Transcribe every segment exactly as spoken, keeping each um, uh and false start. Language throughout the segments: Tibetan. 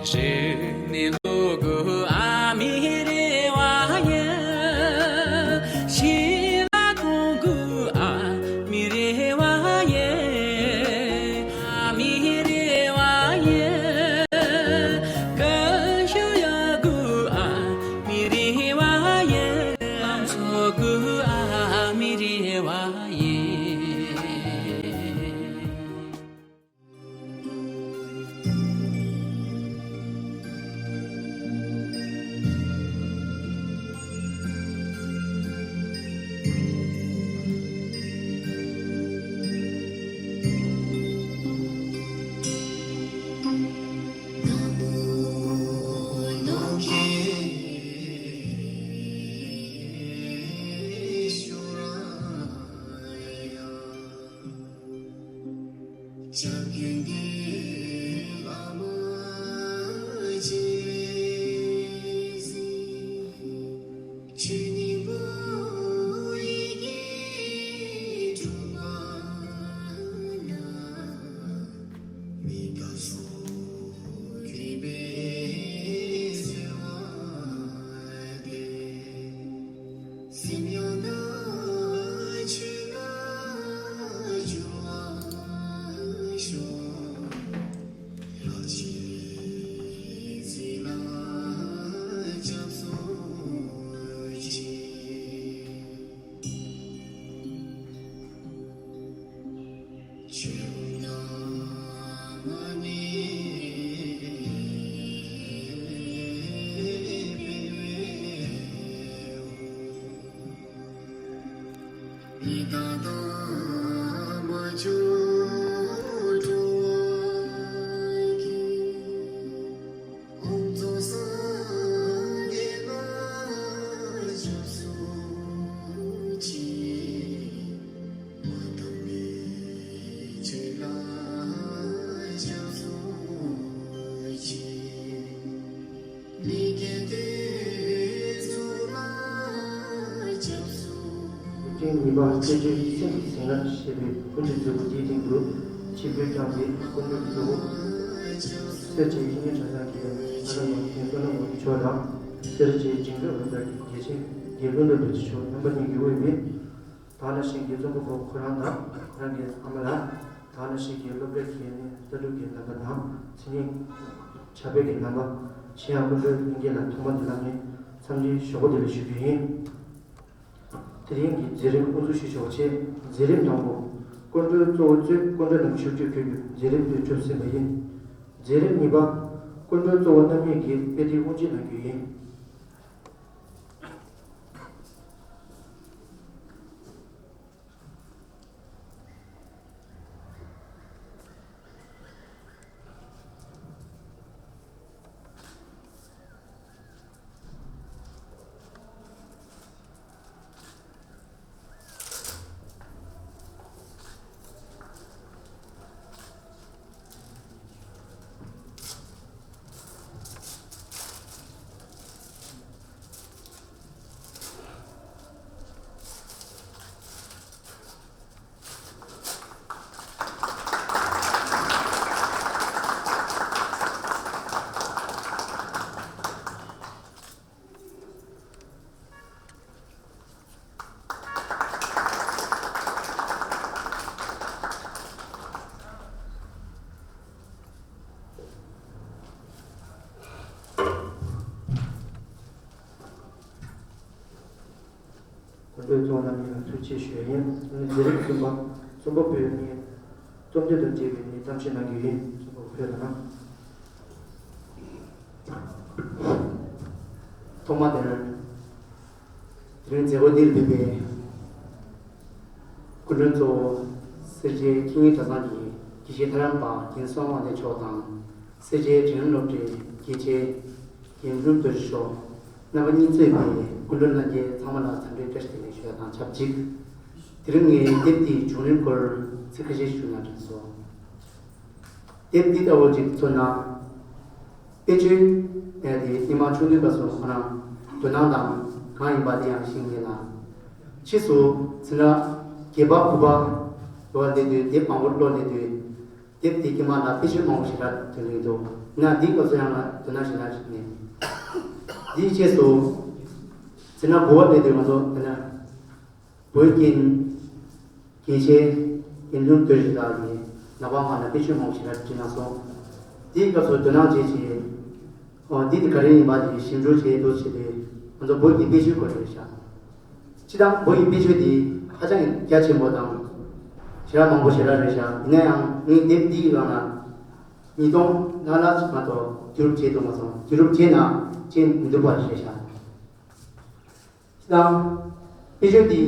ཁྲེ་ནི་ལོ་གུ་ཨ་མི་རེ་བ་ཡེ། ཤི་ལ་ཀུང་གུ་ཨ་མི་རེ་བ་ཡེ། ཨ་མི་རེ་བ་ཡེ། ཀ་ཤུ་ཡ་གུ་ཨ་མི་རེ་བ་ཡེ། ཨམ་ཚོ་གུ་ཨ་མི་རེ་བ་ཡེ། ཐེངས་གཉིས་པ་དཔེ་ཆོས་སེམས་ཀྱི་ཟིལ་གནོན་ཞེས་པའི་སྐུ་མགྲོན་མཛད་སྒོ་འདིའི་སྟེང་དུ་ཆིབས་བསྒྱུར་བསྐྱངས་ཏེ། སྐུ་མགྲོན་གཙོ་བོ་སེར་བྱེས་ཡིད་བརྟན་གྲྭ་ཚང་གི་ཨ་ལགས་མ་བསྟན་བསོད་ནམས་དབང་ཕྱུག་མཆོག་དང་། སེར་བྱེས་འབྲིང་རིམ་སློབ་གྲྭ་གི་དགེ་ཆེ་དགེ་སློབ་འདུས་པ་མཆོག་རྣམ་པ་གཉིས་ཀྱི་དབུས་མི། ད་ནང་བཞིན་གྱི་རྩོམ་པ་པོ་ཁོ་རང་དང་ཁོ་རང་གི་ཨ་མ་ལགས། ད་ནང་བཞིན་གྱི་སློབ་གྲྭ་གི་ནས་ལྟ་གྲུབ་ཀྱི་རྣམ་པ་དང་། མཚན་ཉིད་ཕྱག་དཔེ་གི་རྣམ་པ། གཞན་ཡང་སྐུ་མགྲོན་ལྷན་རྒྱས་ལ་ཐོག་མ་དེ་ལ་ངས་འཚམས་འདྲི་ཞུ་སྒོ་དེ་ལ་ཞུ་རྒྱུ་ཡིན། དེ་རིང་གི་མཛད་རིམ་དབུ་འཛུགས་ཞུ་ཆོག་ཆེད། མཛད་རིམ་དང་པོ། སྐུ་མགྲོན་གཙོ་བོ་གཙོས་སྐུ་མགྲོན་རྣམས་ཆིབས་བསྒྱུར་ཕེབས་རྒྱུ་མཛད་རིམ་དེ་གྲུབ་ཟིན་པ་ཡིན། མཛད་རིམ་གཉིས་པ། སྐུ་མགྲོན་གཙོ་བོ་རྣམ་གཉིས་ཀྱིས་དཔེ་དེབ་དབུ་འབྱེད་གནང་རྒྱུ་ཡིན། སྐུ་མགྲོན་གཙོ་བོ་རྣམ་གཉིས་ལ་ཐུགས་རྗེ་ཆེ་ཞུ་ཡ་ཡིན། མཛད་རིམ་གསུམ་པ། རྩོམ་པ་པོས་ངའི་རྩོམ་འདི་དང་འབྲེལ་བའི་ངའི་གཏམ་བཤད་གནང་རྒྱུ་ཡིན། རྩོམ་པ་པོ་ཕེབས་དང་། ཐོག་མ་དེར། དེ་རིང་མཛད་སྒོ་འདིར་ཕེབས་པའི་སྐུ་མགྲོན་གཙོ་བོ་སེར་བྱེས་ཁེ་ཉིན་གྲྭ་ཚང་གི་དགེ་བཤེས་ལྷ་རམས་པ་རྒན་བསོད་ནམས་དབང་ལྡན་མཆོག་དང་། སེར་བྱེས་འབྲིང་རིམ་སློབ་གྲྭའི་དགེ་ཆེ་རྒན་འབྲུག་རྡོ་རྗེ་མཆོག་རྣམ་པ་གཉིས་གཙོས་པའི་སྐུ་མགྲོན་ལྷན་རྒྱས་ཚང་མ་ལ་འཚམས་འདྲིའི་བཀྲ་ཤིས་བདེ་ལེགས་ཞུ་ཡ་དང་ཆབས་ཅིག་དེ་རིང་ངས་དེབ་འདིའི་བྱུང་རིམ་སྐོར་ཚིག་ཁ་ཤས་ཞུ་ན་དྲན་སོང་། དེབ་འདི་ལྟ་བུ་ཅིག་མཚོན་ན། དཔེ་ཆོས་ཡ་དེ་སྔོན་མ་ཆུང་དུས་སྐབས་སུ་ཁོ་རང་དོ་སྣང་དང་གང་ཡིན་པ་དེ་ཡང་ཤེས་ངེས་ལ། ཕྱིས་སུ་ཚེ་འདྲ་བརྒྱད་པ་དགུ་པ་ལོ་སླེབས་དུས། དེབ་མང་པོ་ཀློག་སླེབས་དུས། དེབ་དེ་དཀྱིལ་མ་ལ་དཔེ་ཆོས་མང་པོ་ཞེ་དྲག་ཐོན་གྱི་འདུག་ན་འདིའི་སྐབས་སུ་ཡང་ལ་དོ་སྣང་ཞེ་དྲག་ཞིག་ནས། འདིའི་རྗེས་སུ་ཟེར་ན་དགུ་པ་དེ་དུས་ང་ཚོ་དེ་ན། བོད་ཀྱི་དགེ་ཆེ་དགེ་འདུན་དོན་ཞིག་ལགས་ཀྱིས་ནག་པང་ཁང་ལ་དཔེ་ཆོས་མང་པོ་ཞིག་ལ་བྲིས་གནང་སོང་། དེའི་སྐབས་སུ་དོ་སྣང་བྱས་རྗེས། ཨོ་འདི་དེ་ག་རེ་ཡིན་པ་དེ་ཞིབ་འཇུག་བྱས་འདུག་བྱས་ཏེ་ང་ཚོ་བོད་ཀྱི་དཔེ་ཆོས་སྐོར་རེད་ཤག་སྤྱིར་བཏང་བོད་ཀྱི་དཔེ་ཆོས་དེ་ཧ་ཅང་གི་རྒྱ་ཆེན་པོ་དང་ཞེ་དྲག་མང་པོ་ཞེ་དྲག་རེད་ཤག་ཡིན་ན་ཡང་ངས་དེབ་འདིའི་སྒང་ལ་ཉིས་སྟོང་ལྷག་ལྷག་ཅིག་མ་གཏོགས་བསྡུ་རུབ་བྱས་འདུག་མ་སོང་། བསྡུ་རུབ་བྱས་ན་ཅན་མི་འདུག་པ་རེད་ཤག་དང་། དཔེ་ཆོས་འདི་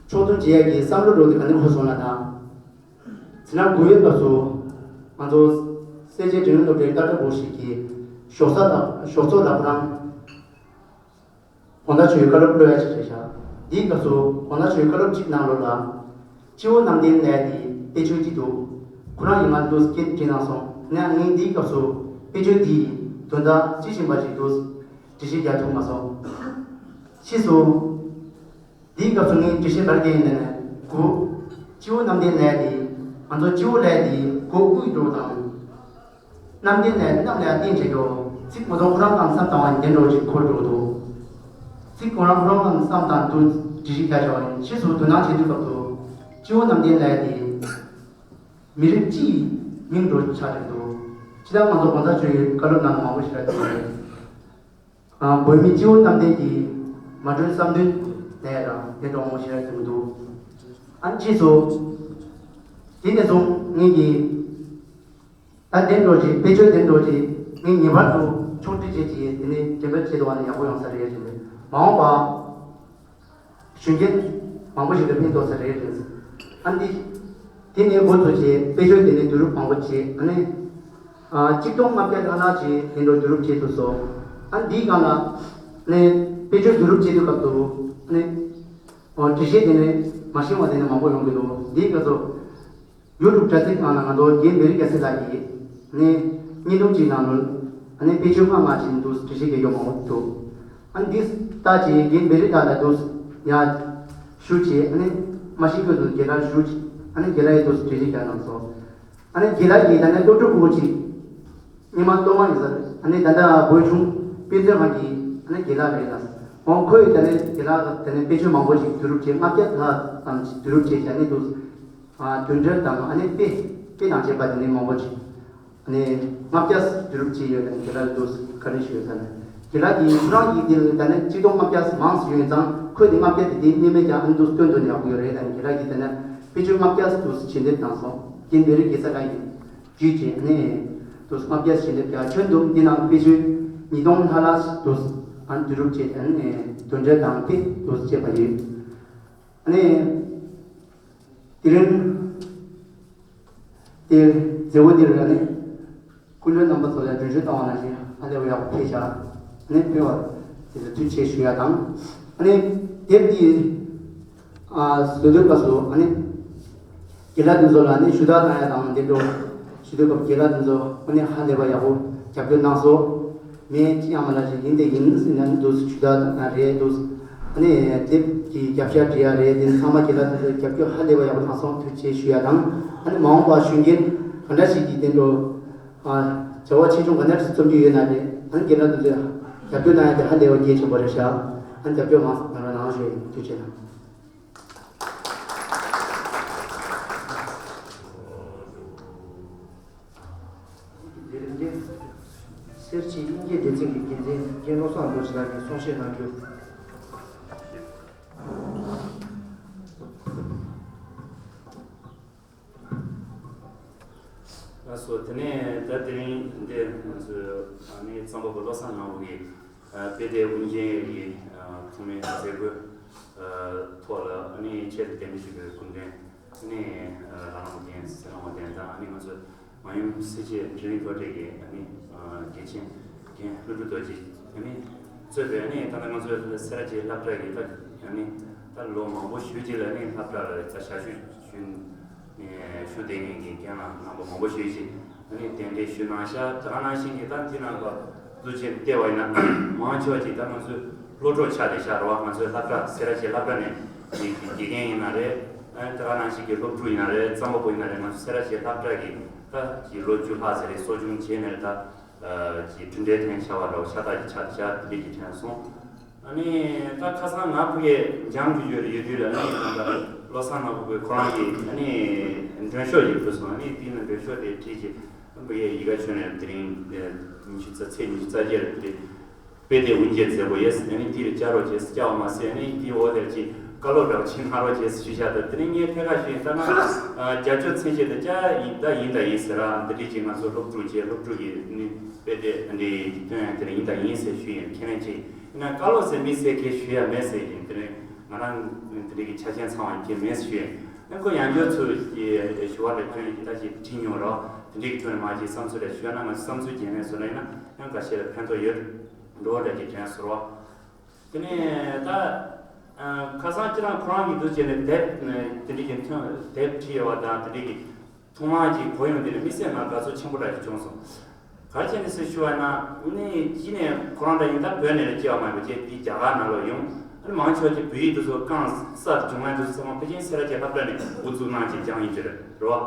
ཕྱོགས་སྡོམ་བྱེད་ཡག་གི་བསམ་བློ་འགྲོ་དེ་ག་ནས་འཁོར་སོང་ལ་དང་། ཚེ་རིང་དགུ་པའི་སྐབས་སུ་ང་ཚོ་སེར་བྱེས་འབྲིང་རིམ་སློབ་གྲྭའི་ལྟ་གྲུབ་པོ་ཞིག་གིས་ཞོགས་ཚོགས་དང་ཞོགས་ཚོགས་དང་ཁོ་རང་དགོང་དག་ཆོས་ཀྱི་བཀའ་སློབ་སློབ་ཡག་ཅིག་བྱས་ཤག་འདིའི་སྐབས་སུ་དགོང་དག་ཆོས་ཀྱི་བཀའ་སློབ་ཅིག་གནང་རོགས་ལ། སྤྱི་བོ་རྣམ་ལྡན་ལས་དེ་དཔེ་ཆོས་ཅིག་འདུག་ཁོ་རང་གིས་ང་ལ་འདུག་སྐད་བྲིས་གནང་སོང་། ཡིན་ན་ངས་འདིའི་སྐབས་སུ་དཔེ་ཆོས་འདིའི་དོན་དག་ཅི་ཡིན་པ་ཞིག་འདུག་འགྲེལ་བཤད་རྒྱག་ཐུབ་མ་སོང་། ཕྱིས་སུ། འདིའི་སྐབས་སུ་ངས་འགྲེལ་བཤད་ག་རེ་བརྒྱབ་ཡིན་ན་ནས་དགུ། སྤྱི་བོ་རྣམ་ལྡན་ལས་དེ་ང་ཚོ་སྤྱི་བོ་ལས་དེ་མགོ་དབུས་འགྲོ་དང་། རྣམ་ལྡན་ལས་རྣམས་ལ་ཡང་བརྟེན་བྱེད་ཀྱོ། ཚིག་མ་གཏོགས་ཁོ་རང་གང་བསམ་བཏང་བ་ཡིན་འདྲ་བོ་ཅིག་འཁོར་འགྲོ་འདུག་ཚིག་ཁོ་རང་ཁོ་རང་གང་བསམ་བཏང་དུ་འགྲེལ་བཤད་རྒྱག་ཆོག་ཡིན། ཕྱིས་སུ་དོ་སྣང་བྱེད་དུས་སྐབས་སུ་སྤྱི་བོ་རྣམ་ལྡན་ལས་དེ་མི་རིགས་སྤྱི་ཡི་མིང་འགྲོ་ཆགས་བསྡད་འདུག་ཕྱི་ལ་ང་ཚོ་གོང་ས་མཆོག་གི་བཀའ་སློབ་ནང་ལ་མང་པོ་ཞིག་རག་གི་ཡོད་རེད། ཨ། བོད་མི་སྤྱི་བོ་རྣམ་ལྡན་གྱི་མ་གྲོས་བསམ་འདུན་ལས་རང་དེ་འདྲ་མང་པོ་ཞིག་རག་གི་འདུག་ཨ་ནི་ཕྱིས་སུ་དེ་ནས་བཟུང་ངེད་ཀྱིས་ད་དེ་འགྲོ་ཅིག་དཔེ་ཆོས་དེ་འགྲོ་ཅིག་ངས་ངེས་པར་དུ་ཕྱོགས་སྒྲིག་བྱས་ཀྱིས་དེ་ནས་འགྲེམས་སྤེལ་བྱེད་ཐུབ་པ་ན་ཡག་པོ་ཡོང་ས་རེད་དྲན་པས། མ་འོངས་པ་གཞོན་སྐྱེས་མང་པོ་ཞིག་ལ་ཕན་ཐོགས་ས་རེད་དྲན། ཨ་འདི་དེ་ནས་འགོ་བཙུགས་བྱས་དཔེ་ཆོས་དེ་ནས་བསྡུ་རུབ་མང་པོ་བྱས། ཨ་ནི་ཨ་གཅིག་སྟོང་ལྔ་བརྒྱ་ལྷག་ལྷག་ཅིག་དེ་འགྲོ་བསྡུ་རུབ་བྱས་ཐུབ་སོང་། ཨ་འདིའི་སྒང་ལ་ནས་དཔེ་ཆོས་བསྡུ་རུབ་བྱེད་དུས་སྐབས་སུ་ཨ་ནི་འགྲེལ་བཤད་དེ་ནས་མ་ཤེས་པ་དེ་ནས་མང་པོ་ཡོང་གི་འདུག་འདིའི་སྐབས་སུ། ཡུ་ཊུབ་དྲ་ཚིགས་ནང་ལ་ང་ཚོ་རྒན་བེ་རི་རྒྱལ་མཚན་ལགས་ཀྱིས་ནི་བརྙན་ཐུང་གཅིག་ནང་ལ་ཨ་ནི་དཔེ་ཆོས་ལྔ་ལྔ་ཅིག་འདུག་འགྲེལ་བཤད་རྒྱག་རྒྱུ་མང་པོ་འདུག་ཨ་ནི་འདི་ལྟ་ཅིག་རྒན་བེ་རི་ལགས་ལ་འདུག་ཡ་ཞུ་ཅིག་ཨ་ནི་མ་ཤེས་ཁུལ་དུ་རྒན་ལགས་ཞུ་ཅིག་ཨ་ནི་རྒན་ལགས་ཡི་འདུག་འགྲེལ་བཤད་རྒྱག་གནང་སོང་། ཨ་ནི་རྒན་ལགས་ཀྱིས་ད་ནི་སློབ་ཕྲུག་ཕྲུ་གུ་ཅིག་སྔོན་མ་སློབ་མ་ཡིན་ས་ཨ་ནི་ད་ལྟ་བོད་གཞུང་དཔེ་མཛོད་ཁང་གི་ཨ་ནི་རྒན་ལགས་རེད་ལ། འོང་ཁོས་ད་ནི་རྒན་ལགས་ད་ནི་དཔེ་ཆོས་མང་པོ་ཅིག་བསྡུ་རུབ་བྱས་ལྔ་བརྒྱ་ལྷག་ཙམ་ཅིག་བསྡུ་རུབ་བྱས་བྱས་ནས་འདུག་ཨ་དོན་འགྲེལ་དང་ཨ་ནི་དཔེ་དཔེ་དང་བཅས་པ་དེ་ནི་མང་པོ་ཅིག་ཨ་ནི་ལྔ་བརྒྱ་བསྡུ་རུབ་བྱས་ཡོད་ལ་དེ་ལ་འདུག་ག་རེ་ཞུ་ཡོད་ས་ན། དེ་ལ་དེ་ཁོ་རང་གིས་དེ་ལ་ད་ནི་གཅིག་སྟོང་ལྔ་བརྒྱ་མང་སུ་ཡོད་ཙང་ཁོས་དེ་ལྔ་བརྒྱ་དེ་དེ་གནས་མེད་ཀྱང་ཨ་ནི་འདུག་སྟོན་དུ་ནས་ཡག་པོ་ཡོད་རེད། ད་ནི་དེ་ལ་གིས་ད་ནི་དཔེ་ཆོས་ལྔ་བརྒྱ་འདུག་བྱིན་འདེབས་གནང་སོང་། རྒན་བེ་རི་རྒྱལ་མཚན་ལགས་ཡིན་བརྒྱུད་བྱས་ནས་འདུག་ལྔ་བརྒྱ་བྱིན་འདེབས་རྒྱ་ཁྱོན་བསྡོམས་འདི་ནང་དཔེ་ཆོས་ཉིས་སྟོང་ལྷག་ལྷག་འདུག་ཨ་ནི་བསྡུ་རུབ་བྱས་ཨ་ནི་དོན་འགྲེལ་དང་དཔེ་འདུག་བྱས་པ་ཡོད། ཨ་ནི། དེ་རིང་དེ་མཛད་སྒོ་འདིར་ནི་སྐུ་མགྲོན་རྣམ་པ་ཚོ་ལ་མགྲོན་ཞུ་བཏང་བ་ནང་བཞིན་ཧ་ལས་པ་ཡག་པོ་ཕེབས་ཤག་ནི་ཕེབས་པ་དེ་ལ་ཐུགས་རྗེ་ཆེ་ཞུ་ཡ་དང་། ཨ་ནི་དེབ་འདི་ཨ་བཟོ་དུས་སྐབས་སུ་ཨ་ནི་དགེ་ལགས་དེ་ཚོ་ལ་ནི་ཞུ་དག་བཏང་ཡ་དང་དེ་འདྲ་ཞུ་དུས་སྐབས་དགེ་ལགས་དེ་ཚོ་ཨ་ནི་ཧ་ལས་པ་ཡག་པོ་རྒྱབ་སྐྱོར་གནང་སོང་། མི་ཅི་ཡང་མ་ལ་ཞིག་ཡིན་དེ་ཡིན་ཟེར་ན་འདུག་ཞུ་དག་ན་རེད་འདུག་ཨ་ནི་དེབ་ཀྱི་རྒྱབ་ཤ་འབྲི་ཡ་རེད། དེ་ཚང་མ་དགེ་ལགས་དེ་ཚོས་རྒྱབ་སྐྱོར་ཧ་ལས་པ་ཡག་པོ་གནང་སོང་། ཐུགས་རྗེ་ཆེ་ཞུ་ཡ་དང་། ཨ་ནི་མ་འོངས་པ་གཞོན་སྐྱེས་ག་འདྲ་ཞིག་གིས་དེ་འགྲོ་ཨ་བྱ་བ་ཆེ་ཆུང་ག་འདྲ་ཞིག་རྩོམ་རྒྱུ་ཡོད་ན་རེད། ཨ་ནི་དགེ་ལགས་དེ་ཚོས་རྒྱབ་སྐྱོར་གནང་ཡ་དེ་ཧ་ལས་པ་གལ་ཆེན་པོ་རེད་ཤག་ཨ་ནི་རྒྱབ་སྐྱོར་མང་ཙམ་གནང་རོགས་གནང་ཞུ་ཡ་ཡིན། ཐུགས་རྗེ་ཆེ་གནང་། མཛད་རིམ་འདི་སེར་བྱེས་དབྱིན་སྐད་སྡེ་ཚན་གྱི་འགན་འཛིན་རྒན་བློ་བཟང་རྡོ་རྗེ་ལགས་ཀྱིས་གསུང་བཤད་གནང་རྒྱུ། ལགས་སོ། དེ་ནས་ད་དེ་རིང་འདིར་ང་ཚོའི་ཨ་ནི་རྩོམ་པ་པོ་བློ་བཟང་སྣང་བ་གིས་ཨ་དཔེ་དེབ་དབུ་འབྱེད་ཀྱི་ཨ་ཐོག་མའི་མཛད་སྒོའི་ཨ་ཐོག་ལ་ཨ་ནི་ཆེད་དུ་གདན་འདྲེན་ཞུས་པའི་སྐུ་མགྲོན་ཨ་ནི་ཨ་ལྷ་རམས་རྒན་ཚེ་རིང་དབང་ལྡན་དང་ཨ་ནི་ང་ཚོའི་མ་ཡུམ་སེར་བྱེས་འཕྲིན་ལས་མཐོ་གྲས་ཀྱི་ཨ་ནི་ཨ་དགེ་ཆེན་རྒན་ཀླུ་སྒྲུབ་རྡོ་རྗེ་ཨ་ནི་གཙོས་པའི་ཨ་ནི་ད་ལྟ་ང་ཚོའི་སེ་ར་བྱེས་སློབ་གྲྭ་ཡི་ད་ཨ་ནི་ད་ལོ་མང་པོ་ཞེ་ཅིག་ལ་ཨ་ནི་སློབ་གྲྭ་ལ་ད་ཞབས་ཞུ་ཞུས། ཨེ་ཞུ་བསྡད་མཁན་གྱི་རྒན་ལགས་རྣམ་པ་མང་པོ་ཞིག་ཅིག་ཨ་ནི་གདན་འདྲེན་ཞུས་གནང་ཤག་དེ་ག་ནང་བཞིན་གྱི་ད་འདི་ནང་ལ་འདུ་བྱེད་བལྟས་པ་ཡིན་ན་མང་ཆེ་བ་ཅིག་ད་ང་ཚོའི་སློབ་གྲོགས་ཆགས་བསྡད་ཤག་རེད་བ། ང་ཚོའི་སློབ་གྲྭ་སེ་ར་བྱེས་སློབ་གྲྭ་ནས་ཀྱི་དགེ་རྒན་ཡིན་ན་རེད། ཨ་ནི་དེ་ག་ནང་བཞིན་གྱི་སློབ་ཕྲུག་ཡིན་ན་རེད། རྩམ་པ་པོ་ཡིན་ན་རེད། ང་ཚོ་སེ་ར་བྱེས་སློབ་གྲྭ་གི་ད་ཀྱི་ལོ་བཅུ་ལྷག་ཙམ་རེད། གསོ་སྐྱོང་བྱས་ནས་ད་ཀྱི་གྲུབ་འབྲས་ཐོན་བྱ་བ་འདྲ་བོ་ཤ་སྟག་ཅིག་ཆགས་ཤག་དེ་འདྲས་ཀྱི་དྲན་སོང་། ཨ་ནི་ད་ཁ་སང་ང་ཕ་གིར་འཇང་དུ་ཡོད་ཡོད་དུས་ལ་ཨ་ནི་ད་ལྟ་བློ་བཟང་ནོར་བུ་ཁོ་རང་གིས་ཨ་ནི་མགྲོན་ཤོག་ཅིག་ཕུལ་སོང་། ཨ་ནི་དེ་ནི་མགྲོན་ཤོག་དེ་བྲིས་ཀྱི་ཕ་གིར་ཡི་ག་བྱོན་ནས་དེ་རིང་ཉི་ཤུ་རྩ་ཚེས་ཉི་ཤུ་རྩ་བརྒྱད་རེད། དེ་དཔེ་དེབ་དབུ་འབྱེད་མཛད་སྒོ་ཡིན། ཨ་ནི་དེ་ལ་བཅར་རོགས་བྱེད་ཟེར། བཅར་བ་མ་ཟད་ཨ་ནི་དེའི་འོག་དེར་ཅིག་བཀའ་སློབ་འདྲ་བོ་ཅིག་གནང་རོགས་བྱེད་ཟེར་ཞུས་བཞག་ད་དེ་རིང་ངས་ཐད་ཀར་ཞུས་ཡིན། ད་ང་རྒྱབ་སྐྱོར་མཚན་བཅས་དེ་བཅར་ཡིན་ད་ཡིན་ད་ཡིན་ཟེར་ར། འདི་འདྲས་ཅིག་ང་ཚོ་སློབ་ཕྲུག་བྱས་སློབ་ཕྲུག་གི་ཨ་ནི་དཔེ་དེབ་འདི་འདྲས་སྟོན་ཡ་དེ་ལ་ཡིན་ད་ཡིན་ཟེར་ཞུས་ཡིན། ཁས་ལེན་བྱས་ཡིན་ན་བཀའ་སློབ་ཟེར་མི་ཟེར་མཁན་ཞུ་ཡ་མེད་ཟེར་ཡིན། དེ་རིང་ང་རང་དེ་འདྲས་ཀྱི་ཆ་རྐྱེན་ཚང་བ་ཡིན་གྱི་མེད་ཟེར་ཞུས་ཡིན། ཨ་ཁོ་ཡང་བསྐྱར་ཚུར་ཞུ་བ་ལ་ཁྱོད་ཀྱིས་ད་ཅིག་བྲིས་མྱོང་རོགས། དེ་འདྲས་ཀྱི་ཐོག་ནས་མ་ཅིག་བསམ་ཚུལ་རེ་ཞུས་ན་ང་ཚོ་བསམ་ཚུལ་རྒྱན་ལས་བཟོ་ན་ཡིན་ན། ཡང་འགའ་ཤས་ལ་ཕན་ཐོགས་ཡོད་འགྲོ་བ་འདྲ་ཅིག་དྲན་སོང་རོགས། དེ་ནས་ད་ཁ་སང་ཁྱེད་རང་ཁོ་རང་གི་འདུག་བྱས་ནས་དེབ་དེ་འདྲས་ཀྱི་ཐོན་དེབ་བྲིས་ཡོད་པ་དང་དེ་འདྲས་ཀྱི་ཐོག་མར་གྱི་གོ་ཡོང་དེ་ནས་དམིགས་བསལ་ང་དགའ་ཚོར་ཆེན་པོ་འདྲ་ཞིག་བྱུང་སོང་། ག་རེ་བྱས་ནས་ཟེར་ཞུ་བ་ན་ནི་གཅིག་ནས་ཁོ་རང་འདྲ་ཡིན་ད་བོད་ནས་ལ་སྐྱེ་བ་མ་ཡིན་པ་བྱས་དེ་རྒྱ་གར་ནང་ལོགས་ཡོང་། ཨ་ནི་མང་ཆེ་བ་གྱི་བོད་ཡིག་དེ་ཚོ་རྐང་གསར་བྱུང་བ་དེ་ཚོ་ཚང་མ་ཕལ་ཆེར་སེ་ར་བྱེས་སློབ་གྲྭ་ནས་འགོ་བཙུགས་གནང་བྱས་སྦྱངས་ཡིན་གྱི་རེད་རེད་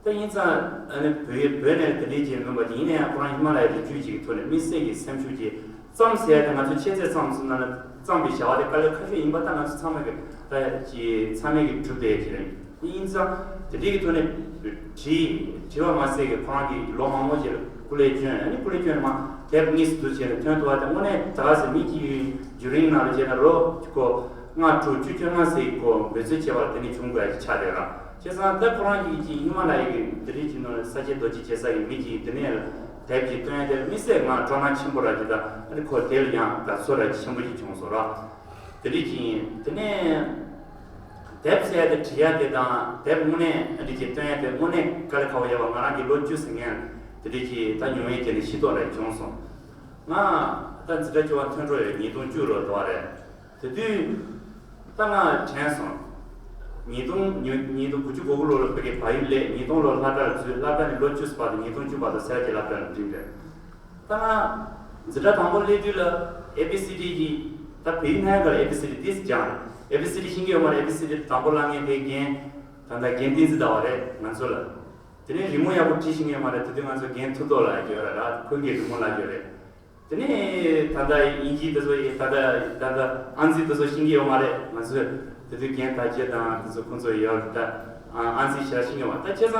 བ། ད་ཡིན་ཙང་ཨ་ནི་བོད་ཡིག་བོད་ནས་དེ་འདྲའི་ཅིག་མིན་པ་ཅིག་ཡིན་ན་ཡང་ཁོ་རང་ཧི་མ་ལ་ཡའི་རི་རྒྱུད་ཅིག་གི་ཐོག་ནས་དམིགས་བསལ་གྱི་སེམས་ཤུགས་ཀྱིས་རྩོམ་ཟེར་ཡ་དེ་ང་ཚོ་ཤེས་ཚད་རྩོམ་ཟེར་ན་ན་རྩོམ་པའི་བྱ་བ་དེ་དཀའ་ལས་ཁག་ཤོས་ཡིན་པ་ད་ང་ཚོ་ཚང་མས་ཀྱི་ད་ཅིག་ཚང་མས་ཀྱི་གྲུབ་བསྡད་ཀྱི་རེད། ཡིན་ཙང་དེ་འདྲའི་གི་ཐོག་ནས་བྲིས་བྲིས་པ་མ་ཟད་ཀྱི་ཁོ་རང་གིས་ལོ་མང་པོ་ཅིག་སྐུ་ལས་བསྐྱོན། ཨ་ནི་སྐུ་ལས་བསྐྱོན་ནས་མ་དེབ་དངོས་སུ་བསྡུ་བྱས་ནས་ཐོན་ཐུབ་པ་དེ་དངོས་གནས་ད་ག་ཟེ་མི་གཅིག་ཡུན་རྒྱུན་རིང་ནང་ལ་བྱས་ན་ལོ་ཁོ་ལྔ་དྲུག་བཅུ་བཅོ་ལྔ་ཟེར་གྱི་ཁོ་འབད་རྩོལ་བྱས་པ་ལ་དེ་ནས་བྱུང་དགོས་ཡ་ཅིག་ཆགས་བསྡད་ར། བྱས་ཙང་ད་ཁོ་རང་གིས་ཅིག་ཧི་མ་ལ་ཡའི་གི་འདི་རིགས་ཀྱི་ནང་ལ་ས་སྐྱའི་རྡོ་རྗེ་གེ་སར་གྱི་མི་གཅིག་འདི་ནས་དེབ་ཅིག་བཏོན་ཡ་དེ་དམིགས་བསལ་ང་སྤྲོ་སྣང་ཆེན་པོ་ར་ཅིག་དང་ཨ་ནི་ཁོ་དེ་ལ་ཡང་དགའ་ཚོར་ར་ཅིག་ཆེན་པོ་ཅིག་བྱུང་སོང་ར། དེ་རིགས་ཅིག་ཡིན། དེ་ནས་དེབ་ཟེར་ཡ་དེ་བྲིས་ཡ་དེ་དང་དེབ་དངོས་གནས་ཨ་འདི་ཅིག་བཏོན་ཡ་དེ་དངོས་གནས་དཀའ་ལས་ཁག་པོ་ཡོད་པ་ང་རང་གི་ལོ་བཅུ་ཟིན་མཁན་དེ་རིགས་ཅིག་ད་མྱོང་ཡས་བྱས་ནས་ཤེས་རྟོགས་ར་བྱུང་སོང་། ང་ད་འཛིན་གྲྭ་བཅུ་པ་ཐོན་འགྲོ་ཡོད། ཉིས་སྟོང་བཅུ་ལོ་དོ་བ་རེད། དེ་དུས་ད་ང་དྲན་སོང་། ཉིས་སྟོང་ཉིས་ཉིས་སྟོང་དགུ་བཅུ་གོ་དགུ་ལོ་ལ་ཕ་གི་བལ་ཡུལ་སླེབས། ཉིས་སྟོང་ལོ་སློབ་གྲྭར་འཛུལ། སློབ་གྲྭ་ནས་ལོ་བཅུ་ཙམ་བར་དུ་ཉིས་སྟོང་བཅུ་བར་དུ་སེ་ར་བྱེས་སློབ་གྲྭ་ལ་འགྲིམས་རེད། ད་ང་འཛིན་གྲྭ་དང་པོ་སླེབས་དུས་ལ་ཨེ་བི་སི་ཌི་གི་ད་བལ་ཡུལ་སློབ་གྲྭར་ཨེ་བི་སི་ཌི་ཏོག་ཙམ་སྦྱངས་རེད། ཨེ་བི་སི་ཌི་ཤེས་ཀྱི་ཡོད་མ་རེད། ཨེ་བི་སི་ཌི་དང་པོ་བསླབ་མཁན་དེ་རྒན་ད་ལྟ་རྒན་བསྟན་འཛིན་ཟླ་བ་རེད་ང་ཚོ་ལ། དེ་ནས་རི་མོ་ཡག་པོ་བྲིས་ཤེས་ཀྱི་ཡོད་མ་རེད། དེ་དུས་ང་ཚོ་རྒན་ཐུབ་རྟོག་ལགས་ཡོད་རེད་ར། ཁོང་གིས་རི་མོ་བསླབ་ཀྱི་ཡོད་རེད། དེ་ནས་ད་ལྟ་དབྱིན་ཇི་དེ་ཚོ་ཡིན། ད་ལྟ་ད་ལྟ་ཨང་རྩིས་དེ་ཚོ་ཤེས་ཀྱི་ཡོད་མ་རེད། ང་ཚོས་དེ་དུས་རྒན་དར་རྒྱས་དང་དེ་ཚོ་ཁོང་ཚོ་ཡོད་རེད། ད་ཨང་རྩིས་ཞེ་དྲག་ཤེས་ཀྱི་ཡོད་མ་རེད། ད་བྱས་ཙང་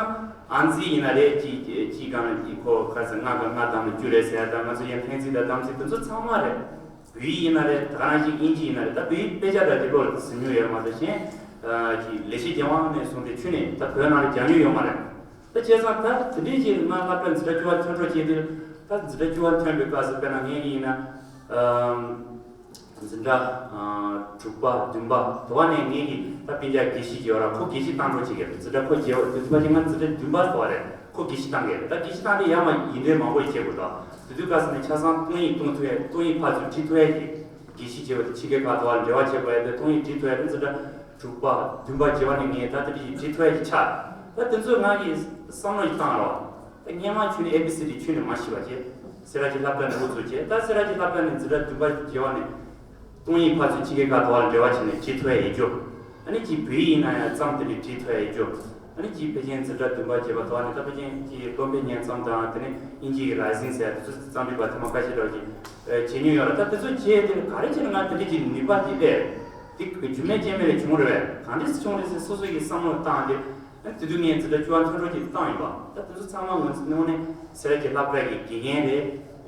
ཨང་རྩིས་ཡིན་ན་རེད། གཅིག་གཅིག་གང་གཅིག་ཁོ་ག་ཚོད་ལྔ་གང་ལྔ་དང་བཅུ་རེད་ཟེར་ཡ། ད་ང་ཚོ་ཡང་འཕེན་རྩིས་དང་དམ་རྩིས་དེ་ཚོ་ཚང་མ་རེད། བོད་ཡིག་ཡིན་ན་རེད། ད་ག་རང་གཅིག་དབྱིན་ཇི་ཡིན་ན་རེད། ད་བོད་ཡིག་དཔེ་ཆ་འདྲ་དེ་བློ་ལ་ཟིན་མྱོང་ཡོད་མ་གཏོགས་གཞན་གཅིག་ལས་བྱེད་སྦྱང་བ་ནས་བཟུང་སྟེ་ཁྱོན་ནས་ད་བོད་ནང་ལ་སྦྱང་མྱོང་ཡོད་མ་རེད། ད་བྱས་ཙང་ད་དེ་འདྲའི་ཅིག་ང་སློབ་གྲྭ་འཛིན་གྲྭ་བཅུ་པ་ཐོན་འགྲོ་བྱས་དུས་ད་འཛིན་གྲྭ་བཅུ་པ་ཐོན་པའི་སྐབས་སུ་དཔེར་ན་ངས་ཡིན་ན་ཨམ་འཛིན་གྲྭ་ཨ་དྲུག་པ་བདུན་པ་དེ་བ་ནས་ངས་ཀྱིས་ད་སྤུན་ཀྱག་དགེ་བཤེས་ཀྱི་ཡོད་ར། ཁོ་དགེ་བཤེས་བཏང་འགྲོ་བྱེད་ཀྱི་རེད། འཛིན་གྲྭ་ཁོ་རྒྱལ་བ་དེ་དུས་ཕལ་ཆེར་ང་འཛིན་གྲྭ་བདུན་པ་དེ་བ་རེད། ཁོ་དགེ་བཤེས་བཏང་གི་རེད། ད་དགེ་བཤེས་བཏང་དུས་ཡར་མར་ཡིག་འབྲེལ་མང་པོ་ཡིས་བྱེད་དགོས་འདུག་དེ་དུས་སྐབས་སུ་ནས་ཆ་ཚང་གཏོང་ཡིག་གཏོང་ཐུབ་ཡ། གཏོང་ཡིག་ཕར་ཚུར་འབྲི་ཐུབ་ཡ་གི་དགེ་བཤེས་བྱས་པ་དེ་ཕྱི་རྒྱལ་ཁག་དེ་བ་ལ་འབྲེལ་བ་བྱེད་དགོས་ཡ་དེ་གཏོང་ཡིག་འབྲི་ཐུབ་ཡ་དེ་འཛིན་གྲྭ་དྲུག་པ་བདུན་པ་བརྒྱད་པ་ནས་ངས་ད་ལྟ་དེ་ཅིག་འབྲི་ཐུབ་ཡ་ཅིག་ཆགས། ད་དེ་ཚོས་ང་གི་བསམ་བློ་ཞིག་བཏང་རོགས། ད་སྔོན་མ་ཁྱོན་ནས་ཨེ་བི་སི་ཌི་ཁྱོན་ནས་མ་ཤེས་པ་བྱས། སེ་ར་བྱེས་སློབ་གྲྭ་ནས་འགོ་བཙུགས་བྱས། ད་སེ་ར་བྱེས་སློབ་གྲྭ་ནས་འཛིན་གྲྭ་བདུན་པ་བརྒྱད་པ་ནས་གཏོང་ཡིག་ཕར་ཚུར་ཕྱི་རྒྱལ་ཁག་དེ་བ་ལ་འབྲེལ་བ་བྱས་ནས་བྲིས་ཐུབ་ཡ་ཡིན་རྒྱུ། ཨ་ནི་གཅིག་བོད་ཡིག་ཡིན་ན་ཡང་རྩོམ་དེ་འདྲ་བྲིས་ཐུབ་ཡ་ཡིན་རྒྱུ། ཨ་ནི་གཅིག་ཕལ་ཆེར་འཛིན་གྲྭ་བདུན་པ་བརྒྱད་པ་དེ་བ་ནས་ད་ཕལ་ཆེར་གྱི་སློབ་དཔོན་སྙན་རྩོམ་དང་དེ་ནས་དབྱིན་ཇི་གི་རའི་ཟིང་ཟེར་ཡ་དེ་ཚོ་རྩོམ་སྒྲིག་པ་ཐེངས་མ་ཁ་ཤས་འདྲ་བོ་ཅིག་བྱེད་མྱོང་ཡོད་ར། ད་དེ་ཚོ་བྱས་དེ་ནི་ག་རེ་བྱས་ནས་ང་དེ་འདྲ་གྱི་ནུས་པ་དེ་སླེབས། དེ་རྒྱུ་མེད་རྐྱེན་མེད་ལས་བྱུང་རེད་པས། གང་འདྲས་སེ་བྱུང་རེད་ཟེར་སོ་སོ་གི་བསམ་བློ་བཏང་སྟེ། ཨ་ནི་དེ་དུས་ངས་འཛིན་གྲྭ་བཅུ་པ་ཐོན་འགྲོ་ཅིག་བཏང་ཡོད་པ། ད་དེ་ཚོ་ཚང་མ་ང་ཚོ་དངོས་གནས་སེ་ར་བྱེས་སློབ་གྲྭ་གི་དགེ་རྒན་རེད།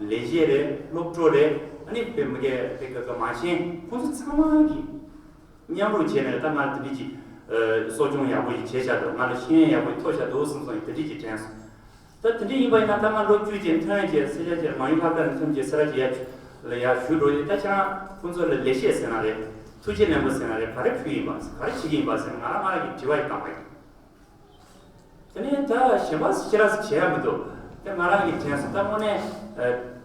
ལས་བྱེད་རེད། སློབ་གྲོགས་རེད། ཨ་ནི་དཔེ་མི་སྒེར་དཔེ་ཀ་ཀ་མ་བྱན་ཁོང་ཚོ་ཚང་མ་གིས་མཉམ་རུབ་བྱས་ནས་ད་ང་དེ་འདྲ་ཅིག་ཨ་གསོ་སྐྱོང་ཡག་པོ་ཞིག་བྱས་བཞག་འདུག་ང་ལ་ཤེས་ཡོན་ཡག་པོ་ཞིག་ཐོབ་བཞག་འདུག་བསམ་སོང་། དེ་འདྲ་ཅིག་དྲན་སོང་། ད་དེ་འདྲ་ཡིན་པ་ཡིན་ན་ད་ང་ལོ་བཅུ་ཅན་ཐོན་རྗེས་སེ་ར་བྱེས་མ་ཡུལ་ལྷག་དཀར་ནས་ཐོན་རྗེས་སེ་ར་བྱེས་ཡར་ལ་ཡར་བཞུགས་འགྲོ་རྗེས་ད་ཁྱེད་རང་ཁོང་ཚོ་ལ་ལེགས་བཤད་ཟེར་ན་རེད། ཐུགས་རྗེ་ལེན་པོ་ཟེར་ན་རེད། ག་རེ་ཕུལ་གྱི་ཡིན་པ་ག་རེ་བྱེད་ཀྱི་ཡིན་པ་ཟེར་ན་ང་རང་ང་རང་གི་དྲི་བ་ཡིས་བཏང་བ་ཡིན། དེ་ནས་ད་གཞན་པ་ཁྱེད་རང་ཚོ་བྱེད་ཡ་མི་འདུག་དེ་ང་རང་གིས་དྲན་སོང་། ད་དངོས་གནས་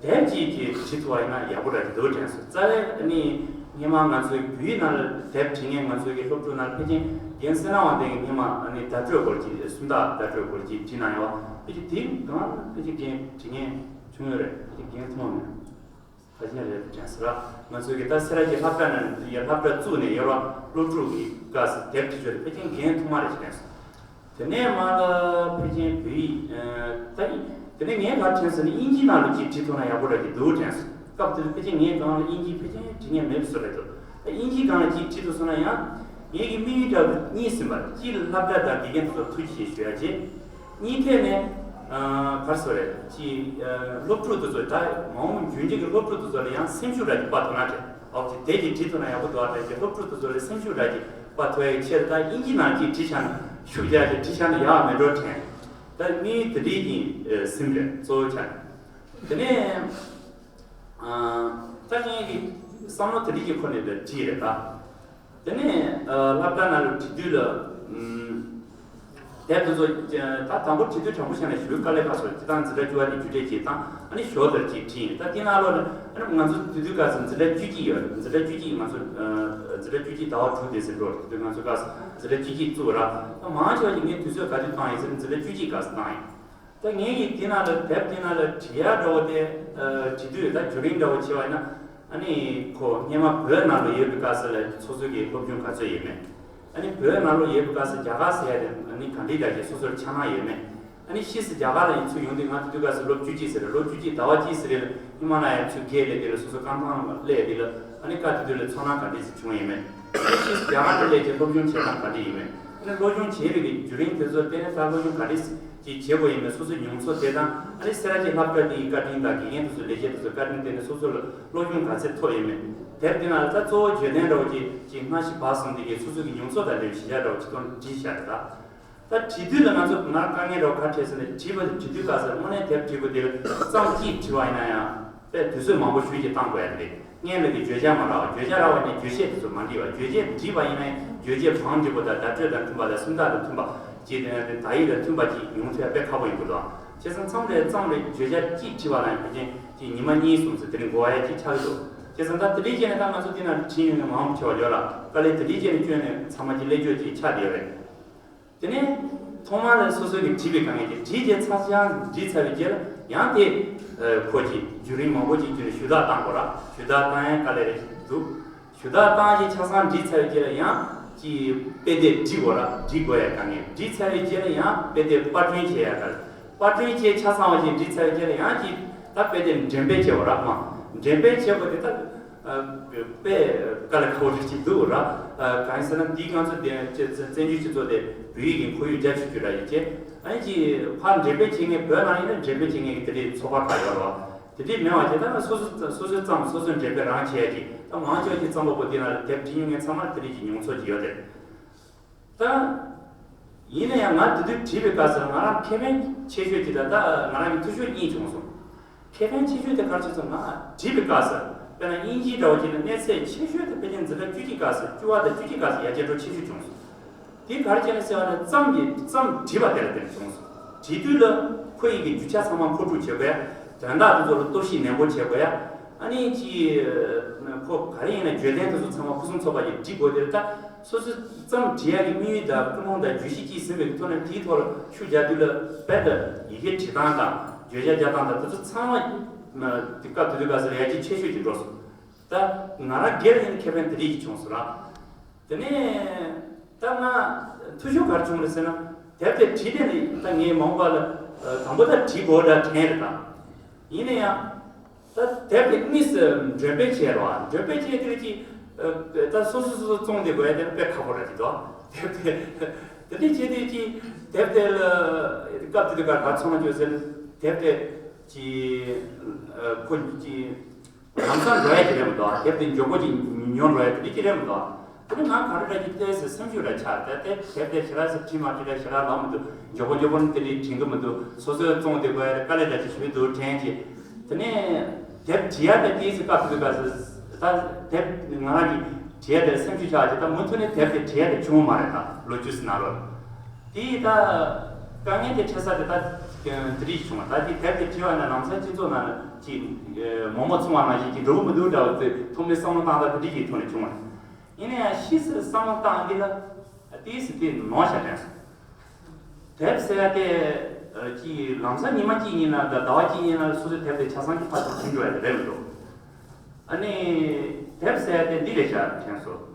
དེབ་ཅིག་ཅིག་བྲིས་ཐུབ་པ་ཡིན་ན་ཡག་པོ་འདྲ་ཅིག་འདུག་དྲན་སོང་། རྩ་བའི་ཨ་ནི་སྔོན་མ་ང་ཚོའི་བོད་ཡིག་ནང་ལ་དེབ་བྲིས་མཁན་ང་ཚོའི་གི་སློབ་ཕྲུག་ནང་ལ་ཕལ་ཆེར་རྒན་བསོད་ནམས་དབང་ལྡན་གྱིས་སྔོན་མ་ཨ་ནི་བརྡ་སྤྲོད་སྐོར་ཅིག་སུམ་རྟགས་བརྡ་སྤྲོད་སྐོར་ཅིག་བྲིས་གནང་ཡོད་པ། ཕལ་ཆེར་དེའི་སྒང་ལ་ཕལ་ཆེར་རྒན་བྲིས་མཁན་བྱུང་ཡོད་རེད། ཕལ་ཆེར་རྒན་མཐོང་མེད། ཕལ་ཆེར་རེད་དྲན་སོང་ར། ང་ཚོའི་གི་ད་སེ་ར་བྱེས་སློབ་གྲྭ་ནང་ཡ་སློབ་གྲྭ་བཙུགས་ནས་ཡོད་ར། སློབ་ཕྲུག་གི་སྐབས་སུ་དེབ་འབྲི་རྒྱུ་དེ་ཕལ་ཆེར་འགན་ཐོག་མ་རེད་ཅེས་དྲན་སོང་། དེ་ནས་མ་ལ་ཕལ་ཆེར་བོད་ཡིག་ད་ཡིན། དེ་ནས་ངས་ག་དྲན་སོང་ནི་དབྱིན་ཇིའི་ནང་ལ་ཅིག་བྲིས་ཐུབ་ན་ཡག་པོ་ར་གི་འདུག་དྲན་སོང་། སྐབས་དེར་ཕལ་ཆེར་ངས་སྒང་ལ་དབྱིན་ཇི་ཕལ་ཆེར་འབྲི་མཁན་མེད་པ་བཟོ་རེད་འདུག། ད་དབྱིན་ཇིའི་སྒང་ལ་ཅིག་བྲིས་ཐུབ་སོང་ན་ཡང་། ངེད་ཀྱི་དམིགས་ཡུལ་འདྲ་བོ་གཉིས་ཟིན་པ། གཅིག་ལ་སློབ་གྲྭ་དང་དགེ་རྒན་དེ་ཚོར་ཐུགས་རྗེ་ཆེ་ཞུ་ཡ་བྱས། གཉིས་ཐད་ནས་ག་རེ་ཟེར་རེད། གཅིག་སློབ་ཕྲུག་དེ་ཚོ་ད་མ་འོངས་རྒྱུན་རྒྱུད་ཀྱི་སློབ་ཕྲུག་དེ་ཚོ་ལ་ཡང་སེམས་ཤུགས་འདྲ་ཅིག་སྤར་ཐུབ་ན་བྱས། ཨོ་ཅིག་དེ་ཅིག་བྲིས་ཐུབ་ན་ཡག་པོ་འདུག་ཨ། དྲན་གྱི་སློབ་ཕྲུག་དེ་ཚོ་ལ་སེམས་ཤུགས་འདྲ་ཅིག་སྤར་ཐུབ་ཡ་གི་ཆེད་དུ་ད་དབྱིན་ཇིའི་ནང་ཅིག་བྲིས་བཞག་ན་ཤུགས་རྒྱག་ཅིག་བྲིས་བཞག་ན་ཡག་མེད་འགྲོ་དྲན། ད་དམིགས་ཡུལ་དེ་འདྲའི་གི་སེམས་རེད་གཙོ་བོ་ཆ་ནས། དེ་ནས་ད་ངེད་ཀྱི་བསམ་བློ་དེ་འདྲའི་གི་ཁོ་ནས་ད་བྲིས་རེད་ད། དེ་ནས་སློབ་གྲྭ་ནང་ལ་བྲིས་དུས་ལ། དེབ་དེ་ཚོ་ད་དང་པོ་བྲིས་དུས་དྲང་པོ་བཤད་ན་ཞུ་དཀའ་ལས་ཁག་སོགས་ཀྱི་སྟངས་འཛིན་གྲྭ་བཅུ་པ་དེ་བརྒྱུད་སྤྲོད་བྱེད་སྟངས་ཨ་ནི་ཞོར་དུ་ཅིག་བྲིས་ཡིན། ད་དེ་ནང་ལོགས་ནས་ཨ་ནི་ང་ཚོ་དེ་དུས་སྐབས་སུ་འཛིན་གྲྭ་བཅུ་གཅིག་ཡོད་རེད། འཛིན་གྲྭ་བཅུ་གཅིག་ང་ཚོ་འཛིན་གྲྭ་བཅུ་གཅིག་ཟླ་བ་དྲུག་དེ་ཟིན་འགྲོ་རེད། དེ་དུས་ང་ཚོ་སྐབས་སུ་འཛིན་གྲྭ་བཅུ་གཅིག་བཙུགས་ར། ད་མང་ཆེ་བ་ཞིག་ངས་དུས་ཚོད་ག་དུས་བཏང་ཡིན་ཟེར་ན་འཛིན་གྲྭ་བཅུ་གཅིག་སྐབས་སུ་བཏང་ཡིན། ད་ངེད་ཀྱིས་དེ་ནང་ལ་དེབ་དེ་ནང་ལ་བྲིས་ཡ་འདྲ་བོ་དེ་བྲིས་དུས་ད་བརྒྱུད་རིམ་འདྲ་བོ་བྱས་པ་ཡིན་ན། ཨ་ནི་ཁོ་སྔོན་མ་བོད་ནང་ལ་ཡོད་པའི་སྐབས་སུ་ལ་སོ་སོ་གི་སློབ་སྦྱོང་ག་ཚོད་ཡོད་མེད། ཨ་ནི་བོད་ནང་ལ་ཡོད་པའི་སྐབས་སུ་རྒྱ་གར་ཟེར་ཡ་དེ་ཨ་ནི་ག་འདྲའི་འདྲ་ཞིག་སོ་སོར་ཆགས་སྣང་ཡོད་མེད། ཨ་ནི་ཕྱིས་སུ་རྒྱ་གར་ལ་ཡིན་ཚུར་ཡོང་དུས་ང་དེ་དུས་སྐབས་སུ་ལོ་བཅུ་གཅིག་ཟེར་རེད། ལོ་བཅུ་གཅིག་ཟླ་བ་གཅིག་ཟེར་རེད། ཧི་མ་ལ་ཡ་ཚུར་བརྒལ་སླེབས་དུས་ལ་སོ་སོ་རྐང་ཐང་ལ་སླེབས་དུས་ལ་ཨ་ནི་སྐབས་དེ་དུས་ལ་ཚོར་སྣང་ག་འདྲ་ཞིག་བྱུང་ཡོད་མེད། ཨ་ནི་ཕྱིས་སུ་རྒྱ་གར་དུ་སླེབས་རྗེས་སློབ་སྦྱོང་བྱེད་སྟངས་ག་འདྲ་ཡིན་མེད། ཨ་ནི་སློབ་སྦྱོང་བྱེད་པའི་གི་བརྒྱུད་རིམ་དེ་ཚོར་བལྟས་ནས་ད་སློབ་སྦྱོང་ག་འདྲ་ཅིག་བྱེད་དགོས་ཡིན་མིན་སོ་སོའི་མྱོང་ཚོར་དེ་དང་། ཨ་ནི་སེ་ར་བྱེས་སློབ་གྲྭ་དེའི་བཀའ་དྲིན་དང་དགེ་རྒན་དེ་ཚོའི་ལས་བྱེད་དེ་ཚོའི་བཀའ་དྲིན་བརྟེན་ནས་སོ་སོ་ལ་སློབ་སྦྱོང་ག་ཚད་ཐོབ་ཡོད་མེད། དེར་བརྟེན་ན་ད་གཙོ་བོ་བརྗོད་དོན་འདྲ་བོ་ཅིག་ཅིག་སྔ་ཕྱི་བར་གསུམ་དེ་གའི་སོ་སོ་གི་མྱོང་ཚོར་དང་འབྲེལ་བའི་གཞི་བཞག་འདྲ་བོ་ཅིག་ཐོག་ནས་བྲིས་བཞག་རེད་ད། ད་བྲིས་དུས་ལ་ང་ཚོ་ང་དཀའ་ངལ་འདྲ་བོ་ག་འཕྲད་ཟེར་ན། བྲིས་པ་དེ་བྲིས་དུས་སྐབས་སུ་དངོས་གནས་དེབ་བྲིས་པ་དེ་ལ་རྩོམ་གཅིག་བྲིས་པ་ཡིན་ན་ཡང་དཔེ་དུས་ཚོད་མང་པོ་ཞེ་ཅིག་བཏང་དགོས་ཡ་རེད། སྔོན་ལ་གི་བརྗོད་བྱ་མ་རག་པ། བརྗོད་བྱ་རག་པ་ནས་བརྗོད་བྱེད་དེ་ཚོ་མ་འགྲིག་པ། བརྗོད་བྱེད་འགྲིག་པ་ཡིན་ན་ཡང་བརྗོད་བྱེད་བང་འགྲིག་པོ་དང་བརྡ་སྤྲོད་དང་མཐུན་པ་དང་སུམ་རྟགས་དང་མཐུན་པ་ཅིག་དེ་ནས་དེ་དག་ཡིག་དང་མཐུན་པ་ཅིག་ཡོང་ཐུབ་ཡ་དཔེ་ཁག་པོ་ཡིན་དགོས་འདུག། བྱས་ཙང་མཚམས་རེ་མཚམས་རེ་བརྗོད་བྱ་གཅིག་བྲིས་པ་ལ་ཡང་ཕལ་ཆེར་ཅིག་ཉི་མ་གཉིས་གསུམ་ཙམ་དེ་རིང་འགོར་བ་ཡ་ཅིག་ཆགས་ཀྱི་འདུག། བྱས་ཙང་ད་དེ་འདྲའི་རྐྱེན་ནས་ད་ང་ཚོ་འདི་ནང་བྲིས་མྱོང་མཁན་མང་པོ་ཆེ་བ་ཡོད་ལ། དཀའ་ལས་དེ་འདྲའི་རྐྱེན་ནས་བསྐྱོན་ནས་ཚང་མ་ཅིག་སླེབས་འཇོག་ཅིག་ཆགས་བསྡད་ཡོད་རེད། དེ་ནས་ཐོག་མར་ལ་སོ་སོ་གིས་བྲིས་པའི་དཀའ་ངལ་གྱིས་བྲིས་རྗེས་ཚར་ཞང་བྲིས་ཚར་བའི་རྗེས་ལ་ཡང་དེ་ཁོ་གྱིས་བརྒྱུད་རིམ་མང་པོ་ཅིག་བརྒྱུད་ནས་ཞུ་དག་བཏང་དགོས་ར། ཞུ་དག་བཏང་ཡའི་དཀའ་ལས་རེ་ཞིག་འདུག། ཞུ་དག་བཏང་རྗེས་ཆ་ཚང་བྲིས་ཚར་བའི་རྗེས་ལ་ཡང་ཅིག་དཔེ་དེབ་འབྲི་དགོས་ར། འབྲི་དགོས་ཡ་དཀའ་ངལ། འབྲི་ཚར་བའི་རྗེས་ལ་ཡང་དཔེ་དེབ་པར་སྐྲུན་བྱེད་ཡ་དཀའ་ལས། པར་སྐྲུན་བྱས་ཆ་ཚང་བ་ཞིག་འབྲི་ཚར་བའི་རྗེས་ལ་ཡང་ཅིག་ད་དཔེ་དེབ་འགྲེམས་སྤེལ་བྱེད་དགོས་ར། མ་འགྲེམས་སྤེལ་བྱེད་དགོས་དེ་ད་དཔེ་དཀའ་ལས་ཁག་པོ་ཞིག་འདུག་ར། གང་ཡིན་ཟེར་ན་འདི་ང་ཚོ་དེ་བཙན་བྱོལ་སྤྱི་ཚོགས་དེ་བོད་ཡིག་གི་ཁོར་ཡུག་རྒྱ་ཆེ་ཤོས་ར་ཡིན་ཅེ། ཨ་ནི་ཅིག་ཕར་འགྲེམས་སྤེལ་བྱེད་མཁན་བོད་ནང་ཡིན་ན་འགྲེམས་སྤེལ་བྱེད་མཁན་གྱི་དེ་འདྲའི་ཚོགས་པ་ཁག་ཡོད་ར་བ། དེ་འདྲའི་མེད་པ་བྱས་ད་ང་སོ་སོ་སོ་སོའི་རྩོམ་སོ་སོའི་འགྲེམས་སྤེལ་རང་བྱས་ཀྱི་ད་མང་ཆེ་བ་ཅིག་རྩོམ་པ་པོ་དེ་ན་དེབ་བྲིས་མྱོང་མཁན་ཚང་མར་དེ་འདྲའི་ཅིག་མྱོང་ཚོར་ཅིག་ཡོད་རེད། ད། ཡིན་ན་ཡང་ང་དེ་དུས་བྲིས་པའི་སྐབས་སུ་ང་རང་ཁེ་ཕན་ཆེ་ཤོས་ཅིག་དང་ད་ང་རང་གི་འཐུས་ཤོར་གཉིས་བྱུང་སོང་། ཁེ་ཕན་ཆེ་ཤོས་དེ་ག་རེ་བྱས་སོང་། ང་བྲིས་པའི་སྐབས་སུ་དཔེར་ན་དབྱིན་ཇིའི་འདྲ་བོ་བྱས་ན་གནས་ཚད་ཆེ་ཤོས་དེ་ཕལ་ཆེར་འཛིན་གྲྭ་བཅུ་གཅིག་སྐབས་སུ་བཅུ་པ་དང་བཅུ་གཅིག་སྐབས་སུ་ཡར་རྒྱས་འགྲོ་ཆེ་ཤོས་བྱུང་སོང་། དེ་ག་རེ་བྱས་ནས་ཟེར་བ་ན་རྩོམ་གྱི་རྩོམ་བྲིས་པ་དེ་ལ་བརྟེན་ནས་བྱུང་སོང་། བྲིས་དུས་ལ་ཁོ་ཡི་གི་རྒྱུ་ཆ་ཚང་མ་མཁོ་སྒྲུབ་བྱེད་དགོས་ཡ། དོན་དག་དེ་ཚོ་ལ་གཏོར་བཤིག་ནན་པོ་བྱེད་དགོས་ཡ། ཨ་ནི་ཅི། ཁོ་ག་རེ་ཡིན་ན་བརྗོད་དོན་དེ་ཚོ་ཚང་མ་ཕུན་སུམ་ཚོགས་པ་ཞིག་འབྲི་དགོས་དེ་རེད་ད། སོ་སོའི་རྩོམ་འབྲི་ཡ་གི་དམིགས་ཡུལ་དང་ཀུན་སློང་དང་བརྗོད་གཞི་གཅིག་ཟིན་པའི་ཐོག་ནས་དེའི་ཐོག་ལ་ཤུགས་རྒྱག་དུས་ལ་དཔེ་དང་ཡི་གེ་འབྲི་སྟངས་དང་བརྗོད་བྱ་རྒྱག་སྟངས་དང་དེ་ཚོ་ཚང་མ་དེ་སྐབས་དེ་དུས་སྐབས་སུ་ཡར་རྒྱས་ཆེ་ཤོས་ཅིག་འགྲོ་སོང་། ད་ང་རང་སྒེར་ཡིན་ན་ཁེ་ཕན་དེ་འདྲ་ཞིག་བྱུང་སོང་ར། དེ་ནས་ད་ང་འཐུས་ཤོར་ག་རེ་བྱུང་རེད་ཟེར་ན། དེབ་དེ་བྲིས་དེ་ནི་ད་ངས་མ་འོངས་པ་ལ་དང་པོ་ད་བྲིས་དགོས་འདྲ་དྲན་རེད་ད། ཡིན་ན་ཡང་། ད་དེབ་དེ་དངོས་སུ་འགྲེམས་སྤེལ་བྱས་རོགས། འགྲེམས་སྤེལ་བྱས་དེ་ཅི། ད་སོ་སོ་སོ་སོ་བཙོང་དེ་དགོས་ཡ་དེ་དཔེ་ཁག་པོ་ར་ཅིག་འདུག། དེབ་དེ། དེ་འདྲ་བྱས་དེ་ཅི། དེབ་དེ་ལ་སྐབས་དེ་དུས་ག་ག་ཚང་མ་བཅོས་ཟེར། དེབ་དེ་ཅི། ཁོ་ཅི། ལམ་སང་འགྲོ་ཡ་ཅིག་རེད་མི་འདུག། དེབ་དེ་མགྱོགས་པོ་ཅིག་ཉོ་འགྲོ་ཡ་དེ་འདྲ་ཅིག་རེད་མི་འདུག། དེ་ནི་ང་ག་རེ་འདྲ་ཅིག་བལྟས་ཟེར་སེམས་ཤུགས་ར་ཆག། ད་དེབ་དེབ་དེ་ཞེ་དྲག་ཟེར་བྲིས་མ་བྲིས་ར་ཞེ་དྲག་ལབ་མི་འདུག། མགྱོགས་པོ་མགྱོགས་པོ་ནི་དེ་འདྲ་དྲན་གི་མི་འདུག། སོ་སོས་བཙོང་དེ་དགོས་ཡ་དཀའ་ལས་འདྲ་ཅིག་ཞུས་འདུག་དྲན་ཅིག། དེ་ནས་དེབ་བྲིས་ཡ་དེ་དེའི་ཟེར་སྐབས་དེ་དུས་སྐབས་སུ་ད་དེབ་ང་རང་གི་བྲིས་ཡ་དེ་སེམས་ཤུགས་ཆག་ཅིག། ད་མུ་མཐུད་ནས་དེབ་དེ་བྲིས་ཡ་དེ་བྱུང་བ་མ་རེད། ད་ལོ་རྒྱུས་སུ་ན་རོ། དེ་ད་དཀའ་ངལ་དེ་འཕྲད་ས་དེ་ད་དེ་རིགས་བྱུང་བ། ད་དེ་དེབ་དེ་བྲིས་པ་ན་ལམ་སང་སྤྱི་ཚོགས་ནང་ལ་ཅིག་མོག་མོག་ཚོང་བ་ནང་བཞིན་ཅིག་འགྲོ་གི་མི་འདུག་འདྲ་བ་ཚོས་ཐོག་མའི་བསམ་བློ་བཏང་སྟངས་དེ་འདྲ་ཞིག་ཐོག་ནས་བྱུང་བ། ཡིན་ན་ཡང་ཕྱིས་སུ་བསམ་བློ་བཏང་འདི་ལ་ཏིས་དེ་ནོར་ཤ་དྲན་སོང་། དེབ་ཟེར་ཡ་དེ་ཅིག་ལམ་སང་ཉི་མ་གཅིག་གཉིས་ན་ད་ཟླ་བ་གཅིག་གཉིས་ན་སོ་སོའི་དེབ་དེ་ཆ་ཚང་གི་ཕར་ཚུར་བྱིན་འགྲོ་ཡ་དེ་རེད་མི་འདུག། ཨ་ནི་དེབ་ཟེར་ཏེ་འདི་རེད་ཤག་དྲན་སོང་།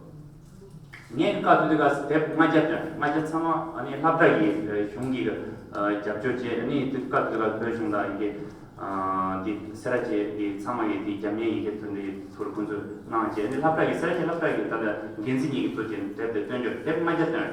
ངས་སྐབས་དེ་དུས་སྐབས་དེབ་ལྔ་བརྒྱ་བཏོན། ལྔ་བརྒྱ་ཚང་མ་ཨ་ནི་སློབ་གྲྭ་ཡི་གཞུང་གི་རྒྱབ་སྐྱོར་བྱས། ཨ་ནི་དེ་སྐབས་དེ་དུས་སྐབས་བོད་གཞུང་དང་ཡི་གེ་འདི་སེ་ར་བྱེས་འདི་ཚང་མ་ཡི་འདི་རྒྱབ་གཉེར་ཡི་གེ་ཐོན་འདི་ཐུར་ཁོང་ཚོས་གནང་བྱས། ཨ་ནི་སློབ་གྲྭ་ཡི་སེ་ར་བྱེས་སློབ་གྲྭ་ཡི་ད་ལྟ་འགན་འཛིན་གཉིས་ཀྱི་གཙོ་བྱས་དེབ་དེ་བཏོན་རྒྱུ་དེབ་ལྔ་བརྒྱ་བཏོན།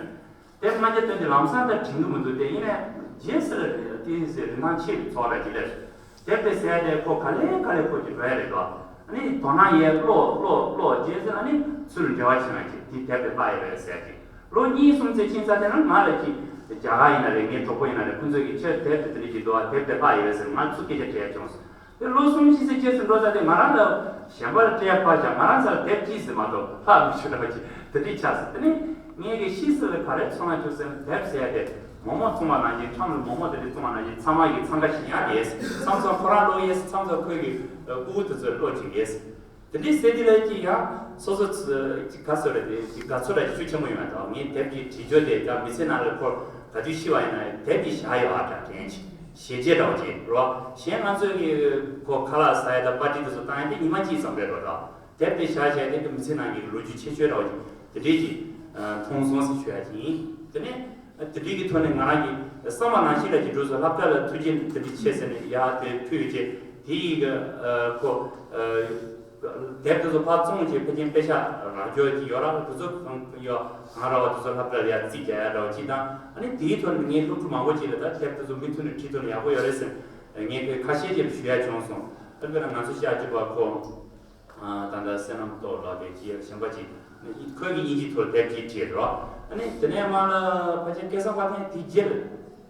དེབ་ལྔ་བརྒྱ་བཏོན་ཏེ་ལམ་སང་ད་དྲན་གྱི་མི་འདུག་སྟེ། ཡིན་ནའི་རྗེས་སུ་ལ་དེ་ཟེར་རིན་ཐང་ཆེ་བའི་ཚོར་བ་ཅིག་སླེབས་སོང་། དེབ་དེ་ཟེར་ཏེ་ཁོ་ག་ལེ་ག་ལེ་ཁོ་ཀྱི་འགྲོ་ཡ་རེད་དོ། ཨ་ནི་དོ་སྣང་ཡས་ཀློག་ཀློག་ཀློག་རྗེས་སུ་ཨ་ནི་ཚུར་འབྲེལ་བ་བྱེད་ན་ཅིག་དེ་དེབ་དེ་ལྷག་ཡོད་རེད་ཟེར་ཅིག་ལོ་གཉིས་གསུམ་ཙམ་ཕྱིན་ཚར་དེ་ན་ང་ལ་ཅིག་རྒྱ་གར་ཡིན་ན་རེད། ངའི་གྲོགས་པོ་ཡིན་ན་རེད། ཁོང་ཚོས་ཀྱི་ཁྱོད་དེབ་དེ་དེ་འདྲ་ཅིག་འདུག་ཨ། དེབ་དེ་ལྷག་ཡོད་རེད་ཟེར་ང་ཚུར་སྐད་ཆ་དྲིས་བྱུང་། དེ་ལོ་གསུམ་བཞི་ཙམ་རྗེས་སུ་འགྲོ་ཚར་དེ་ང་རང་ལ་གཞན་པ་ལ་སྤྲད་ཕར་བཞག་ང་རང་ཚ་ལ་དེབ་ཅིག་ཟེར་མ་གཏོགས་ལྷག་མི་ཤོར་བ་ཅིག་དེ་འདྲ་ཆགས་སོང་། དེ་ནས་ངས་ཀྱི་ཕྱིས་སུ་ལ་ག་རེ་ཚོར་སྣང་བྱུང་ཟེར་ན། དེབ་ཟེར་ཏེ་མོག་མོག་བཙོང་བ་ནང་བཞིན། ཁྲོམ་ལ་མོག་མོག་དེ་འདྲ་བཙོང་བ་ནང་བཞིན་ཚང་མ་གིས་འཚང་ཁ་ཤིག་ཡང་རེད། མཚམས་མཚམས་ཁོ་རང་ཀློག་ཡས། མཚམས་མཚམས་ཁོས་ཀྱི་ཨ་ཕྲུ་གུ་དེ་ཚོས་ཀློག་བྱེད་ཡས། དེ་འདྲའི་ཟེར་དེ་ལ་ཀྱི་ཡང་སོ་སོ་ཚོ་ཅིག་ག་ཚོད་རེད། དེ་ཅིག་དགའ་ཚོར་ར་ཅིག་ཤུགས་ཆེན་པོ་ཡོང་ཡ་དང་། ངས་དེབ་ཀྱི་བྲིས་རྒྱུ་དེ་ད་མི་ཚེ་ནང་ལ་ཁོ་ག་དུས་ཤི་བ་ཡིན་ན་དེབ་ཀྱི་བཞག་ཡོད་ཨ་འདྲ་དྲན་ཅིག་ཞེ་བརྗེད་འདྲ་བོ་ཅིག་རོ། གཞན་ང་ཚོས་ཀྱི་ཁོ་ཁ་ལག་ཟ་ཡ་དང་པར་ཊི་དེ་ཚོ་བཏང་ཡ་དེ་ཉི་མ་གཅིག་ཙམ་རེད་རོ། ད་དེབ་དེ་བཞག་བྱས་དེ་གི་མི་ཚེ་ནང་གི་ལོ་རྒྱུས་ཆེ་ཤོས་འདྲ་བོ་ཅིག་དེ་འདྲའི་ཅིག་མཐོང་སོང་ཟེར་ཞུ་ཡ་ཅིག་ཡིན། དེ་ནས་དེ་འདྲའི་གི་ཐོག་ནས་ང་རང་གི་བསམ་པ་ནང་བཞིན་ལ་ཅིག་འགྲོ་སོང་། སློབ་གྲྭ་ལ་ཐུགས་རྗེ་དེ་འདྲ་ཆེ་ཟེར་ནས་ཡར་དེ་ཕུལ་ཡོད་ཅེ། དེ་ཡི་གི་ཁོ། དེབ་དེ་ཚོ་ཕར་བཙོང་བྱས་ཕལ་ཆེར་པེ་ཤ་རག་རྒྱུ་ཅིག་ཡོད་ར། དེ་ཚོ་གང་ཡོད་གང་རག་པ་དེ་ཚོ་སློབ་གྲྭ་ལ་ཡར་རྩིས་རྒྱག་ཡ་འདྲ་བོ་ཅིག་དང་། ཨ་ནི་དེའི་ཐོག་ནས་ངའི་སློབ་ཕྲུག་མང་པོ་ཅིག་ལ་ད་དེབ་དེ་ཚོ་མུ་མཐུད་ནས་བྲིས་ཐུབ་ན་ཡག་པོ་ཡོད་རེད་ཟེར་ངས་ཁ་ཤས་ཅིག་ལ་ཞུ་ཡ་བྱུང་སོང་། ཨ་ནི་དཔེར་ན་ང་ཚོ་ཤག་ཅིག་པ་ཁོ། ད་ལྟ་བསོད་ནམས་སྟོབས་ལགས་ཀྱིས་ཅིག་གཞན་པ་ཅིག་ཁོས་ཀྱི་དབྱིན་ཇིའི་ཐོག་དེབ་ཅིག་བྲིས་རོ། ཨ་ནི་དེ་ནས་མ་ལ་ཕལ་ཆེར་སྐལ་བཟང་དཔལ་ལྡན་དེ་རྗེས་ལ་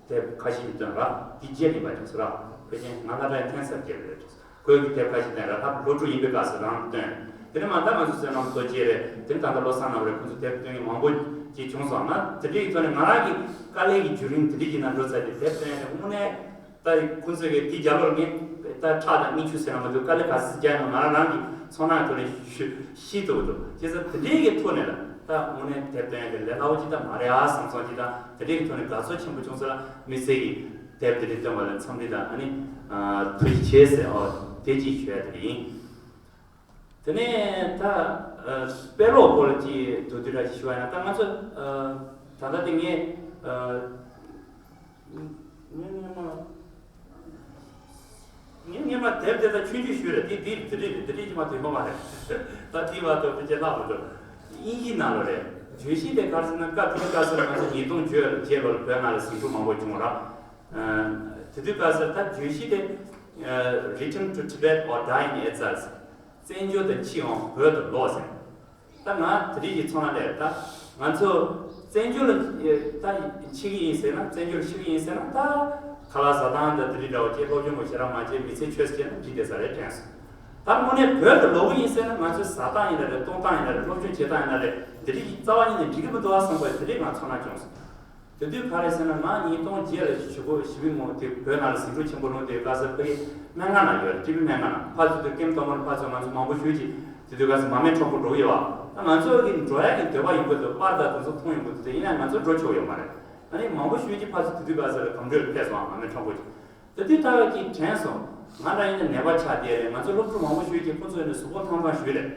དེབ་ཁ་ཤས་ཤིག་བཏོན་ར། དེ་རྗེས་ཡིན་པ་ཅིག་ཟེར་ར། ཕལ་ཆེར་ང་ལ་ར་ཐེངས་གསར་རྒྱབ་རེད། ཁོས་ཀྱི་དེབ་ཁ་ཤས་བསྟན་ར། ད་སློབ་ཕྲུག་ཡིན་པའི་སྐབས་སུ་རང་བཏོན། དེ་ནས་མ་ད་ང་ཚོ་བསོད་ནམས་སྟོབས་རྒྱས་རེད། དེ་ནས་ད་ལྟ་བློ་བཟང་རྣམ་རེད། ཁོང་ཚོ་དེབ་བཏོན་མཁན་མང་པོ་ཅིག་བྱུང་སོང་ན། དེ་འདྲའི་ཐོག་ནས་ང་རང་གི་དཀའ་ལས་ཀྱི་བརྒྱུད་རིམ་དེ་འདྲའི་ཅིག་ནང་འགྲོ་ཚར་ཏེ་དེབ་བཏོན་ཡ་དེ་དངོས་གནས་ད་ཁོང་ཚོ་གི་དེ་རྒྱབ་ལོག་ངས་ད་ཁྲག་དང་གཉིད་ཆུ་ཟེར་ན་མ་གཏོགས་དཀའ་ལས་ག་ཚོད་རྒྱག་ན་ང་རང་རང་གི་ཚོར་སྣང་ཐོག་ནས་ཤི་ཤི་ཐུབ་འདུག་བྱས་ཙང་དེ་འདྲའི་གི་ཐོག་ནས་ལ་ད་དངོས་གནས་དེབ་བཏོན་ཡ་དེ་ལས་སླ་བོ་ཅིག་ད་མ་རེད་ཨ་བསམ་སོང་ཅིག་དང་། དེ་འདྲའི་གི་ཐོག་ནས་དགའ་ཚོར་ཆེན་པོ་བྱུང་ས་ལ་དམིགས་བསལ་གྱི་དེབ་དེ་འདྲའི་བཏོན་པ་ལ་འཚམས་འདྲི་དང་ཨ་ནི་ཐུགས་རྗེ་ཆེ་ཟེར། ཨོ་དེ་ཅིག་ཞུ་ཡ་དེ་ཡིན། དེ་ནས་ད་ཨ་དཔེ་ཀློག་སྐོར་ལ་ཅིག་མདོར་བསྡུས་འདྲ་ཞིག་ཞུ་བ་ཡིན་ན། ད་ང་ཚོ་ཨ་ད་ལྟ་དེ་ངས་ཨ་ངས་སྔོན་མ་ངས་སྔོན་མ་དེབ་དེ་ད་ཆུང་ཆུང་ཞིག་རེད། དེ་དེ་དེ་རིགས་དེ་རིགས་ཀྱི་མ་དེ་ཡོད་མ་རེད། ད་དེ་བར་དུ་དཔེ་ཆ་ལྷག་མི་འགྲོ། དབྱིན་ཇིའི་ནང་ལོགས་རེད། བརྗོད་གཞི་དེ་ག་རེ་ཟེར་ན། སྐབས་དེའི་སྐབས་སུ་ང་ཚོ་ཉིས་སྟོང་བརྒྱད་ལོ་ལ་བོད་ནང་ལ་ཟིང་འཁྲུག་མང་པོ་བྱུང་ར། ཨ་དེ་དུས་སྐབས་སུ་ད་བརྗོད་གཞི་དེ་ཨ་Return to Tibet or Die in Exile། བཙན་བྱོལ་དུ་འཆི་འོང་བོད་དུ་ལོག་ཟེར། ད་ང་དེ་རིགས་ཀྱི་ཚོར་སྣང་ལས། ད་ང་ཚོ་བཙན་བྱོལ་ལ་ད་འཆི་གི་ཡིན་ཟེར་ན། བཙན་བྱོལ་ལ་ཤི་གི་ཡིན་ཟེར་ན། ད་ཁ་ལག་ཟ་སྟངས་དང་དེ་རིགས་འདྲ་བོ་བྱས། སློབ་སྦྱོང་མང་ཞེ་དྲག་མ་བྱས། མི་ཚེ་ཆོས་སུ་བྱས་ན་འགྲིག་བསྡད་ས་རེད་དྲན་སོང་། ད་དངོས་གནས་བོད་དུ་ལོག་གི་ཡིན་ཟེར་ན། ང་ཚོའི་ཟ་སྟངས་ཡིན་ན་རེད། གཏོང་སྟངས་ཡིན་ན་རེད། སློབ་སྦྱོང་བྱེད་སྟངས་ཡིན་ན་རེད། འདི་རིགས་ཀྱི་རྩ་བ་ཉིད་ནས་འགྲིག་གི་མི་འདུག་ཨ་བསམ་པའི་དེ་རིགས་ང་ཚོར་སྣང་བྱུང་སོང་། དེ་དུས་ག་རེ་ཟེར་ན། ང་ཉིས་སྟོང་བརྒྱད་ལ་ཞི་གོ་ཞི་བའི་ངོ་དེ་བོད་ནང་ལ་ཟིང་འཁྲུག་ཆེན་པོ་རུང་དེ་ག་ས་ཕ་གི་སྨན་ཁང་ནང་ཡོད་རེད། ཀྲི་པི་སྨན་ཁང་ནང་ཕར་ཚུར་དུ་ཀེམ་ཐོག་མར་ཕར་ཚུར་ང་ཚོ་མང་པོ་ཞིག་ཅིག་དེ་དུས་ག་ས་མ་སྨད་ཁྲོམ་སྐོར་འགྲོ་གི་ཡོད་པ། ད་ང་ཚོ་གི་འགྲོ་ཡ་གི་འདོད་པ་ཡོང་གི་འདུག་པར་དང་དེ་ཚོ་མཐོང་ཡོང་གི་འདུག་དེ་ཡིན་ན་ང་ཚོ་འགྲོ་ཆོག་ཡོད་མ་རེད། ཨ་ནི་མང་པོ་ཞིག་ཅིག་ཕར་ཚུར་དེ་དུས་ག་ས་ལ་གམ་བགྲོད་ལ་ཕེབས་སོང་། མ་སྨད་ཁྲོམ་སྐོར་ཅིག་དེ་དུས་ལྟ་བ་ཅིག་དྲན་སོང་། ང་འདྲ་ཡིན་ན་ནད་པ་ཆགས་བསྡད་རེད། ང་ཚོ་སློབ་ཕྲུག་མང་པོ་ཞིག་ཅིག་ཁོ་ཚོ་ཡིན་ན་གཟུགས་པོ་ཐང་ཐང་ཞིག་རེད།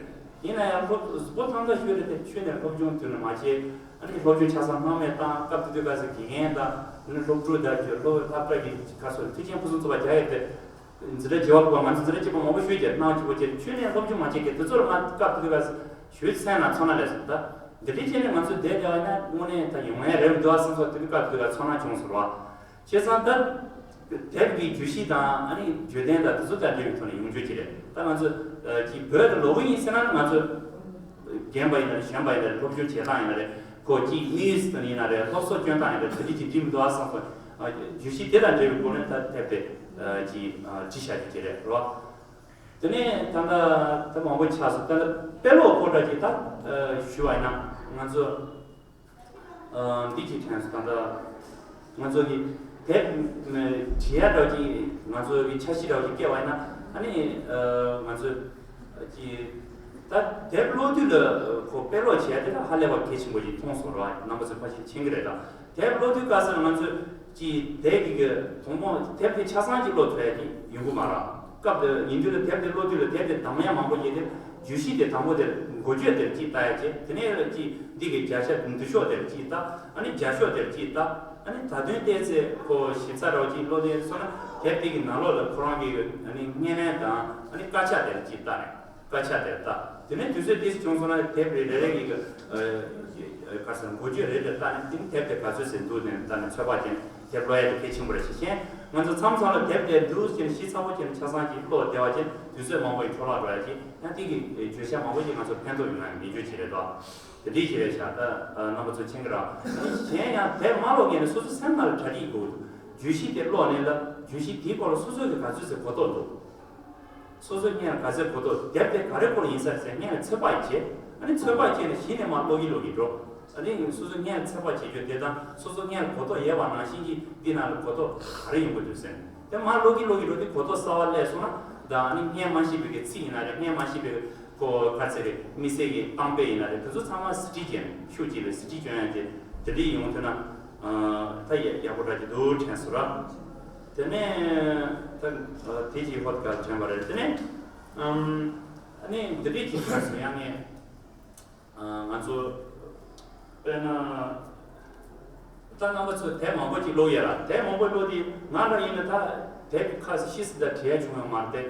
ཡིན་ན་ཡང་སློབ་གཟུགས་པོ་ཐང་ཐང་ཞིག་རེད་དེ། ཁྱོན་ནས་སློབ་སྦྱོང་དུས་ནས་མ་བྱས། ཨ་ནི་སློབ་སྦྱོང་ཆ་ཚང་སྣང་མེད་བཏང་། སྐབས་དེ་དུས་ག་ས་དགེ་རྒན་དང་། ཨ་ནི་སློབ་ཕྲུག་དང་སློབ་སློབ་གྲྭ་གི་ཁ་སོ་མཐུན་རྐྱེན་ཕུན་སུམ་ཚོགས་པ་རྒྱག་ཡོད་དེ། འཛིན་གྲྭ་བརྒྱད་པ་ཕོག་པ། ང་ཚོ་འཛིན་གྲྭ་གཅིག་པ་མང་པོ་ཞིག་ཀྱང་གནང་བཅུག་པ་བྱས། ཁྱོན་ནས་སློབ་སྦྱོང་མ་བྱས་ཀྱི་དེ་ཚོར་ང་སྐབས་དེ་དུས་ག་ས་ཞུས་སེམས་ནང་ཚོར་སྣང་སླེབས་སོང་། ད་འདི་འདྲའི་བྱས་ནས་ང་ཚོ་བསྡད་བསྡད་པ་ཡིན་ན་དངོས་གནས་ད་ཡོང་ཡ་རེད་མི་འདུག་ཨ་བསམ་སོང་། དེ་དུས་སྐབས་དེ་དུས་ག་ཚོར་སྣང་བྱུང་སོང་ར། བྱས་ཙང་ད་དེབ་ཀྱི་བརྗོད་གཞི་དང་ཨ་ནི་བརྗོད་དོན་དང་དེ་ཚོ་དང་འབྲེལ་བའི་ཐོག་ནས་ཡོང་རྒྱུ་ཅིག་རེད། ད་ང་ཚོ་ཨ་ཅིག་བོད་དུ་ལོག་གི་ཡིན་ཟེར་ན། ང་ཚོ་རྒན་པ་ཡིན་ན་རེད། གཞོན་པ་ཡིན་ན་རེད། སློབ་སྦྱོང་བྱེད་སྟངས་ཡིན་ན་རེད། ཁོ་ཅིག་དམིགས་ཡུལ་ཟེར་ཡིན་ན་རེད། སློབ་གསོ་སྐྱོན་སྟངས་ཡིན་ན་རེད། དེ་འདྲ་ཅིག་འགྲིག་མི་འདུག་ཨ་བསམ་སོང་། ཨ་བརྗོད་གཞི་དེ་དང་འབྲེལ་བའི་སྒོ་ནས་ད་དེབ་དེ་ཨ་ཅིག་ཨ་བྲིས་བཞག་རྒྱུ་ཅིག་རེད་རོ། དེ་ནས་ད་ལྟ་ད་མང་པོ་ཆགས་སོང་། ད་ལྟ་དཔེ་ཀློག་སྐོར་འདྲ་ཅིག་ད་ཨ་ཞུ་བ་ཡིན་ན། ང་ཚོ་ཨ་འདི་ཅིག་དྲན་སོང་། ད་ལྟ་ང་ཚོ་གི་དེབ་ཨ་བྲིས་ཡ་འདྲ་ཅིག་ང་ཚོ་གི་འཆར་གཞི་འདྲ་ཅིག་བསྐྱལ་བ་ཡིན་ན། ཨ་ནི་ཨ་ང་ཚོ་གི་ད་དེབ་ཀློག་དུས་ལ་ཁོ་དཔེ་ཀློག་བྱས་ཡ་དེ་ད་ཧ་ལས་པ་གལ་ཆེན་པོ་ཅིག་མཐོང་སོང་ར། རྣམ་པ་ཚོས་ཕལ་ཆེར་མཁྱེན་གྱི་རེད། ད་དེབ་ཀློག་དུས་སྐབས་སུ་ང་ཚོས་ཀྱི་དེབ་ཀྱི་དང་པོ་དེབ་དེ་ཆ་ཚང་ཅིག་ཀློག་ཐུབ་ཡ་ཅིག་ཡོང་གི་མ་རེད། སྐབས་དེ་ཡིན་དུས་ལ་དེབ་དེ་ཀློག་དུས་ལ་དེབ་དེ་གདམ་ཡ་མང་པོ་ཡོད་དེ། བརྗོད་གཞི་དེ་དང་པོ་དེར་འགོ་བརྗོད་དེར་གཅིག་ལྟ་ཡ་བྱས། དེ་ནས་ལ་གཅིག་འདི་གི་བརྒྱ་ཆ་མདུན་ཤོག་དེར་གཅིག་ལྟ། ཨ་ནི་རྒྱབ་ཤོག་དེར་གཅིག་ལྟ། ཨ་ནི་ད་དུང་བལྟས་ཚེ་ཁོ་ཞིབ་ཚགས་རོགས་གཅིག་ཀློག་དེ་སོང་ན། དེབ་དེ་གི་ནང་ལོགས་ལ་ཁོ་རང་གི་ཨ་ནི་སྔོན་གླེང་དང་། ཨ་ནི་དཀར་ཆག་དེར་གཅིག་ལྟ་ནས། དཀར་ཆག་དེར་ལྟ། དེ་ནས་དུས་ཚོད་ཏོག་ཙམ་བྱུང་སོང་ན། དེབ་རེ་རེ་རེ་གི་ཨ་ག་ཟེར་འགོ་བརྗོད་རེ་རེ་ལྟ་ནས། དེ་ནས་དེབ་དེ་ག་ཚོད་ཟིན་འདུག་ནས་ལྟ་ནས་ཚོད་དཔག་བྱས་ནས་དེབ་ཀློག་ཡ་དེ་གལ་ཆེན་པོ་རེད་ཤག་ཤེས། ང་ཚོ་མཚམས་མཚམས་ལ་དེབ་དེ་འདུག་ཅེས་ཞིབ་ཚགས་པོ་བྱས་ནས་ཆ་ཚང་ཅིག་ཀློག་བསྡད་པ་བྱས། དུས་ཚོད་མང་པོ་ཡི་འཕྲོ་བརླག་འགྲོ་ཡ་ཅིག་ཡང་དེ་གི་བརྗོད་བྱ་མང་པོ་ཅིག་ང་ཚོ་ཕན་ཐོགས་ཡོང་ཡ་མི་འགྱུར་ཅིག་རེད་དོ། དེ་འདྲའི་ཞིག་རེད་ཤག་ད་རྣམ་པ་ཚོ་མཁྱེན་གྱི་རེད། གཞན་ཡང་དེབ་མ་ཀློག་མཁན་ནི་སོ་སོའི་སེམས་ནང་ལ་གྲ་སྒྲིག་དགོས་ཀྱི་འདུག་བརྗོད་གཞི་དེ་ཀློག་ནས་ལ། བརྗོད་གཞི་དེའི་སྐོར་ལ་སོ་སོ་གི་ག་ཚོད་ཙམ་གོ་རྟོགས་འདུག་སོ་སོ་སྔོན་ལ་ག་ཚོད་གོ་རྟོགས། དེབ་དེ་ག་རེ་སྐོར་ཡིན་ས་རེད་ཟེར་སྔོན་ལ་ཚོད་དཔག་བྱས། ཨ་ནི་ཚོད་དཔག་བྱས་ནས་གཞི་ནས་མར་ཀློག་གིན་ཀློག་གིན་འགྲོ། ཨ་ནི་སོ་སོ་སྔོན་ལ་ཚོད་དཔག་བྱེད་རྒྱུ་དེ་དང་། སོ་སོ་སྔོན་ལ་གོ་རྟོགས་ཡོད་པ་ནང་བཞིན་གྱི་འདི་ནང་ལ་གོ་རྟོགས་ག་རེ་ཡོང་གི་འདུག་ཟེར་ནས། དེ་མར་ཀློག་གིན་ཀློག་གིན་འགྲོ་དུས་གོ་རྟོགས་གསར་པ་སླེབས་སོང་ན། ད་ཨ་ནི་སྔོན་མ་ཤེས་པའི་གི་ཚིག་ཡིན་ན་རེད། སྔོན་མ་ཤེས་པའི་གི་ཁོ་ག་ཚད་རེད། དམིགས་བསལ་གྱི་གཏམ་དཔེ་ཡིན་ན་རེད། དེ་ཚོ་ཚང་མ་ཟིན་བྲིས་བྱས་ནས་ཤུགས་ཀྱིས་ལ་ཟིན་བྲིས་སྐྱོན་ཡ་དེ་དེ་འདྲ་ཡོང་ཐུབ་ན། ཨ་ད་ཡག་ཡག་པོ་འདྲ་གྱི་འདུག་དྲན་སོང་ར། དེ་ནས་ད་དེ་གཅིག་ཧོད་ག་དྲན་པ་རེད། དེ་ནས་ཨ་ནི་འདི་འདྲས་ཀྱི་ཁ་སང་ཡང་ངས་ང་ཚོ་དཔེར་ན་ད་རྣམ་པ་ཚོ་དེབ་མང་པོ་ཅིག་ཀློག་ཡོད་ར། དེབ་མང་པོ་ཀློག་དུས་ང་འདྲ་ཡིན་ན་ད་དེབ་ཁ་ཤས་ཤིག་ད་བྲིས་ཡ་བྱུང་ཡོད་མ་རེད་དེ།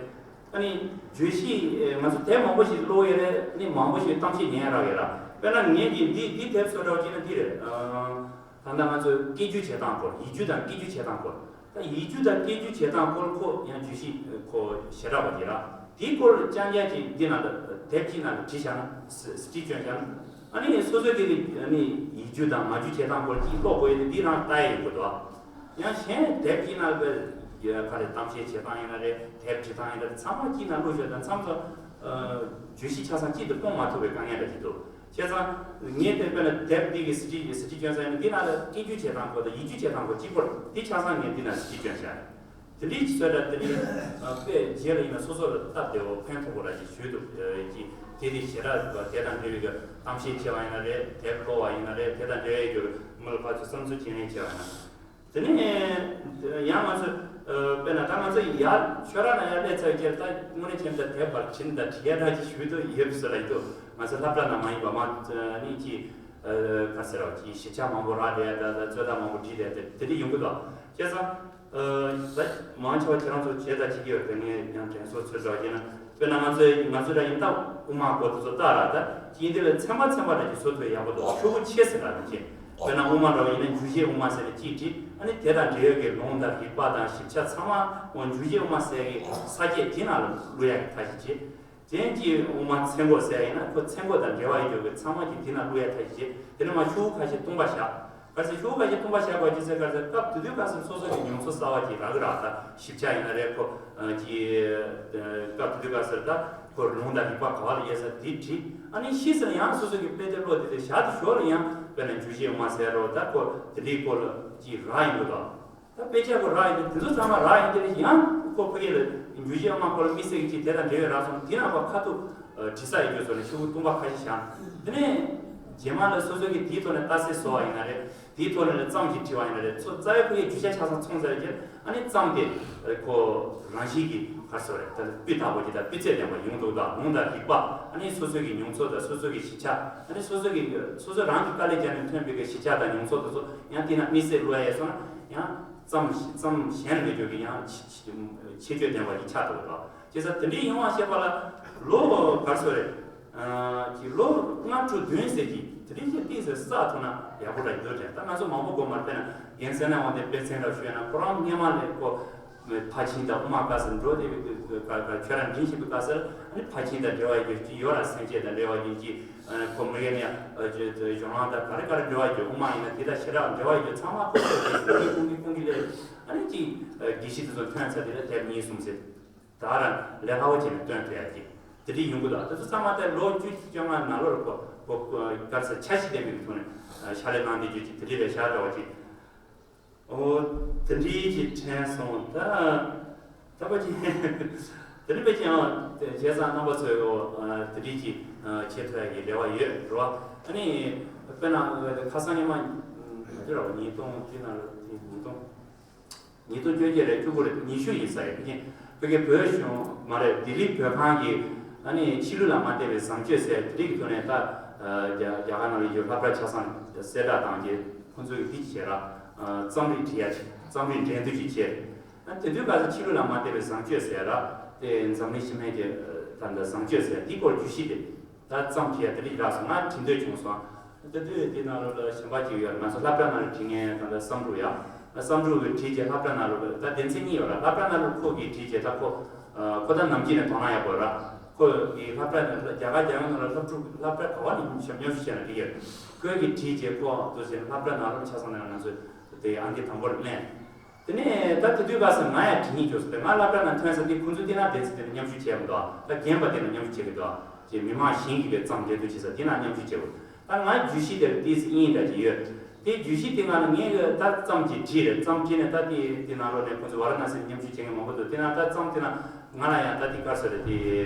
ཨ་ནི་བརྗོད་གཞི་ང་ཚོ་དེབ་མང་པོ་ཞིག་ཀློག་ཡོད་རེད། ཨ་ནི་མང་པོ་ཞིག་གཏམ་བཤད་ཉན་ཡ་རག་ཡོད་ར། དཔེར་ན་ངས་ཀྱིས་འདི་འདི་དེབ་བཟོ་འདྲ་བོ་བྱས་ན་འདི་རེད། ད་ལྟ་ང་ཚོས་སྐད་སྒྱུར་བྱེད་སྟངས་སྐོར། ཡིག་སྒྱུར་དང་སྐད་སྒྱུར་བྱེད་སྟངས་སྐོར། ད་ཡིག་སྒྱུར་དང་སྐད་སྒྱུར་བྱེད་སྟངས་སྐོར་ཁོ་ཡང་བརྗོད་གཞི་ཁོ་ཞེ་དྲག་པ་ཅིག་ར། དེའི་སྐོར་རྐྱང་རྐྱང་ཅིག་འདི་ནང་ལ་དེབ་ཅིག་ནང་ལ་བྲིས་བཞག་ན། ཟིན་བྲིས་སྐྱོན་བཞག་ན། ཨ་ནི་སོ་སོ་གི་ཨ་ནི་ཡིག་སྒྱུར་དང་མ་སྒྱུར་བྱེད་སྟངས་སྐོར་ཅིག་ཀློག་དགོས་ཡོད་དེ། འདི་རང་ལྟ་ཡ་ཡོང་གི་འདུག་ཡང་གཞན་དེབ་ཅིག་ནང་ལ་ག་རེ་གཏམ་བཤད་བྱེད་སྟངས་ཡིན་ན་རེད། དེབ་བྲིས་སྟངས་ཡིན་ན་རེད། ཚང་མ་གཅིག་ནང་བླུགས་ཞོག་དང་མཚམས་སུ་བརྗོད་གཞི་ཆ་ཚང་གཅིག་ཏུ་སྤུངས་མ་ཐུབ་པའི་དཀའ་ངལ་འདྲ་ཅིག་འདུག་བྱས་ཙང་ངས་དེ་དཔེར་ན་དེབ་འདི་གི་ཟིན་བྲིས་ཟིན་བྲིས་སྐྱོན་ས་ཡིན་ན། འདི་ནང་ལ་སྐད་སྒྱུར་བྱེད་སྟངས་སྐོར་དང་ཡིག་སྒྱུར་བྱེད་སྟངས་སྐོར་གཅིག་པོར་འདི་ཆ་ཚང་ངས་འདི་ནང་ཟིན་བྲིས་སྐྱོན་བཞག་དེ་འདྲའི་བཟོས་འདྲ། དེ་འདྲའི་དཔེ་རྗེས་ལ་ཡིན་ན་སོ་སོ་ལ་སྟབས་བདེ་བོ་ཕན་ཐོགས་པོ་འདྲ་ཅིག་ཞུས་འདུག་ཀྱི་དེ་དེ་ཞེ་དྲག་འདུག་དེ་དང་འབྲེལ་བའི་གི་གཏམ་བཤད་བྱས་པ་ཡིན་ན་རེད། དེབ་ཀློག་པ་ཡིན་ན་རེད། དེ་དང་འབྲེལ་བའི་གི་མི་ལ་ཕར་ཚུར་བསམ་ཚུལ་བརྗེ་ལེན་བྱས་པ་ཡིན་ན། དེ་ནས་ཡང་ང་ཚོ་དཔེར་ན་ད་ང་ཚོ་ཡར་ཆོས་ར་ནང་ཡར་སླེབས་ཚར་རྗེས། ད་དངོས་གནས་བྱས་ན་ད་དེབ་ཕར་བྲིས་ད་བྲིས་ཡ་འདྲ་ཅིག་ཞུས་འདུག་ཡོད་ཟེར་ལ་ཡིན་འདུག་ང་ཚོ་སློབ་གྲྭ་ནང་མ་ཡིན་པ་མ་ནི་ཅིག་ག་ཟེར་རོ། ཅིག་ཞིབ་ཆ་མང་པོ་རག་བསྡད་ཡ། ད་ད་རྩོད་ཟླ་མང་པོ་བྲིས་བསྡད་དེ་དེ་འདྲ་ཡོང་གི་འདུག་བྱས་ཙང་ད་མང་ཆེ་བ་ཁྱེད་རང་ཚོ་བྱས་ད་བྱེད་ཀྱི་ཡོད་རེད། དེ་ངས་ཡང་དྲན་གསོ་ཚོད་འདྲ་བྱས་ན། དཔེར་ན་ང་ཚོའི་ང་ཚོ་འདྲ་ཡིན་ད་དབུ་མ་སྐོར་དེ་ཚོ་ལྟ་ར། ད་ཡིན་དེ་ལ་ཚན་པ་ཚན་པ་འདྲ་ཅིག་བཟོ་ཐུབ་ཡག་པོ་འདུག་ཤོག་བུ་ཕྱེད་ཟེར་ལ་ནི་ཅིག་དཔེར་ན་དབུ་མ་འདྲ་བ་ཡིན་ན་འཇུག་བྱེད་དབུ་མ་ཟེར་ནས་གཅིག་བྲིས། ཨ་ནི་དེ་དང་འབྲེལ་ཡོད་ཀྱི་ལུང་དང་རིགས་པ་དང་ཞིབ་ཆ་ཚང་མ་འོ་འཇུག་བྱེད་དབུ་མ་ཟེར་གྱི་ས་བཅད་དེ་ནང་ལ་བླུག་ཡག་གི་ཐབས་ཤེས་བྱེད། དེ་གཅིག་དབུ་མ་མཚན་འགོག་ཟེར་ཡ་ཡིན་ན་ཁོ་མཚན་འགོག་དང་འབྲེལ་བ་ཡོད་རྒྱུ་གི་ཚང་མ་གཅིག་དེ་ནང་བླུག་ཡག་ཐབས་ཤེས་བྱེད། དེ་ནས་མར་ཤོག་བུ་ཁ་ཤས་སྟོང་པ་བཞག་གལ་སྲིད་ཤོག་བུ་ཁ་ཤས་སྟོང་པ་བཞག་པ་ཅི་ཟེར། གལ་སྲིད་སྐབས་དེ་དུས་སྐབས་སུ་སོ་སོ་གི་མྱོང་ཚོར་གསར་བ་ཅིག་རག་གི་རག་ད་ཞིབ་ཆ་ཡིན་ན་རེད། ཁོ་ཅིག་སྐབས་དེ་དུས་སྐབས་སུ་ད་ཁོ་ལུང་དང་རིགས་པ་ག་བ་ལ་ཡོད་ས་དེ་བྲིས། ཨ་ནི་ཕྱིས་སུ་ཡང་སོ་སོ་གི་དཔེ་དེབ་ཀློག་དེ་དེ་བཞག་དེ་ཞོར་ལ་ཡང་དཔེར་ན་འཇུག་བྱེད་དབུ་མ་ཟེར་རོ། ད་ཁོ་དེ་འདྲའི་སྐོར་ལ་ཅིག་རག་ཡིན་དགོས་དོ། ད་དཔེ་ཆ་ཁོ་རག་ཡིན་དེ་དེ་ཚོ་ཚང་མ་རག་ཡིན་དེ་ཡང་ཁོ་ཕ་གི་ལ་འཇུག་བྱེད་དབུ་མ་སྐོར་ལ་དམིགས་བསལ་གྱི་ཅིག་དེ་དང་འབྲེལ་བའི་རག་སོང་། དེ་ནང་པ་ཁ་ཐུག་བྲིས་ས་ཡོད་རྒྱུ་བཟོ་ནས་ཤོག་བུ་སྟོང་པ་ཁ་ཤས་བཞག་དེ་ནས་རྗེས་མ་ལ་སོ་སོ་གི་དེའི་ཐོག་ནས་ལྟ་གསལ་བཟོ་བ་ཡིན་ན་རེད། དེའི་ཐོག་ནས་ལ་རྩོམ་ཞིག་བྲིས་པ་ཡིན་ན་རེད། ཚོ་རྩ་བའི་ཕ་གིའི་རྒྱུ་ཆ་ཆ་ཚང་ཚང་ཚར་རྗེས་ཨ་ནི་རྩོམ་དེ་ཁོ་རང་བཞིན་གྱིས་ག་རེ་ཟེར་རེད། ད་སྤུས་དག་པོ་ཅིག་དང་སྤུས་ཚད་ལྡན་པ་ཡོང་འདུག་ད་ལུང་དང་རིགས་པ། ཨ་ནི་སོ་སོ་གི་མྱོང་ཚོར་དང་སོ་སོ་གི་གཞིས་ཆགས། ཨ་ནི་སོ་སོ་གི་སོ་སོ་རང་གི་དཀའ་ལས་བརྒྱབ་ནས་ཐོན་པའི་གི་གཞིས་ཆགས་དང་མྱོང་ཚོར་དེ་ཚོ་ཡང་དེ་ན་དམིགས་བསལ་བླུག་ཡ་ཡོད་སོང་ན། ཡང་རྩོམ་རྩོམ་གཞན་ལ་མེད་རྒྱུ་གི་ཡང་ཁྱད་ཆོས་ལྡན་པ་ཞིག་ཆགས་འདུག་ད། བྱས་ཙང་དེ་འདྲའི་ཡོང་བ་བཤད་པ་ལ་ལོ་ག་རེ་ཟེར་རེད། ཀྱི་ལོ་ལྔ་དྲུག་བདུན་ཟེར་གྱི་དེ་འདྲའི་ཅིག་ཏིག་ཙམ་བསགས་ཐུབ་ན་ཡག་པོ་འདྲ་ཡོད་དྲན། ད་ང་ཚོ་མང་པོ་དགོས་མ་རེད། དཔེར་ན་རྒན་ཚེ་རིང་དབང་འདུས་དཔེ་མཚོན་འདྲ་ཞུས་ན་ཁོ་རང་སྔོན་མ་ལས་ཁོ་ཕར་ཕྱིན་དང་དབུ་མ་དཀར་ཟེར་འགྲོ་བསྡད་པའི་ཁྱོད་རང་འདྲི་བཞིན་པའི་སྐབས་སུ་ཨ་ནི་ཕར་ཕྱིན་དང་འབྲེལ་བ་ཡོད་ཀྱི་ཡོད་ར། སེམས་བསྐྱེད་དང་འབྲེལ་བ་ཡོད་ཀྱི་ཁོ་མི་རྒན་ནས་གཞུང་ལམ་དང་ག་རེ་ག་རེ་འབྲེལ་བ་ཡོད། དབུ་མ་ཡིན་ན་དེ་དང་ཞེ་དྲག་འབྲེལ་བ་ཡོད་ཚང་མ་ཁོ་ཚོས་ཁུངས་ཀྱི་ཁུངས་ཀྱི་ཁུངས་ཀྱི་ལས་ཨ་ནི་ཅིག་དགེ་བཤེས་དེ་ཚོ་ཐོན་ཚར་དེ་ལ་དེབ་གཉིས་གསུམ་ཟེར། ད་རང་ལས་སླ་བོ་བྱས་ནས་སྟོན་ཐུབ་ཡ་ཅིག་དེ་འདྲའི་ཡོང་གི་འདུག་དེ་ཚོ་ཚང་མ་དེ་ལོ་བཅུ་བཅོ་ལྔ་ནང་ལོགས་ལ་ཁོ་ཁོ་ག་རེ་ཟེར་འཆར་གཞི་ལྡན་པའི་ཐོག་ནས་ཕྱག་ལས་གནང་བསྡད་རྒྱུ་ཅིག་དེ་འདྲའི་ལས་བྱ་འདྲ་བ་ཅིག་འོ་དེ་འདྲའི་ཅིག་དྲན་སོང་། ད་ད་པ་ཅིག་དེ་འདྲ་པ་ཅིག་ཨང་བྱས་ཙང་རྣམ་པ་ཚོས་འོ་དེ་འདྲའི་ཅིག་བྱེད་ཐུབ་ཡ་གི་རེ་བ་ཡོད་རེད་བ། ཨ་ནི་དཔེར་ན་ཁ་སང་ཉི་མ་དེ་ར་བ་ཉིས་སྟོང་དེ་ནང་ལ་དེ་ཉིས་སྟོང་། ཉིས་སྟོང་བཅོ་བརྒྱད་རེད། བཅུ་དགུ་རེད། ཉི་ཤུ་ཡིན་ས་ཡིན། ཕ་གི་ ཕ་གི་བོད་གཞུང་མ་རེད། ལྡི་ལི་བོད་ཁང་གི་ཨ་ནི་ཕྱི་ལུགས་ལ་མ་བརྟེན་པའི་བཟང་སྤྱོད་ཟེར་དེ་རིགས་ཀྱི་ཐོག་ནས་ད་རྒྱ་རྒྱ་གར་ནང་ལ་ཡོད་སློབ་གྲྭ་ཆ་ཚང་གསལ་བསྒྲགས་བཏང་རྗེས་ཁོང་ཚོས་འདི་བྱས་ར། རྩོམ་རིག་བྲིས་ཡ་ཅིག་རྩོམ་རིག་འགྲན་བསྡུར་ཅིག་བྱས། ཨ་དེ་དུས་སྐབས་སུ་ཕྱི་ལུགས་ལ་མ་བརྟེན་པའི་བཟང་སྤྱོད་ཟེར་ར། དེ་འཛམ་གླིང་སྤྱི་སྨན་གྱི་ད་ལྟ་བཟང་སྤྱོད་ཟེར་དེའི་སྐོར་བརྗོད་གཞི་དེ་ད་རྩོམ་བྲིས་ཡ་དེ་རིགས་རག་སོང་། ང་བྲིས་འདོད་བྱུང་སོང་། དེ་དུས་དེ་ནང་ལོགས་ལ་གཞན་པ་ཅིག་ཡོད། ང་ཚོ་སློབ་གྲྭ་ནང་ལ་བྲིས་མཁན་ད་ལྟ་བསམ་གྲུབ་ཡ། བསམ་གྲུབ་ཀྱིས་བྲིས་རྗེས་སློབ་གྲྭ་ནང་ལོགས་ལ་ད་སྡེ་ཚན་གཉིས་ཡོད་ར། སློབ་གྲྭ་ནང་ལོགས་ཁོ་གིས་བྲིས་རྗེས་ད་ཁོ་ཁོ་ད་ནམ་རྒྱུན་ནས་དོ་སྣང་ཡག་པོ་ཡོད་ར། ཁོ་གིས་སློབ་གྲྭ་ནང་ལ་རྒྱ་གར་རྒྱལ་ཡོངས་ནང་ལ་སློབ་ཕྲུག་སློབ་གྲྭ་ག་བ་ནས་མཉམ་ཞུགས་བྱས་ན་འགྲིག་ཡོད། ཁོ་གིས་བྲིས་རྗེས་ཁོ་འདུག་ཟེར་ནས་སློབ་གྲྭ་ནང་ལོགས་ཆ་ཚང་ནས་ང་ཚོས་དེ་ཨང་ཀི་དང་པོར་ལེན། དེ་ནས་ད་དེ་དུས་སྐབས་སུ་ང་ཡང་བྲིས་སྙིང་བྲོ་སོང་སྟེ། ང་སློབ་གྲྭ་ནང་ཐོན་ས་དེ་ཁོང་ཚོ་དེ་ན་སྡེ་ཚན་དེ་ནས་མཉམ་ཞུགས་བྱས་མི་འདུག་ད་རྒན་པ་དེ་ནས་མཉམ་ཞུགས་བྱེད་ཀྱི་འདུག་ཅེས་མི་མང་གཞན་གྱིས་པའི་རྩོམ་འགྲན་བསྡུར་བྱེད་ས་དེ་ན་མཉམ་ཞུགས་བྱེད་དགོས། ད་ང་བརྗོད་གཞི་དེར་ཏིས་དབྱིངས་འདྲ་ཅིག་ཡོད། དེ་བརྗོད་གཞི་དེ་ནང་ལ་ངས་གི་ད་རྩོམ་ཅིག་བྲིས་རེད། རྩོམ་བྲིས་ནས་ད་དེ་དེ་ནང་ལོགས་ནས་ཁོང་ཚོ་ཝཱ་ར་ཎ་སིར་མཉམ་ཞུགས་བྱེད་མཁན་མང་པོ་འདུག་དེ་ན་ད་རྩོམ་དེ་ན་ང་ལ་ཡང་ད་དེ་ག་རེ་ཟེར་རེད། དེ་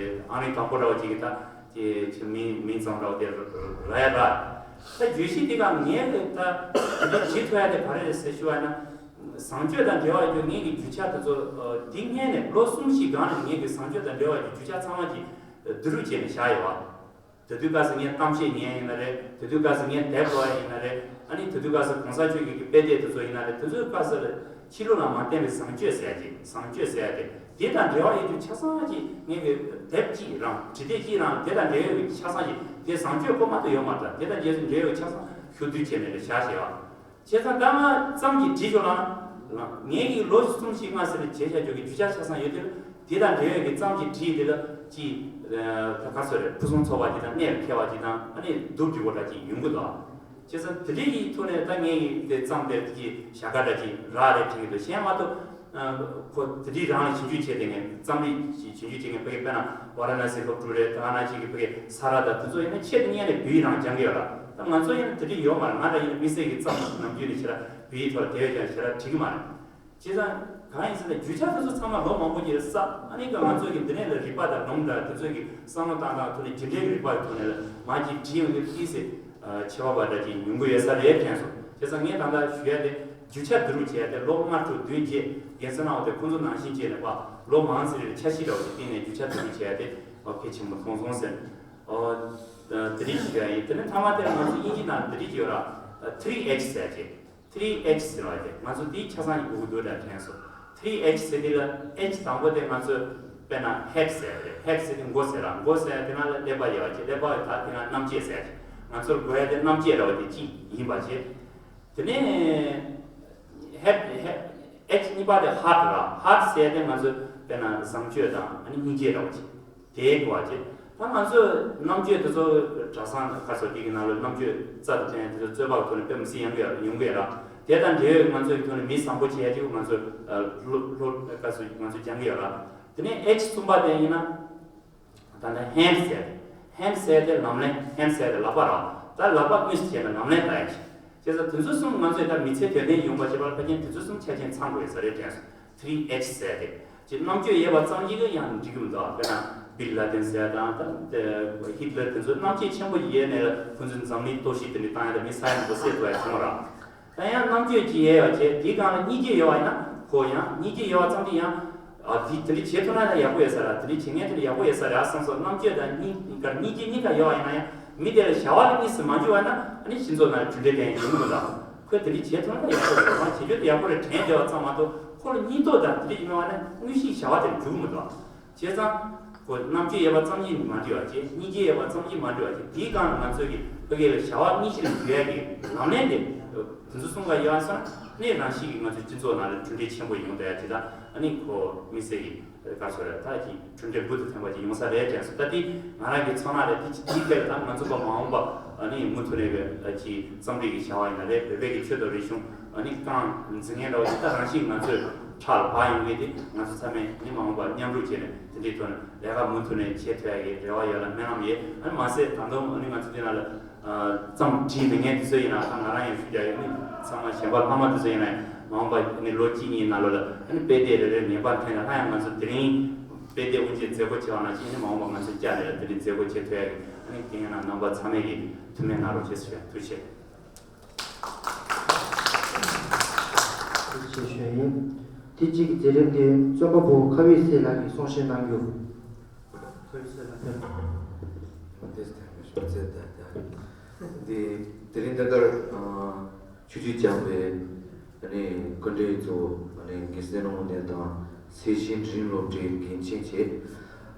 ཨང་རིང་དང་པོ་འདྲ་བོ་ཅིག་གི་ད་དེ་ཆེ་མིང་མིང་ཙམ་འདྲ་བོ་དེ་རག་ཡ་ར། ད་བརྗོད་གཞི་དེ་ག་ངས་གི་ད་དེ་བྲིས་ཐུབ་ཡ་དེ་ག་རེ་རེད་ཟེར་ཞུ་བ་ན། བཟང་སྤྱོད་དང་འབྲེལ་བ་ཡོད་ངེད་ཀྱི་རྒྱུ་ཆ་དེ་ཚོ་འདི་སྔོན་ནས་ལོ་གསུམ་བཞི་སྒང་ནས་ངེད་ཀྱི་བཟང་སྤྱོད་དང་འབྲེལ་བ་ཡོད་རྒྱུ་ཆ་ཚང་མ་གྱི་བསྡུ་རུབ་བྱས་ནས་བཞག་ཡོད་པ། དེ་དུས་སྐབས་སུ་ངས་གཏམ་བཤད་ཉན་ཡིན་ན་རེད། དེ་དུས་སྐབས་སུ་ངས་དེབ་ཀློག་ཡ་ཡིན་ན་རེད། ཨ་ནི་དེ་དུས་སྐབས་སུ་གོང་ས་མཆོག་གི་གི་དཔེ་དེབ་དེ་ཚོ་ཡིན་ན་རེད། དེ་ཚོའི་སྐབས་སུ་ཕྱི་ལོགས་ལ་མ་བརྟེན་པའི་བཟང་སྤྱོད་ཟེར་ཡ་ཅིག་བཟང་སྤྱོད་ཟེར་ཡ་དེ་དེ་དང་འབྲེལ་བ་ཡོད་རྒྱུ་ཆ་ཚང་ཅིག་ངེད་ཀྱི་དེབ་གཅིག་རང་བྲིས་དེབ་གཅིག་རང་དེ་དང་འབྲེལ་ཡོད་ཀྱི་ཆ་ཚང་ཅིག་དེ་བཟང་སྤྱོད་ཁོ་མ་གཏོགས་ཡོད་མ་རེད། དེ་དང་འབྲེལ་ཡོད་ཀྱི་ཆ་ཚང་ཞུ་བསྡུ་བྱས་ནས་རེད་བཞག་བྱས་པ། བྱས་ཙང་ད་ང་ཙམ་གྱིས་བྲིས་ཆོག་ལ། ངས་ཀྱི་ལོ་གསུམ་བཞི་ལྔ་ཟེར་བྱས་བྱ་ཆོག་གི་རྒྱུ་ཆ་ཆ་ཚང་ཡོད་དེ། དེ་དང་འབྲེལ་ཡོད་ཀྱི་ཙམ་གྱིས་བྲིས་དེ་ལ་ཅི། ད་ག་ཚོད་རེད། ཕུན་སུམ་ཚོགས་པ་དེ་དང་གནད་ལ་འཁེལ་བ་དེ་དང་ཨ་ནི་སྡུག་སྒྲིག་པོ་འདྲ་ཅིག་ཡོང་གི་འདུག་བྱས་ཙང་དེ་འདྲའི་གི་ཐོག་ནས་ད་ངས་ཀྱི་དེ་ཙམ་དེ་ཅི་ཞྭ་ཁ་འདྲ་ཅིག་རག་རེད་དྲན་གི་འདུག་གཞན་མ་གཏོགས། ཁོ་དེ་འདྲའི་རང་ལ་ཞིབ་འཇུག་བྱས་ཏེ་ངས་རྩོམ་རིག་ཞིབ་འཇུག་བྱེད་མཁན་ཕ་གི་དཔེར་ན་ཝཱ་ར་ཎ་སི་སློབ་ཕྲུག་རེད། ད་ག་ནང་བཞིན་གྱི་ཕ་གི་ས་ར་དང་དེ་ཚོ་ཡིན་ན་ཆེད་དུ་གཉེར་ནས་བོད་ཡིག་རང་སྦྱང་གི་ཡོད་ར། ད་ང་ཚོ་ཡིན་ན་དེ་འདྲ་ཡོད་མ་རེད། ང་རང་ཡིན་ན་དམིགས་བསལ་གྱི་རྩོམ་ནམ་རྒྱུན་ནས་ཞེ་དྲག་བོད་ཡིག་ཐོག་ལ་དེ་བས་ཀྱང་ཞེ་དྲག་བྲིས་ཀྱི་མ་རེད། བྱས་ཙང་གང་ཡིན་ཟེར་ན་རྒྱུ་ཆ་དེ་ཚོ་ཚང་མ་ལོ་མང་པོ་ཅིག་ལ་བསགས། ཨ་ནི་ཀ་ང་ཚོ་གི་འདི་ནས་ལ་རིག་པ་དང་ལུང་དང་དེ་ཚོ་གི་བསམ་བློ་བཏང་སྟངས་ཐོག་ནས་རྒྱུ་འབྲས་ཀྱི་རིག་པ་གི་ཐོག་ནས་ལ་མ་ཅིག་བྲིས་ཡོང་དུས་ཏིས་སེ་ཁྱད་པར་བ་འདྲ་ཅིག་ཡོང་གི་ཡོད་ས་རེད་དྲན་སོང་། བྱས་ཙང་ངས་ད་ལྟ་ཞུ་ཡ་དེ། རྒྱུ་ཆ་བསྡུ་རུབ་བྱས་ཏེ་ལོ་ལྔ་དྲུག་བདུན་བརྒྱད་རྒན་ཚེ་ནང་བ་དེ་ཁོང་ཚོ་ནང་བཞིན་བྱས་ནས་པ་ལོ་མང་ཙམ་རེ་འཆར་གཞི་འདྲ་བོ་ཞིག་བཏིང་ནས་རྒྱུ་ཆ་བསྡུ་རུབ་བྱས་ཏེ་ཨོ་གལ་ཆེན་པོ་མཐོང་སོང་ཟེར། ཨོ་དེ་རིགས་ཞིག་ཡིན། དེ་ནས་མཐའ་མ་དེ་ང་ཚོ་དབྱིན་ཇི་ནང་དེ་རིགས་ཡོད་ར། ཐི་རི་ཨེཆ་ཟེར་ཅིག་ཐི་རི་ཨེཆ་ཟེར་བ་དེ་ང་ཚོ་དེའི་ཆ་ཚང་གི་དགོས་ཀྱི་འདུག་འདྲ་དྲན་སོང་། ཐི་རི་ཨེཆ་ཟེར་དེ་ལ་ཨེཆ་དང་པོ་དེ་ང་ཚོས་དཔེར་ན་ཧེཌ་ཟེར་རེད། ཧེཌ་ཟེར་དེ་མགོ་ཟེར་ར། མགོ་ཟེར་དེ་ནང་ལ་ཀླད་པ་ཡོད་པ་ཅིག་ཀླད་པ་ཡོད་ད་དེ་ནང་རྣམ་དཔྱོད་ཟེར་ཅིག་ང་ཚོར་དགོས་ཡ་དེ་རྣམ་དཔྱོད་འདྲ་བ་དེ་གཅིག་ཡིན་པ་བྱས། དེ་ནས་ཧེཌ་ཧེཌ་ཨེཆ་གཉིས་པ་དེ་ཧརཊ་ར། ཧརཊ་ཟེར་དེ་ང་ཚོས་དཔེར་ན་བཟང་སྤྱོད་དང་ཨ་ནི་སྙིང་རྗེ་འདྲ་བ་ཅིག་དེའི་གོ་བ་ཅིག་ད་ང་ཚོས་རྣམ་དཔྱོད་དེ་ཚོ་གྲྭ་ཚང་ཁ་སོགས་ཀྱི་ནང་ལ་རྣམ་དཔྱོད་རྩ་དང་མཐུན་དེ་ཚོ་རྩོད་པ་ཐོག་ནས་དཔེ་མི་སྲིད་ཡོང་གི་ཡོང་གི་ར། དེ་དང་འབྲེལ་ཡོད་ང་ཚོའི་ཐོག་ནས་མི་བཟང་པོ་བྱེད་ཡ་ཅིག་ང་ཚོས་སློབ་སློབ་ཁ་སོགས་ང་ཚོས་སྦྱང་གི་ཡོད་ར། དེ་ནས་ཨེཆ་གསུམ་པ་དེ་ཡིན་ན། ད་ལྟ་ཧེནཌ་ཟེར། ཧེནཌ་ཟེར་དེ་ལམ་ལྷོང་། ཧེནཌ་ཟེར་དེ་ལག་པ་ར། ད་ལག་པ་དངོས་སུ་བྱས་ན་ལམ་ལྷོང་ད་ཡ་ཞིག་བྱས་ཙང་དེ་ཚོ་གསུམ་ང་ཚོས་ད་མི་ཚེ་དོན་ལྡན་ཡོང་བ་བྱེད་པར་ཕལ་ཆེར་དེ་ཚོ་གསུམ་ཆ་རྐྱེན་ཚང་དགོས་ས་རེད་དྲན་སོང་། ཐི་རི་ཨེཆ་ཟེར་དེ། ཅིག་རྣམ་དཔྱོད་ཡོད་པ་ཙམ་གྱིས་ཀྱང་ཡང་འགྲིག་གི་མི་འདུག་དཔེར་ན་བིན་ལ་དིན་ཟེར་དང་ད་ཧིཊ་ལར་དེ་ཚོ་རྣམ་དཔྱོད་ཆེན་པོ་ཡོད་ནས་ཁོང་ཚོས་འཛམ་གླིང་གཏོར་བཤིག་དེ་འདྲ་བཏང་ཡ་ད་མི་ས་ཡ་མང་པོ་བསད་འགྲོ་ཡ་བྱུང་བ་ར། ད་ཡང་རྣམ་དཔྱོད་ཅིག་ཡོད་པ་བྱས་དེའི་སྒང་ལ་སྙིང་རྗེ་ཡོད་པ་ཡིན་ན་ཁོ་ཡང་སྙིང་རྗེ་ཡོད་པ་ཙམ་གྱིས་ཡང་ཨ་དེ་དེ་འདྲ་བྱེད་ཐུབ་ན་ཡང་ཡག་པོ་ཡོད་ས་རེད། དེ་འདྲ་བྱེད་མཁན་དེ་འདྲ་ཡག་པོ་ཡོད་ས་རེད་ཨ་བསམ་སོང་། རྣམ་དཔྱོད་དང་སྙིང་ག་སྙིང་རྗེ་གཉིས་ཀ་ཡོད་པ་ཡིན་ན་ཡང་མི་དེ་ལ་བྱ་བ་ལ་གཉིས་སུ་མ་འགྱུར་བ་ན་ཨ་ནི་སྤྱི་ཚོགས་ནང་ལ་གྲུབ་འབྲས་དེ་ཡང་ཡོང་གི་མི་འདུག་ཁོས་དེ་འདྲ་བྱེད་ཐུབ་ན་ཡག་པོ་རེད། ཁོ་བྱེད་རྒྱུ་དེ་ཡག་པོ་རེད་དྲན་བསྡད་པ་ཙམ་མ་གཏོགས་ཁོ་ལ་སྙིང་སྟོབས་དང་དེ་འདྲ་ཡིན་པ་ན་དངོས་གཞིའི་བྱ་བ་དེར་འགྱུར་གི་མི་འདུག་བྱས་ཙང་། ཁོ་རྣམ་དཔྱོད་ཡོད་པ་ཙམ་གྱིས་མ་འགྲིག་པ་བྱས། སྙིང་རྗེ་ཡོད་པ་ཙམ་གྱིས་མ་འགྲིག་པ་བྱས། དེའི་སྒང་ལ་ང་ཚོས་ཀྱི་ཕ་གི་ལ་བྱ་བ་གཉིས་ཆར་འགྱུར་ཡ་གི་ལམ་ལྷོང་དེ། དེ་ཚོ་གསུམ་ཀ་ཡོད་པ་སོང་ན་ནི་རང་བཞིན་གྱིས་ང་ཚོའི་སྤྱི་ཚོགས་ནང་ལ་གྲུབ་འབྲས་ཆེན་པོ་ཡོང་བསྡད་ཡ་དེ་དང་ཨ་ནི་ཁོ་མི་སེར་གྱི་ག་ཚོད་རེད་ད་ཀྱི་གྲུབ་འབྲས་འབུར་དུ་ཐོན་པ་ཅིག་ཡོང་ས་རེད་དྲན་སོང་། ད་དེ་ང་རང་གི་ཚོར་སྣང་རེད། དེ་དེའི་ཐད་ལ་ད་ང་ཚོ་པ་མ་འོངས་པ་ཨ་ནི་མུ་མཐུད་ནས་ཀྱི་རྩོམ་རིག་གི་བྱ་བ་ཡིན་ན་རེད། བོད་པའི་གི་ཆོས་དང་རིག་གཞུང་ཨ་ནི་རྐང་འཛིན་མཁན་འདྲ་བོ་ཅིག་ད་རང་བཞིན་ང་ཚོའི་ཕྲག་ལ་བབས་ཡོང་གི་དེ་ང་ཚོ་ཚང་མས་ནི་མ་འོངས་པར་མཉམ་རུབ་བྱས་ནས་དེ་འདྲའི་ཐོག་ནས་ལས་ཀ་མུ་མཐུད་ནས་བྱེད་ཐུབ་ཡ་གི་རེ་བ་ཡོད་ལ་སྨོན་ལམ་ཡོད། ཨ་ནི་མ་ཟད་ད་དུང་ཨ་ནི་ང་ཚོ་འདི་ནང་ལ་རྩོམ་བྲིས་མེད་མཁན་དེ་ཚོ་ཡིན་ན་ད་ང་རང་ཡང་ཞུ་རྒྱུ་ཡོད། ཨ་ནི་ཚང་མ་གཞན་པ་ལྷག་མ་དེ་ཚོ་ཡིན་ན་མ་འོངས་པ་ཨ་ནི་ལོ་གཅིག་གཉིས་ནང་ལོགས་ལ་ཨ་ནི་དཔེ་དེབ་རེ་རེ་ངེས་པར་འཐེན་ན་སླར་ཡང་ང་ཚོ་དེ་རིང་དཔེ་དེབ་དབུ་འབྱེད་མཛད་སྒོ་བྱས་པ་ནང་བཞིན་ཨ་ནི་མ་འོངས་པ་ང་ཚོ་བསྐྱར་ནས་དེ་རིང་མཛད་སྒོ་བྱེད་ཐུབ་ཡ་གི་ཨ་ནི་དེ་ཡིན་ན་རྣམ་པ་ཚང་མས་ཀྱི་ཐུགས་སྨོན་གནང་རོགས་བྱེད་ཟེར་ཞུ། ཐུགས་རྗེ་ཆེ། ཐུགས་རྗེ་ཆེ་ཞུ་ཡ་ཡིན། དེ་གཅིག་གི་མཛད་རིམ་དེ་རྩོམ་པ་པོ་ཁ་བའི་སྲས་ལགས་ཀྱིས་གསུང་བཤད་གནང་རྒྱུ། ཁ་བའི་སྲས་ལགས་ཕེབས། དེ་དེ་རིང་ད་གར་ཆུ་ཆུ་བྱམས་པའི་ཨ་ནི་སྐུ་མགྲོན་གཙོ་བོ་ཨ་ནི་དགེ་བསེ་ནོར་བུ་ལགས་དང་། ཚེ་བཞིན་རིང་སློབ་གྲྭའི་འགན་འཁྱེར་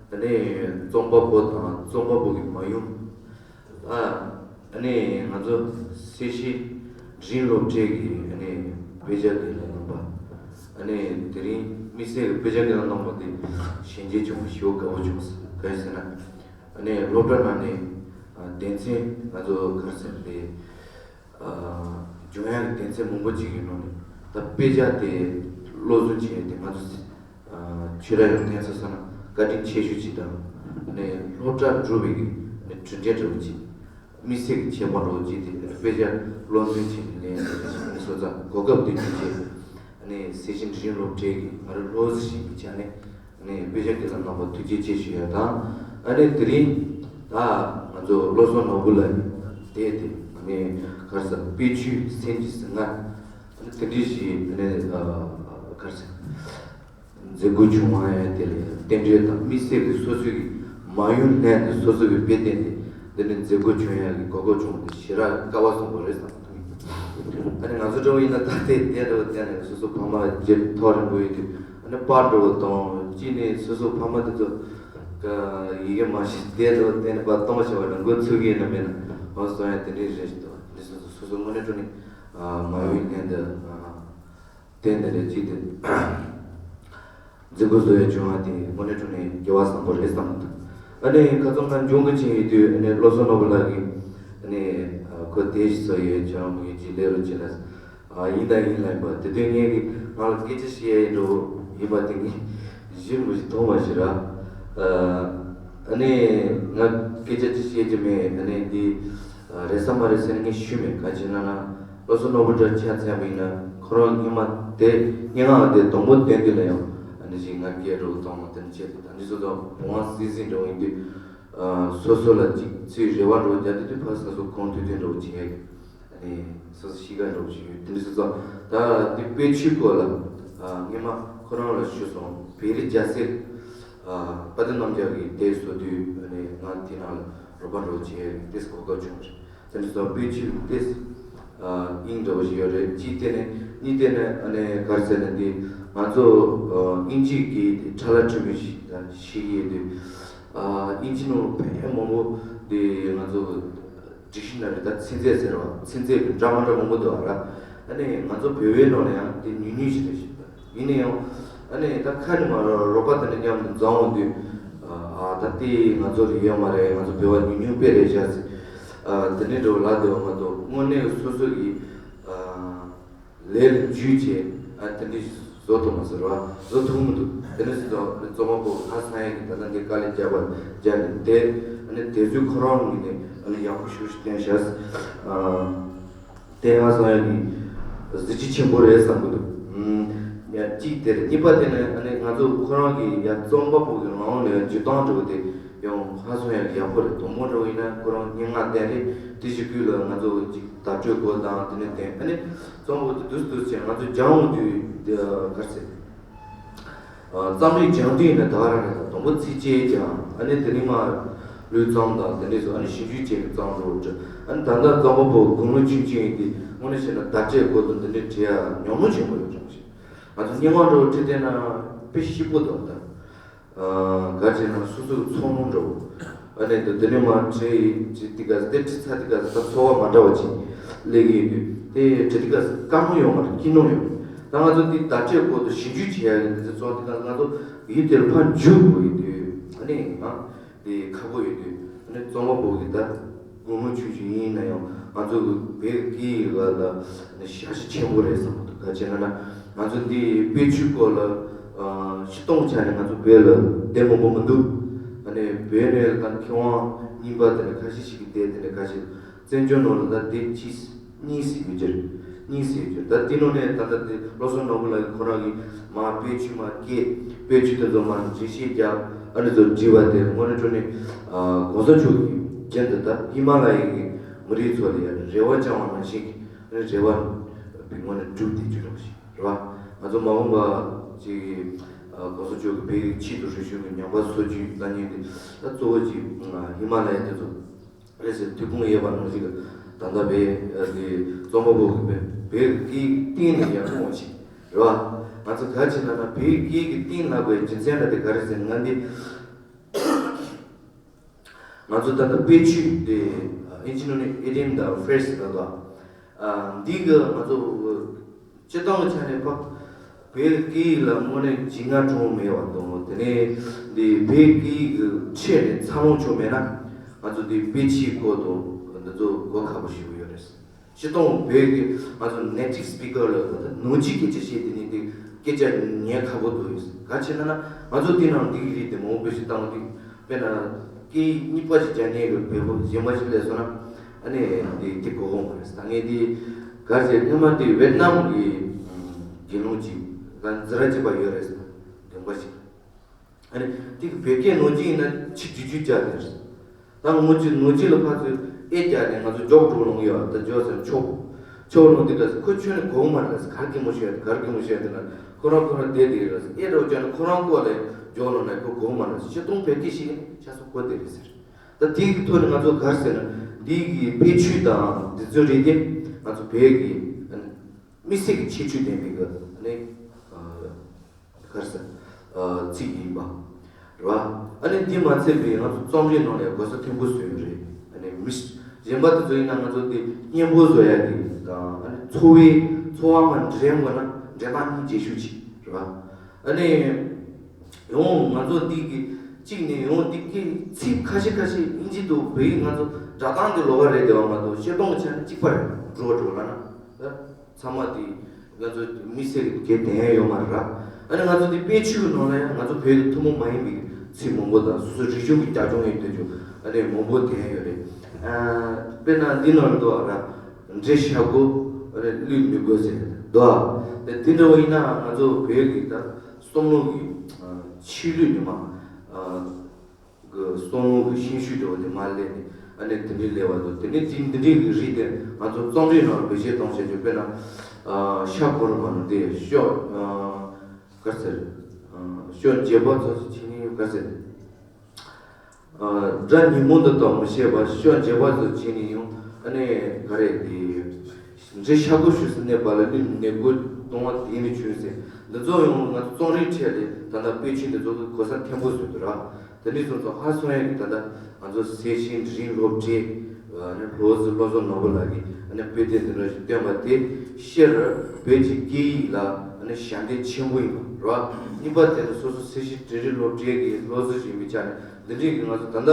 བྱས། ཨ་ནི་རྩོམ་པ་པོ་དང་རྩོམ་པ་པོ་གི་མ་ཡུམ། ཨ་ཨ་ནི་ང་ཚོ་སེར་བྱེས་འབྲིང་སློབ་གྲྭའི་གི་ཨ་ནི་དཔེ་ཆ་དེ་ལ་རྣམ་པ། ཨ་ནི་དེ་རིང་དམིགས་བསལ་གི་དཔེ་ཆ་དེ་ལ་རྣམ་པ་དེ་ཞལ་མཇལ་བྱུང་བ་ཞེ་པོ་དགའ་བོ་བྱུང་སོང་། ག་རེ་ཟེར་ན། ཨ་ནི་སློབ་གྲྭ་ནང་ནས་ཨ་སྡེ་ཚན་ང་ཚོ་ག་རེ་ཟེར་དེ། ཨ་སྦྱོང་ཡག་གི་སྡེ་ཚན་མང་པོ་ཅིག་ཡོད་ནོ་ནས། ད་དཔེ་ཆ་དེ་བློ་བཟང་ཆེ་དེ་ང་ཚོ་ཨ་ཆོས་ར་ཡང་བསྟན་ཚུལ་སོགས་ན་བཀའ་དྲིན་ཆེ་ཤོས་ཅིག་དང་། ཨ་ནི་སློབ་གྲྭ་འགྲོ་བའི་གི་ཨ་ནི་གྲུབ་འབྲས་འདྲ་བོ་ཅིག། དམིགས་བསལ་གྱི་ཁྱད་པར་འདྲ་བོ་ཅིག་དེ་དཔེ་ཆ་བློ་འཛིན་བྱས་ནས་ལེན་ཡག་དེ་སོ་ཙང་གོ་སྐབས་དེ་བྱུང་རྗེས། ཨ་ནི་སེར་བྱེས་འབྲིང་སློབ་གྲྭའི་གི་ང་རང་སློབ་གསོ་ཞིག་གི་ཆ་ནས་ཨ་ནི་དཔེ་ཆ་དེ་ལ་རྣམ་པ་ཐུགས་རྗེ་ཆེ་ཞུ་ཡག་དང་། ཨ་ནི་དེ་རིང་ད་ང་ཚོ་བློ་བཟང་ནོར་བུ་ལགས་ཀྱིས་དེ་དེ་ཨ་ནི་ག་རེ་ཟེར་དཔེ་ཆོས་སེམས་ཀྱི་ཟིལ་དངར་ཨ་ནི་དེ་འདྲ་ཞིག་ཨ་ནི་ཨ་ག་རེ་ཟེར། མཛད་སྒོ་བྱུང་བ་ཡང་དེ་ལ་རྟེན་འབྲེལ་དང་དམིགས་བསལ་གྱི་སོ་སོའི་གི་མ་ཡུམ་ནས་དེ་སོ་སོའི་གི་དཔེ་སྟོན་དེ་འདི་ནི་མཛད་སྒོ་བྱུང་ཡག་གི་གོ་སྐབས་བྱུང་བ་དེ་ཞེ་དྲག་སྐལ་བ་བཟང་པོ་རེད་བསམ་གྱི་འདུག། ཨ་ནི་ང་ཚོ་འདྲ་བོ་ཡིན་ན་ད་ལྟའི་དེ་འདྲ་བོ་བསྟན་ནས་སོ་སོ་ཕ་མ་རྗེས་ཐོག་རིང་པོ་ཡོད་དུས། ཨ་ནི་པར་འདྲ་བོ་གཏོང་གཅིག་ནས་སོ་སོ་ཕ་མ་དེ་ཚོ་ཡི་གེ་མ་ཤེས་དེ་འདྲ་བོ་བསྟན་ནས་པར་གཏོང་བྱ་བ་ལ་མགོ་ཚོས་ཀྱི་ཡིན་ན་མེད་ན་འོ་སོང་ཡ་དེ་འདྲའི་རེད་ཞིག་འདུག། འདི་སོ་སོ་སོ་སོ་དངོས་གནས་དྲང་གནས་མ་ཡུམ་ནས་འདི། དེ་འདི་ལས་ཅི་སྟེ། མཛད་སྒོ་བཟོ་ཡ་བྱུང་བ་དེ་དངོས་གནས་དྲང་གནས་སྐལ་བ་བཟང་པོ་རེད་བསམ་གྱི་འདུག། ཨ་ནི་ཁ་སང་ང་འབྱུང་གི་ཕྱིན་ཡོད་དུས་ཨ་ནི་བློ་བཟང་ནོར་བུ་ལགས་ཀྱིས་ཨ་ནི་ཁོ་དེ་ཞིག་བཟོ་ཡོད། ཁྱེད་རང་མོ་ཡིན་གྱི་ལས་རོགས་བྱེད་ལ། ཨ་ཡིན་ད་ཡིན་ལབ་པ་དེ་དུས་ངས་ཀྱི་ང་ལ་སྐད་ཆ་བཤད་ཡ་ཡིན་འགྲོ་ཡིན་པ་དེ་ངས་གཞི་མི་ཞིག་མཐོང་བ་ཞིག་ར། ཨ་ནི་ང་སྐད་ཆ་ཅི་བཤད་ཀྱི་མེད། ཨ་ནི་འདི་རེད་ས་མ་རེད་ཟེར་ནས་ངས་ཞུས་མེད། ག་ཅི་ན་ན། བློ་བཟང་ནོར་བུ་འདྲ་ཆ་མཚོན་པ་ཡིན་ན་ཁོ་རང་སྔོན་མ་དེ་སྙན་ངག་དེ་དང་པོ་བཏོན་དུས་ལ་ཡང་ཨ་ནི་ཞིག་ང་སྐད་རོགས་གཏོང་བ་དེ་འདྲ་བྱས་ཏེ། ད་འདི་ཚོ་དང་བུང་བ་སིལ་སིལ་འདྲ་བོ་ཡིན་དུས། སོ་སོ་ལ་ཅིག་ཚུར་རེ་བ་འདྲ་བོ་རྒྱག་དུས་དུས་ཕར་ས་སོ་གང་ཐུབ་ཐུབ་འདྲ་བོ་བྱེད་ཡ་གི་ཨ་ནི་སོ་སོ་གཤིས་ཀ་འདྲ་བོ་ཞིག་ཡོད། དེ་འདྲ་སོ་སོ་ད་འདི་དཔེ་ཆོས་སྐོར་ལ་སྔོན་མ་ཁོ་རང་ལ་ཞུས་སོང་། བེ་རི་རྒྱལ་སྲས་དཔལ་ལྡན་རྣམ་རྒྱལ་གྱི་དེབ་བཟོ་དུས་ཨ་ནི་ང་དེ་ནང་ལ་རོགས་པ་འདྲ་བོ་བྱེད་ཡ་གི་དེ་གོ་སྐབས་བྱུང་བ་རེད། དེ་འདྲ་སོ་དཔེ་ཆོས་དེ་ཨ་དབྱིངས་འདྲ་བོ་ཞིག་ཡོད་རེད། གཅིག་དེ་ནས་གཉིས་དེ་ནས་ཨ་ནི་ག་རེ་ཟེར་ན་འདི་ང་ཚོ་ཨ་དབྱིན་ཇིའི་གི་ཁྲ་ལ་ཁྲི་མི་ཞིག་ད་ཤེས་ཀྱི་ཡོད་དུས། ཨ་དབྱིན་ཇི་ནང་ཕལ་མང་པོ་འདི་ང་ཚོ་ཌིག་ཤི་ན་རི་ད་ཚིག་མཛོད་ཟེར་བ་ཚིག་མཛོད་ཀྱི་འདྲ་མ་འདྲ་མང་པོ་འདུག་ཨ་ར། ཨ་ནི་ང་ཚོ་བོད་པའི་ནང་ལ་ཡང་དེ་ཉུང་ཉུང་ཞིག་རེད་ཤག། ཡིན་ན་ཡང་ཨ་ནི་ད་ཁ་ནས་མ་རོགས་པ་དེ་འདྲ་མཉམ་དུ་འཛོམས་འོང་དུས། ཨ་ད་དེ་ང་ཚོ་ལ་ཡོད་མ་རེད། ང་ཚོ་བོད་པ་ཉུང་ཉུང་དཔེ་རེད་ཤག་ཟེར། ཨ་དེ་འདྲའི་འདྲ་བོ་ལབ་བསྡད་པ་མ་གཏོགས་དངོས་གནས་སོ་སོ་གི་ཨ་ལས་ལ་འཇུས་བྱས་ཨ་དེ་འདྲའི་བཟོ་ཐུབ་མ་ཟེར་བ་བཟོ་ཐུབ་མི་འདུག། དེ་འདྲ་ཟེར་དུས་རྩོམ་པ་པོ་ཧ་སང་ཡ་གི་ད་ལྟ་འདི་དཀའ་ལས་བརྒྱབ་པ་བརྒྱབ་ནས་དེ་ཨ་ནི་དེ་ཚོའི་ཁོ་རང་ངོས་ནས་ཨ་ནི་ཡག་པོ་ཞེ་པོ་ཞིག་བསྟན་ཤག། ཨ། དེ་ང་སོང་ཡ་གི་གཟི་བརྗིད་ཆེན་པོ་རེད་བསམ་གི་འདུག། ཨུམ། ཡ་གཅིག་དེ་རེད། གཉིས་པ་དེ་ནི་ཨ་ནི་ང་ཚོ་ཁོ་རང་གི་ཡ་རྩོམ་པ་པོ་གི་ངག་དབང་ལ་ཡང་བརྒྱུད་སྟངས་འདྲ་བོ་དེ་ཡང་ང་སོང་ཡ་གི་ཡག་པོ་རེད། དང་པོ་འདྲ་བོ་ཡིན་ན་ཁོ་རང་སྙན་ངག་བསྟན་རེད། དེ་གཞུག་གུ་ལ་ང་ཚོ་ཅིག་བརྡ་སྤྲོད་སྐོར་དང་དེ་ནས་བསྟན། ཨ་ནི་རྩོམ་པ་པོ་དེ་འདུག་སེ་འདུག་སེ་བྱས་ང་ཚོ་སྦྱང་འོང་དུས་ག་རེ་ཟེར། རྩོམ་རིག་སྦྱང་དུས་ཡིན་ན་ད་ག་རང་རེད། ད་དང་པོ་ཚིགས་བཅད་སྦྱང་། ཨ་ནི་དེ་རིང་མ་ལུས་རྩོམ་དང་དེ་འདྲས་སོ། ཨ་ནི་ཞིབ་འཇུག་བྱས་ནས་རྩོམ་འགྲོ་འདྲ། ཨ་ནི་ད་ལྟ་རྩོམ་པ་པོ་དགུང་ལོ་ཆུང་ཆུང་ཡིན་དུས་དངོས་གནས་བཤད་ན་བརྡ་སྤྲོད་སྐོར་དང་དེ་འདྲས་བྲིས་ཡ་ཉོན་མོངས་ཆེན་པོ་ཡོད་ཀྱང་ཞིག། ང་ཚོ་སྙན་ངག་འདྲ་བོ་བྲིས་བསྡད་ན་དཔེ་སྐྱིད་པོ་འདུག་ད། ག་བྱས་ན་སོ་སོའི་ཚོར་སྣང་འདྲ་བོ། ཨ་ནི་དེ་ནས་མར་བྲིས་བྲིས་དེ་ག་དེ་བྲིས་ཚར་དེ་ག་ད་ཚོར་བ་མ་འདྲ་བ་ཅིག་སླེབས་ཀྱི་ཡོད་དུས། དེ་བྲིས་དེ་ག་དཀའ་མོ་ཡོང་མ་རེད། སྐྱིད་སྣང་ཡོང་། ད་ང་ཚོ་འདི་བརྡ་སྤྲོད་སྐོར་དུ་ཞིབ་འཇུག་བྱེད་ཡ་ཡིན་དུས་ཚོགས་དེ་ག་ང་ཚོ་ཡུལ་དེར་ཕར་འཇུག་དགོས་ཡོད་དུས། ཨ་ནི་ང་དེ་ཁག་པོ་ཡོད་དུས། ཨ་ནི་རྩོམ་པ་པོ་གི་ད་དགུང་ལོ་ཆུང་ཆུང་ཡིན་ན་ཡང་ང་ཚོ་གི་བོད་སྐད་ཡིག་ལ་ཞབས་ཕྱི་ཆེན་པོ་རེད་བསམ་གི་འདུག། ག་བྱས་ན་ན་ང་ཚོ་འདི་དཔེ་ཆོས་སྐོར་ལ་སྤྱིར་བཏང་ཆ་ནས་ང་ཚོ་བོད་ལ་དེ་མང་པོ་མི་འདུག། ཨ་ནི་བོད་ནས་ད་མཁས་དབང་རྙིང་པ་དེ་འདྲ་ཁ་ཤས་ཤིག་གིས་དེ་དེ་འདྲ་ཁ་ཤས་བཙན་བྱོལ་ནང་ལ་ད་དེབ་གཅིག་གཉིས་ཙམ་ཡོད་ཀྱི་རེད། གཉིས་ཙམ་ཡོད་ཀྱི་རེད། ད་དེ་ནང་ནས་ད་ལྟ་དེ་བློ་བཟང་ནོར་བུ་ལགས་ཁོ་རང་གིས་མ་དཔེ་ཆོས་མ་སྐད་དཔེ་ཆོས་དེ་ཚོ་མ་འགྲེལ་བཤད་རྒྱབ། ཨ་ནི་ཚོ་བྲིས་པ་དེ་དངོས་གནས་དྲང་གནས་གོང་ས་མཆོག་གིས་རྒྱུན་དུ་ད་ཧི་མ་ལ་ཡའི་གི་མི་རིགས་ཚོ་ལ་ཡ་རེ་བ་བཅངས་པ་ནང་བཞིན་གྱི་རེ་བ་དངོས་གནས་འགྲུབ་བསྡད་རྒྱུ་རེད་པ་ཞིག་རེད་པ། ང་ཚོ་མ་འོངས་པ་ ཅིག་གོང་ས་མཆོག་གི་བོད་ཀྱི་ཆེད་དུ་རེ་ཞུ་གི་ཉམས་པ་གསོ་རྒྱུའི་ལྟ་ཉན་དེ་ད་གཙོ་བོ་ཅིག་ཧི་མ་ལ་ཡ་དེ་ཚོ་རེད་ཟེར། དུས་ཁུངས་ཡོད་པ་ནང་བཞིན་གྱི་ད་ལྟ་བོད་ཀྱི་རྩོམ་པ་པོ་གི་བོད་ཀྱི་སྟེང་ནས་ཡར་སློང་བ་ཞིག་རེད་བ། ང་ཚོ་ག་ཅི་ལབ་ན་བོད་ཀྱི་སྟེང་ལབ་པའི་རྒྱུ་མཚན་ལ་དེ་ག་རེ་ཟེར་ན་འདི། ང་ཚོ་ད་ལྟ་དཔེ་ཆོས་དེ་ཨིན་ཇི་ནོ་ནི་ཨི་ཌི་ཡམ་དང་ཕི་རེ་ཟི་ད་ལྟ་འདི་གི་ང་ཚོ་སྤྱི་བཏང་གི་ཆ་ནས་ཕ་བོད་སྐད་ཡིག་ལ་དངོས་གནས་འཇིགས་སྣང་གྲོངས་མེད་པ་དང་དེ་ནས་འདི་བོད་སྐད་ཡིག་གི་ཆེད་ནས་འཚར་ལོངས་བྱུང་མེད་ན་ང་ཚོ་འདི་དཔེ་ཆའི་སྐོར་དང་འདི་ཚོ་གོ་ཁག་པོ་ཞིག་ཡོད་རེད། སྤྱི་བཏང་བོད་ཀྱི་ང་ཚོ་native speaker ལ་ད་ནང་ཆོས་སྐད་ཆ་བཤད་དེ་ནི་དེ་སྐད་ཆ་ཉན་ཁག་པོ་འདུག་ཡོད། ག་ཅི་ན་ན་ང་ཚོ་དེ་ནང་འདི་རིགས་དེ་མང་པོ་ཞིག་བཏང་དེ་དཔེར་ན་སྐད་ཡིག་གཉིས་པ་ཞིག་སྦྱང་མཁན་གྱི་བོད་པ་གཞན་པ་ཞིག་སླེབས་སོང་ན་ཨ་ནི་དེ་དེ་གོ་གོ་མ་རེད། ད་ངས་དེ་ག་ཅི་སྔོན་མ་དེ་ཝེད་ནམ་གྱི་དགེ་སློང་ཅིག་ག་འཛི་ར་ཅིག་པ་ཡོད་རེད། དགོན་པ་ཞིག་ཨ་ནི་དེ་གི་བོད་སྐད་ནང་ཆོས་ཡིན་ན་ཆིག་བརྒྱད་ཅུ་རྒྱག་ནས་རེད། ད་ངོ་ཅི་ནང་ཆོས་ལ་ཕར་ཚུར་ཨེ་རྒྱག་ནས་ང་ཚོ་འཇོག་འགྲོ་ལོང་ཡོད། ད་འཇོག་ཟེར་ཆོག་ཆོག་ལོང་དེ་ལ་ཁོ་ཁྱོད་ནི་གོ་མ་རེད། གར་གི་མོ་ཤོད་གར་གི་མོ་ཤོད་དེ་ན་ཁོ་རང་ཁོ་རང་བསྡད་དེ་རེད། ཨེ་རོ་ཅན་ཁོ་རང་ཀོ་ལས་འཇོག་ལོང་ན་ཁོ་གོ་མ་རེད། ཤེས་སྟོང་བོད་སྐད་ཤེས་ནི་ཆ་སོ་གོ་དེ་རེད་ཟེར། ད་དེ་གི་ཐོག་ནས་ང་ཚོ་གར་ཟེར་ན་འདི་གི་དཔེ་ཆོས་དང་འདི་ཚོ་རེད་དེ་ང་ཚོ་བོད་ཀྱི་དམིགས་བསལ་གྱི་ཁྱད་ཆོས་ལྡན་པའི་གི་ནི། ག་རེ་ཟེར། ཚིག་ཡིན་པ། རེད་བ། ཨ་ནི་འདི་མ་ཚད་པའི་ང་ཚོ་རྩོམ་རིག་ནང་ལ་གོ་ས་མཐོན་པོ་བཟོས་ཡོད་རེད། ཨ་ནི་མི་གཞན་པ་དེ་ཚོ་ཡིན་ན་ང་ཚོ་འདི་སྙན་པོ་བཟོ་ཡ་གི་དང་ཨ་ནི་འཚོ་བའི་འཚོ་བ་མ་འདྲེན་དགོས་ན་འདྲེན་སྟངས་གཉིས་རྒྱས་ཤོས་ཅིག་རེད་བ། ཨ་ནི་ཡང་ང་ཚོ་འདི་གི་གཅིག་ནས་ཡང་འདི་གི་ཚིག་ཁ་ཤས་ཁ་ཤས་ཨིན་ཇི་དང་བོད་ཡིག་ང་ཚོ་སྒྲ་གདངས་དེ་ལོགས་ཀ་རེད་དེ་བ་མ་གཏོགས་ཤེས་སྟོང་གི་ཆ་ནས་གཅིག་པ་རེད། འགྲོ་བ་འགྲོ་ལ་ན། ཚང་མ་དེ་ང་ཚོ་མི་སེར་གྱི་དེ་ཡོད་མ་རེད། ཨ་ནི་ང་ཚོ་དེ་དཔེ་ཆོས་ཀྱི་ནང་ལ་ཡང་ང་ཚོ་བོད་ཀྱི་ཐུན་མོང་མ་ཡིན་པའི་ཚིག་མང་པོ་དང་སོ་སོའི་རིག་གཞུང་གི་རྒྱབ་ལྗོངས་ཡིན་དུས་ཀྱང་ཨ་ནི་མང་པོ་དེ་ཡོད་རེད། དཔེར་ན་འདི་ནང་ལ་འདུག་ཨ་ར་འདྲེ་ཤ་དགོས་ཨ་ནི་གླུད་མི་དགོས་ཟེར་འདུག་ཨ། དེ་འདྲ་བ་ཡིན་ན་ང་ཚོ་བོད་ཀྱི་ད་བསམ་བློ་གི་ཆོས་ལུགས་ཉི་མ། གི་གསང་སྔགས་ཀྱི་ཤན་ཤུགས་འདྲ་བོ་དེ་མར་སླེབས་ནས་ཨ་ནི་དེ་འདྲའི་སླེབས་པ་འདུག་དེ་ནས་དེ་འདི་འདྲའི་གི་རིགས་དེ་ང་ཚོ་རྩོམ་རིག་ནང་ལ་བེད་སྤྱོད་གཏོང་བྱེད་རྒྱུ། དཔེར་ན་ཤ་འཁོར་མ་ནོ་དེ་ཤོ་ག་ཟེར། ཤོ་འབྱེད་པ་ཚོ་ཆི་ནི་ག་ཟེར། སྒྲ་ཉོན་མོངས་དུ་གཏོང་མི་ཤེས་པ་ཤོ་འབྱེད་པ་ཚོ་ཆི་ནི་ཡང་ཨ་ནི་ག་རེ་དེ། འདྲེ་ཤ་དགོས་ཞུ་སི་གནས་པ་ལ་གླུད་ནས་དགོས་གཏོང་བ་དེ་ནི་བྱུང་ཟེར། འདི་ཚོ་ཡང་ང་ཚོ་རྩོམ་རིག་ཁྲོད་ལས་ད་ལྟ་དཔེ་ཆོས་འདི་ཚོ་གི་གོ་ས་མཐོན་པོ་བཟོས་འདུག་ར། དེ་ནས་སོང་ཙང་ཧ་སོང་ཡ་གི་ད་ལྟ་ང་ཚོ་སེར་ཤིང་འབྲི་རིང་སློབ་གྲྭའི་ཨ་ནི་བློ་གཟུ་བློ་བཟང་ནོར་བུ་ལགས་ཀྱིས་ཨ་ནི་དཔེ་དེབ་འདི་འདྲ་ཞིག་བཏོན་པ་དེ་སྤྱིར་བོད་ཀྱི་སྐད་ཡིག་ལ་ཨ་ནི་ཞབས་འདེགས་ཆེན་པོ་ཡིན་པ་ར། གཉིས་པ་དེ་ནི་སོ་སོ་སེར་ཤིང་འབྲི་རིང་སློབ་གྲྭའི་གི་བློ་གཟུ་ཞིག་མི་ཆགས་ནས་འདི་འདྲའི་གི་ང་ཚོ་ད་ལྟ་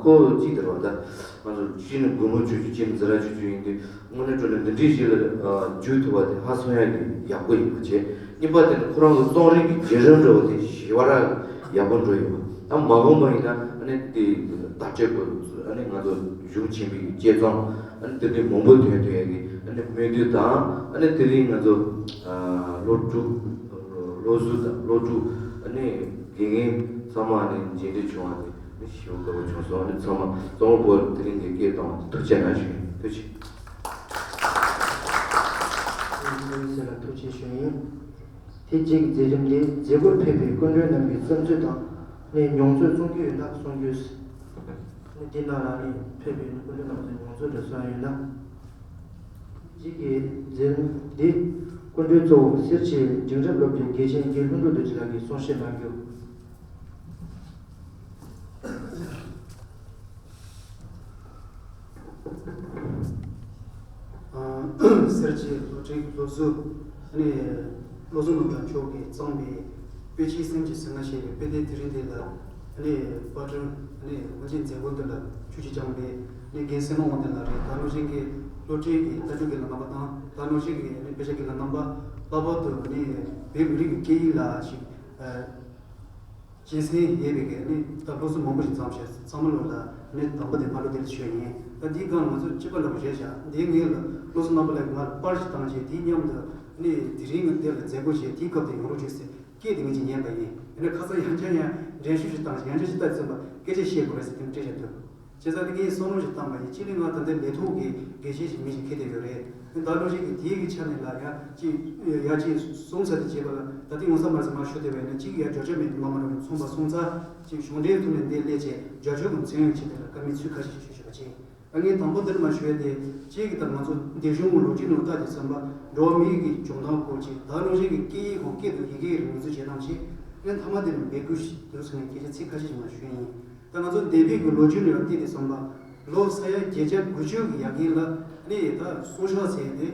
ཁོ་གཅིག་དེ་རེད་བ། ད་ང་ཚོ་གཅིག་ནི་དགོང་མོ་ཆུ་ཆུ་གཅིག་ནི་འཛི་ར་ཆུ་ཆུ་ཡིན་དུས། དངོས་གནས་དྲང་གནས་འདི་འདྲའི་ཞིག་ལ་འཇུག་ཐུབ་པ་དེ་ཧ་སོང་ཡ་གི་ཡག་པོ་ཡིན་པ་བྱས། གཉིས་པ་དེ་ནི་ཁོ་རང་གི་རྩོམ་རིག་གི་བརྒྱུད་རིམ་འདྲ་བོ་དེ་ཞེ་པོ་ར་ཡག་པོ་འགྲོ་ཡོད་པ། ད་མ་འོངས་པ་ཡིན་ན་ཨ་ནི་དེ་ད་སྤྲད་དགོས་ཨ་ནི་ང་ཚོ་གཞུང་ཆེན་པོའི་དཔྱད་རྩོམ་ཨ་ནི་དེ་འདྲའི་མང་པོ་ཐོན་ཐུབ་ཡ་གི་ཨ་ནི་སྨོན་འདུན་དང་ཨ་ནི་དེ་རིང་ང་ཚོ་སློབ་ཕྲུག་སློབ་ཟུར་དང་སློབ་ཕྲུག་ཨ་ནི་དགེ་རྒན་ཚང་མ་ཨ་ནི་མཇལ་འཕྲད་བྱུང་བ་དེ། ཞེ་པོ་དགའ་པོ་བྱུང་སོང་། ཨ་ནི་ཚང་མ་གཙང་པོ་བོད་དེ་རིང་འདིར་སྐད་བཏང་བ་ཐུགས་རྗེ་གནང་ཞུ་ཡིན། ཐུགས་རྗེ་ཆེ། ཐུགས་རྗེ་ཆེ་ལ་ཐུགས་རྗེ་ཆེ་ཞུ་ཡིན། དེ་རྗེས་ཀྱི་མཛད་རིམ་འདི་མཛད་སྒོར་ཕེབས་པའི་སྐུ་མགྲོན་རྣམས་ཀྱི་བསམ་ཚུལ་དང་ནས་མྱོང་ཚོར་གསུང་རྒྱུ་ཡོད་ན་གསུང་རྒྱུ། ནས་འདི་ནང་ལ་ནི་ཕེབས་པའི་སྐུ་མགྲོན་རྣམས་ཀྱི་མྱོང་ཚོར་འདྲ་གསུང་ཡ་ཡོད་ན། རྗེས་ཀྱི་མཛད་རིམ་འདི་སྐུ་མགྲོན་གཙོ་བོ་སེར་བྱེས་འབྲིང་རིམ་སློབ་གྲྭའི་དགེ་ཆེན་དགེ་ལྷུན་གྲུབ་རྡོ་རྗེ་ལགས་ཀྱིས་གསུང་བཤད་གནང་རྒྱུ། སེར་བྱེས་སློབ་གྲྭའི་སློབ་ཟུར་ཨ་ནི་བློ་བཟང་ནོར་བུ་ལགས་མཆོག་གིས་བརྩམས་པའི་དཔེ་ཆའི་སེམས་ཀྱི་ཟིལ་དཀར་ཞེས་པའི་དཔེ་དེབ་དེ་རིང་འདི་ལ་ཨ་ནི་པར་སྐྲུན་ཨ་ནི་དབུ་འབྱེད་མཛད་སྒོ་འདི་ལ་ཆུ་ཆུ་བཅངས་པའི་ཨ་ནི་རྒན་སེང་ལོ་དབང་ལྡན་ལགས་རེད། ད་ནོར་ཤིང་གི་སློབ་གྲྭའི་གི་ལྟ་སྐྱོང་གི་ལས་རྣམ་པ་དང་ད་ནོར་ཤིང་གི་ཨ་ནི་དཔེ་ཆ་གི་ལས་རྣམ་པ་ལྷག་པར་དུ་ཨ་ནི་བོད་མི་རིགས་ཀྱི་སྐད་ཡིག་ལ་ཞིག་ཨ། གཅེས་སེམས་ཡོད་པའི་གི་ནི་ད་སློབ་གསོ་མང་པོ་ཞིག་བརྩམས་བྱས་ཚང་མ་ལོ་ལ་ནི་དང་པོ་དེ་ཕ་ལོ་དེ་ལ་ཞུས་ཡིན། ད་འདིའི་སྒང་ང་ཚོ་སྤྱི་པ་ལ་བཞེས་བཞག་འདིའི་ངོས་ལ་སློབ་གསོ་རྣམ་པ་ལ་ང་པར་ཞིག་བཏང་བྱས་དེའི་མཉམ་དུ་ནི་དེ་རིང་ངས་འདིར་ལ་མཛད་སྒོ་བྱས་དེའི་སྐབས་དེ་ཡོང་རོགས་བྱོས་ཟེར་སྐད་དེ་ངས་ཅིག་ཉན་པ་ཡིན། ཡིན་ན་ཁ་སང་ཡང་བསྐྱར་ཡང་འགྲན་ཞུགས་ཞིག་བཏང་བྱས་ཡང་བསྐྱར་ཞིག་ལྟ་ཚུན་པ་སྐད་ཆ་བཤད་དགོས་རེད་ཟེར་དེ་འདྲ་བཤད་ཐུབ། བྱས་ཙང་དེ་གའི་བསམ་བློ་ཞིག་བཏང་པ་ཡིན། གཅིག་ནི་ང་ད་ལྟ་ལས་ཐོག་གི་དགེ་བཤེས་ཤིག་མི་ཞིག་འཁེལ་བསྡད་ཡོད་རེད། ད་ལྟ་ཞིག་གི་དེའི་གི་ཆ་ནས་ལ་ཡ་གཅིག་ཡ་གཅིག་གསུངས་ཚར་དེ་བྱས་པ་ལ་ད་ལྟ་ངོ་ཚ་མར་ཚ་མར་ཞུ་བསྡད་པ་ཡིན་ན། གཅིག་ཡ་བརྗོད་བྱ་མེད་དུ་མ་མ་རུ་ཚོང་པ་སོང་ཙང་གཅིག་གཞུང་འབྲེལ་ཐོག་ནས་འདི་སླེབས་བྱས་བརྗོད་བྱ་གི་མཚན་ཡོད་ཆེད་དེ་ལ་བཀའ་མོལ་ཚུལ་ཁ་ཤས་ཤིག་ཞུ་ཞུ་བ་བྱེད། ད་ངས་དང་པོ་འདིར་མ་ཞུ་ཡ་དེ་གཅིག་གི་ད་ང་ཚོ་སྡེ་གཞུང་གི་ལོ་རྒྱུས་ནང་ལྟ་དེ་བསམ་པ་འགྲོ་བ་མིའི་གི་འབྱུང་ཐང་སྐོར་གྱི་ད་ལོ་རེ་གི་སྐད་ཡིག་གོང་སྐད་དུ་ཡི་གེ་རིག་ངོས་འཛིན་བྱེད་སྟངས་ཆེད་ཨེ་མཐའ་མ་དེ་ནས་འབད་བསྐུལ་ཞིག་དུས་སུ་ངས་སྐད་ཆ་ཚིག་ཁ་ཤས་ཤིག་མ་ཞུ་ཡིན། ད་ང་ཚོ་འདས་པའི་གི་ལོ་རྒྱུས་ནས་ཡང་བལྟས་ཏེ་བསམ་པ་ལོ་ས་ཡ་བརྒྱད་བརྒྱ་དགུ་བཅུ་གི་ཡ་གི་ལ་ནི་ད་སྲོག་ཆགས་ཟེར་ཏེ་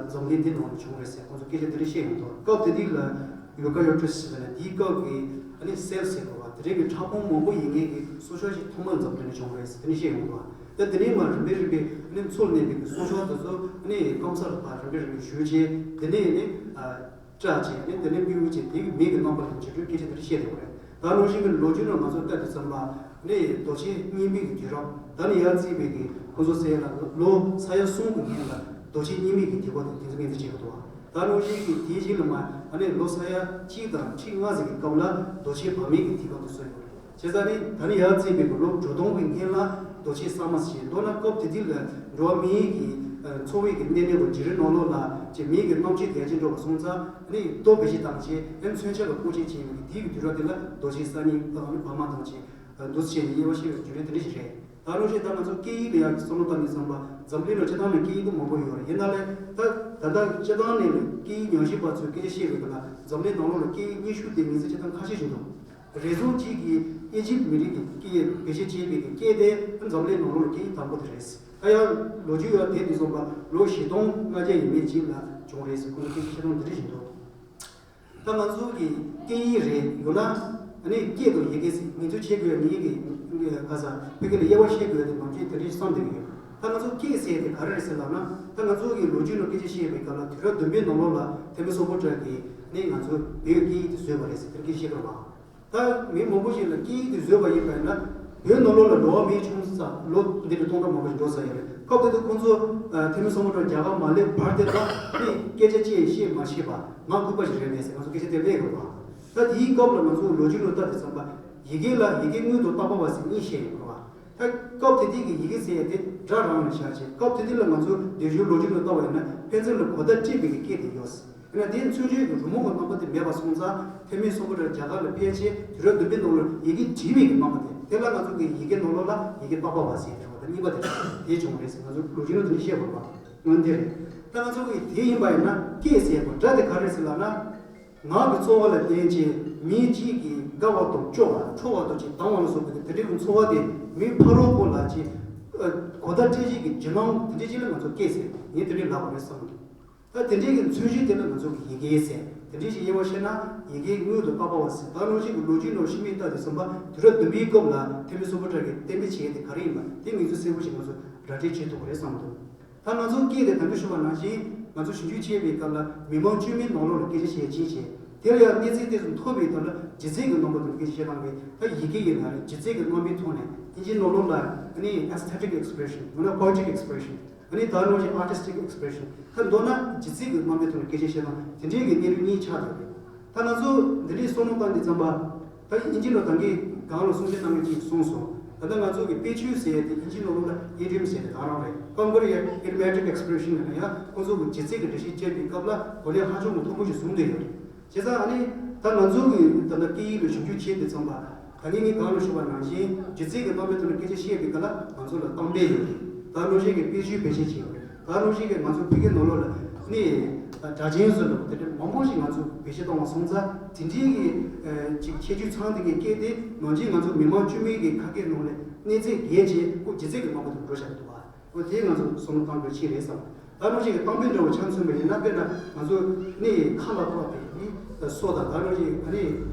འཛམ་གླིང་འདི་ནང་ལ་བྱུང་རེད་ཟེར་ཁོང་ཚོ་སྐད་ཆ་འདི་འདྲ་བཤད་ཡོང་དོ། སྐབས་དེ་དུས་ལ་ཡུ་ཀ་ཡོ་ཊི་སི་ཟེར་ནས་དེའི་སྐབས་ཀྱི་ཨ་ནི་སེལ་ཟེར་བ་དེ་རིང་གི་ཕྲ་ཕུང་མང་པོ་ཡིན་མཁན་གྱི་སྲོག་ཆགས་ཤིག་ཐོག་མར་འཛམ་གླིང་ནས་བྱུང་རེད་ཟེར་དེ་ནས་བཤད་ཡོང་དོ། ད་དེ་ནས་མར་རིམ་པས་རིམ་པས་ཨ་ནི་མཚོ་ལ་གནས་པའི་གི་སྲོག་ཆགས་དེ་ཚོ་ཨ་ནི་སྐམ་ས་ལ་ཕར་རིམ་པས་རིམ་པས་བཞུར་བྱས་དེ་ནས་ནི་ཨ། སྐྲག་བྱས་ནས་དེ་ནས་སྤྲུལ་བྱས་དེ་གི་མི་གི་རྣམ་པ་ལ་འཇིགས་སྐྲག་སྐད་ཆ་དེ་འདྲ་བཤད་བསྡད་པ་རེད། ད་ལོ་ཞིག་གི་ལོ་རྒྱུས་ནང་ང་ཚོ་ལྟ་དུས་ཙམ་པ་ནི་རྡོ་ཆས་རྙིང་པའི་གི་དུས་རབས་ད་ནི་ཡར་བརྩིས་པའི་གི་ཁོ་ཚོ་ཟེར་ཡ་ལ་ལོ་ས་ཡ་གསུམ་གི་སྔོན་ལ་རྡོ་ཆས་རྙིང་པའི་གི་དུས་བབ་དེ་དེ་ཚོ་ངོས་འཛིན་བྱེད་དགོས་འདུག་བ། ད་ལོ་ཞིག་གི་དེའི་རྗེས་ལ་མ་ཨ་ནི་ལོ་ས་ཡ་གཅིག་དང་ཁྲི་ལྔ་ཟིག་གི་སྐབས་ལ་རྡོ་ཆས་བར་མའི་གི་དུས་བབ་དེ་ཚོ་ཡོད་རེད། བྱས་ཙང་ནི་ད་ནི་ཡར་བརྩིས་པའི་གི་ལོ་དྲུག་སྟོང་གི་སྔོན་ལ་རྡོ་ཆས་གསར་མ་ཞིག་མདོར་ན་སྐབས་དེ་དུས་ལ་འགྲོ་བ་མིའི་གི་འཚོ་བའི་གི་གནས་གནས་བབ་བརྗེ་རེས་ནང་ལོགས་ལ་ཅིག་མིའི་གི་རྣམ་དཔྱོད་དེ་ཡར་རྒྱས་འགྲོ་བ་སོང་ཙང་ནི་ལྟོ་བེད་སྤྱོད་བཏང་བྱས་ཨེམ་མཚོན་ཆ་གི་སྤོ་ཆས་བྱས་ཡོད་གི་དེའི་གི་དུས་རབས་དེ་ལ་རྡོ་ཆས་གསར་རྙིང་དང་ནི་བར་མ་དང་ཅིག་འདུ་བྱས་ནས་དབྱེ་བ་ཕྱེ་བའི་བརྗོད་རེས་དེ་འདྲ་ཞིག་རེད། ད་རུང་ཞིག་ད་ང་ཚོ་སྐད་ཡིག་ལ་ཡག་གི་བསམ་བློ་བཏང་ནས་བསམ་པ་འཛམ་གླིང་ལ་སྤྱིར་བཏང་ནས་སྐད་ཡིག་དེ་མང་པོ་ཡོད་རེད། ཡིན་ན་ལས་ད་ད་ལྟ་སྤྱིར་བཏང་ནས་སྐད་ཡིག་ཉམས་ཞིབ་པ་ཚོས་སྐད་ཆ་བཤད་པའི་སྐབས་ལ་འཛམ་གླིང་ནང་ལོགས་ལ་སྐད་ཡིག་ཉི་ཤུ་དེ་ངེས་ཚིག་ཅིག་དང་ཁ་ཤས་ཤིག་འདུག་རེ་ཟུང་གཅིག་གིས་ཨི་ཇིབ་མི་རིགས་ཀྱི་སྐད་བེད་སྤྱོད་བྱས་པའི་སྐད་དེ་འཛམ་གླིང་ནང་ལོགས་ལ་སྐད་ཡིག་དང་པོ་དེ་རེད། ད་ཡང་ལོ་རྒྱུས་ཡང་དེ་དུས་ཙམ་པ་ལོ་བཞི་སྟོང་ལྔ་བརྒྱ་ཡས་མས་ཅིག་ལ་བྱུང་རེད་ཟེར་ཁོང་ཚོ་སྐད་ཆ་བཤད་སྟངས་འདི་འདྲ་ཞིག་འདུག་ད་ང་ཚོ་གི་སྐད་ཡིག་རེད་ཡོད་ན་ཨ་ནི་སྐད་དང་ཡི་གེ་ཟེར་ངེས་འཛུགས་བྱེད་དགོས་ཡ་ངེད་ཀྱི་ག་ས་བོད་སྐད་ལ་དབྱེ་བ་བཤད་དགོས་ཡ་དེ་ནམ་རྒྱུན་དེ་འདྲ་ཞིག་བསམ་བསྡད་ཀྱི་ཡོད། ད་ང་ཚོ་སྐད་ཟེར་ཡ་དེ་ག་རེ་རེད་ཟེར་ལབ་ན་ད་ང་ཚོ་གི་ལོ་རྒྱུས་ནང་སྐད་ཆ་བཤད་པའི་སྐབས་ལ་དུས་རབས་བདུན་པའི་ནང་ལོགས་ལ་ཐེ་མི་སོ་པོ་ཊ་གིས་ནི་ང་ཚོ་བོད་སྐད་ཡིག་དེ་བཟོས་པ་རེད་ཟེར་དེ་འདྲ་སྐད་ཆ་བཤད་ཀྱི་ཡོད་རེད་བ། ད་མི་མང་པོ་ཞིག་ལ་སྐད་ཡིག་དེ་བཟོས་པ་ཡིན་པ་ཡིན་ན་བོད་ནང་ལོགས་ལ་འགྲོ་བ་མིའི་ཆུང་ས་ལོ་འདི་འདྲ་སྟོང་ཕྲག་མང་པོ་ཞིག་འགྲོ་ས་ཡོད་རེད། སྐབས་དེ་དུས་ཁོང་ཚོ་ཐེ་མི་སོ་པོ་ཊ་རྒྱ་གར་མ་སླེབས་བར་དེ་ད་ནི་སྐད་ཆ་ཅི་ཡང་བཤད་མ་ཤེས་པ་ང་ལྐུགས་པ་ཞིག་རེད་མེད་ཟེར་ང་ཚོ་སྐད་ཆ་དེ་སླེབས་ཡོད་པ། ད་དེའི་སྐབས་ལ་ང་ཚོ་ལོ་རྒྱུས་ནང་ལྟ་དེ་ཙམ་པ་ཡི་གེ་ལ་ཡི་གེ་དངོས་དང་རྟག་པ་བ་ཟེར་གཉིས་བཤད་ཡོད་པ། ད་སྐབས་དེ་དུས་ཀྱི་ཡི་གེ་ཟེར་ཡ་དེ་སྒྲ་རང་ལ་བཞག་བྱས་སྐབས་དེ་དུས་ལ་ང་ཚོ་སྡེབ་སྦྱོར་ལོ་རྒྱུས་ལ་ལྟ་བ་ཡིན་ན་ཕན་ཚུན་ལ་གོ་བརྡ་སྤྲད་པའི་གི་སྐད་དེ་ཡོད། ཡིན་ན་དེ་མཚོན་བྱེད་ཀྱི་རི་མོ་གི་རྣམ་པ་དེ་མེད་པ་སོང་ཙང་ཐེ་མི་སོ་པོ་ཊ་རྒྱ་གར་ལ་ཕེབས་བྱས་དུས་རབས་བདུན་པའི་ནང་ལ་ཡི་གེ་བྲིས་པའི་གི་རྣམ་པ་དེ་དེ་ལ་ང་ཚོ་གི་ཡི་གེ་ནང་ལོགས་ལ་ཡི་གེ་རྟག་པ་བ་ཟེར་ཡ་དེ་རེད་བ། ད་གཉིས་པ་དེ་དེ་བྱུང་བ་རེད་ཟེར་ང་ཚོ་ལོ་རྒྱུས་ནང་དེ་འདྲ་བཤད་དགོས་པ་སྔོན་དེ་རེད། ད་ང་ཚོ་གི་དེ་ཡིན་པ་ཡིན་ན་སྐད་ཟེར་བ་སྒྲ་དེ་ག་རེ་ཟེར་ལབ་ན། ངག་གི་ཚོར་བ་ལ་བརྟེན་བྱས་མི་གཅིག་གིས་དགའ་བ་དང་སྐྱོ་བ་ཁྲོ་བ་དང་ཅིག་སྡང་བ་ལ་སོགས་པའི་དེ་འདྲའི་གི་ཚོར་བ་དེ་མི་ཕ་རོལ་པོ་ལ་ཅིག་གོ་བརྡ་སྤྲད་བྱེད་ཀྱི་འཇིགས་སྣང་དེ་འདྲའི་ཅིག་ལ་ང་ཚོ་སྐད་ཟེར་ངས་དེ་འདྲའི་ལབ་པ་རེད་བསམ་གི་འདུག་ད་དེ་འདྲའི་གི་མཚོན་བྱེད་དེ་ལ་ང་ཚོ་གི་ཡི་གེ་ཟེར་དེ་འདྲའི་ཞིག་དབྱེ་བ་ཕྱེ་ན་ཡི་གེ་དངོས་དང་རྟག་པ་བ་ཟེར་ད་ལོ་ཞིག་གི་ལོ་རྒྱུས་ནང་ཤི་མིག་ལྟ་དུས་ཙམ་པ་དུས་རབས་བདུན་པའི་སྐབས་ལ་ཐེ་མི་སོ་པོ་ཊ་གིས་གཏན་འབེབས་བྱས་ཏེ་ག་རེ་ཡིན་པ་དེ་ངེས་འཛུགས་གསལ་པོ་ཞིག་ང་ཚོ་ར་སྤྲོད་བྱེད་ཐུབ་པ་རེད་བསམ་གི་འདུག་ད་ང་ཚོ་སྐད་དེ་ད་གིན་ཞུས་པ་ནང་བཞིན་ང་ཚོ་ཞིབ་འཇུག་བྱེད་པའི་སྐབས་ལ་མི་མང་བཅོས་མའི་ནང་ལོགས་ལ་སྐད་ཆ་བཤད་ཅིང་བྱས་དེ་ལ་ཡང་གནས་ཚད་དེ་ཚོ་མཐོ་བའི་སྟབས་ལ་ལྗིད་ཚད་ཀྱི་རྣམ་པ་དང་སྐད་ཆ་བཤད་སྟངས་ཀྱི་ད་ཡི་གེ་ཡིན་ན་རེད་ལྗིད་ཚད་ཀྱི་རྣམ་པའི་ཐོག་ནས་ཨིན་ཇིའི་ནང་ལོགས་ལ་ཨ་ནི་aesthetic expression ཡང་ན་poetic expression ཨ་ནི་ད་ནང་བཞིན་artistic expression ད་མདོར་ན་ལྗིད་ཚད་ཀྱི་རྣམ་པའི་ཐོག་ནས་སྐད་ཆ་བཤད་སྟངས་དེ་འདྲའི་གི་གནས་ལུགས་གཉིས་ཆགས་ཡོད་རེད། ད་ང་ཚོ་འདི་འདྲའི་བསམ་བློ་བཏང་དུས་ཙམ་པ། ད་ཨིན་ཇི་ནང་ད་གིན་གང་ལ་གསུང་བཤད་གནང་མཁན་ཅིག་གསུངས་སོང་། ད་ལྟ་ང་ཚོ་གི་དཔེ་ཆོས་ཟེར་ཡ་དེ་ཨིན་ཇི་ནང་ལོགས་ལ་ཨི་ཌི་ཡམ་ཟེར་ཡ་དེ་ག་རང་རེད། སྐབས་འགར་ཡ་ཨི་ཌི་ཡོ་མེ་ཊིག་ཨེག་སི་པི་རེ་ཤན་ལབ་ན་ཡ་ཁོ་ཚོ་གི་ལྗིད་ཚད་ཀྱི་འགྲེལ་བཤད་བྱེད་པའི་སྐབས་ལ་གོ་ལས་ཧ་ཅང་གི་མཐོ་པོ་ཞིག་བཟུང་བསྡད་ཡོད་རེད། བྱས་ཙང་ཨ་ནི་ད་ང་ཚོ་གི་ད་ལྟ་སྐད་ཡིག་ལ་ཞིབ་འཇུག་བྱེད་དུས་ཙམ་པ་ད་གིན་ངས་གང་ལ་ཞུས་པ་ནང་བཞིན་ལྗིད་ཚད་ཀྱི་རྣམ་པའི་ཐོག་ནས་སྐད་ཆ་བཤད་པའི་སྐབས་ལ་ང་ཚོ་ལ་གཏམ་དཔེ་ཡོད་རེད། ད་ལོ་ཞིག་གི་དཔེ་ཆོས་བེད་སྤྱོད་བྱེད་ཡོད་རེད། ད་རུང་ཞིག་གི་ང་ཚོ་ཕ་གི་ནང་ལོགས་ལ་ནི་སྒྲ་གཅན་བཟོ་འདྲ་པོ་དེ་འདྲ་མང་པོ་ཞིག་ང་ཚོ་བེད་སྤྱོད་གཏོང་བ་སོང་ཙང་དེ་འདྲའི་གི་ཅིག་ཁྱད་ཆོས་ཚང་དེ་གི་སྐད་དེ་ནང་བཞིན་ང་ཚོ་མི་མང་དཀྱུས་མའི་གི་ཁ་སྐད་ནང་ལ་གནས་ཚད་བརྒལ་བྱས་ཁོ་ལྗིད་ཚད་ཀྱི་རྣམ་པ་དུ་འགྲོ་བཞག་འདུག་བ། ཁོ་དེ་ང་ཚོ་བསམ་བློ་གཏང་དགོས་ཆེ་རེད་བསམ། ད་རུང་ཞིག་གི་གཏམ་དཔེ་འདྲ་བོ་ཆ་མཚོན་པ་ཡིན་ན་དཔེར་ན་ང་ཚོ་ནི་ཁ་ལ་བབས་པའི་སོ་དང་ད་རུང་ཞིག་ཨ་ནི་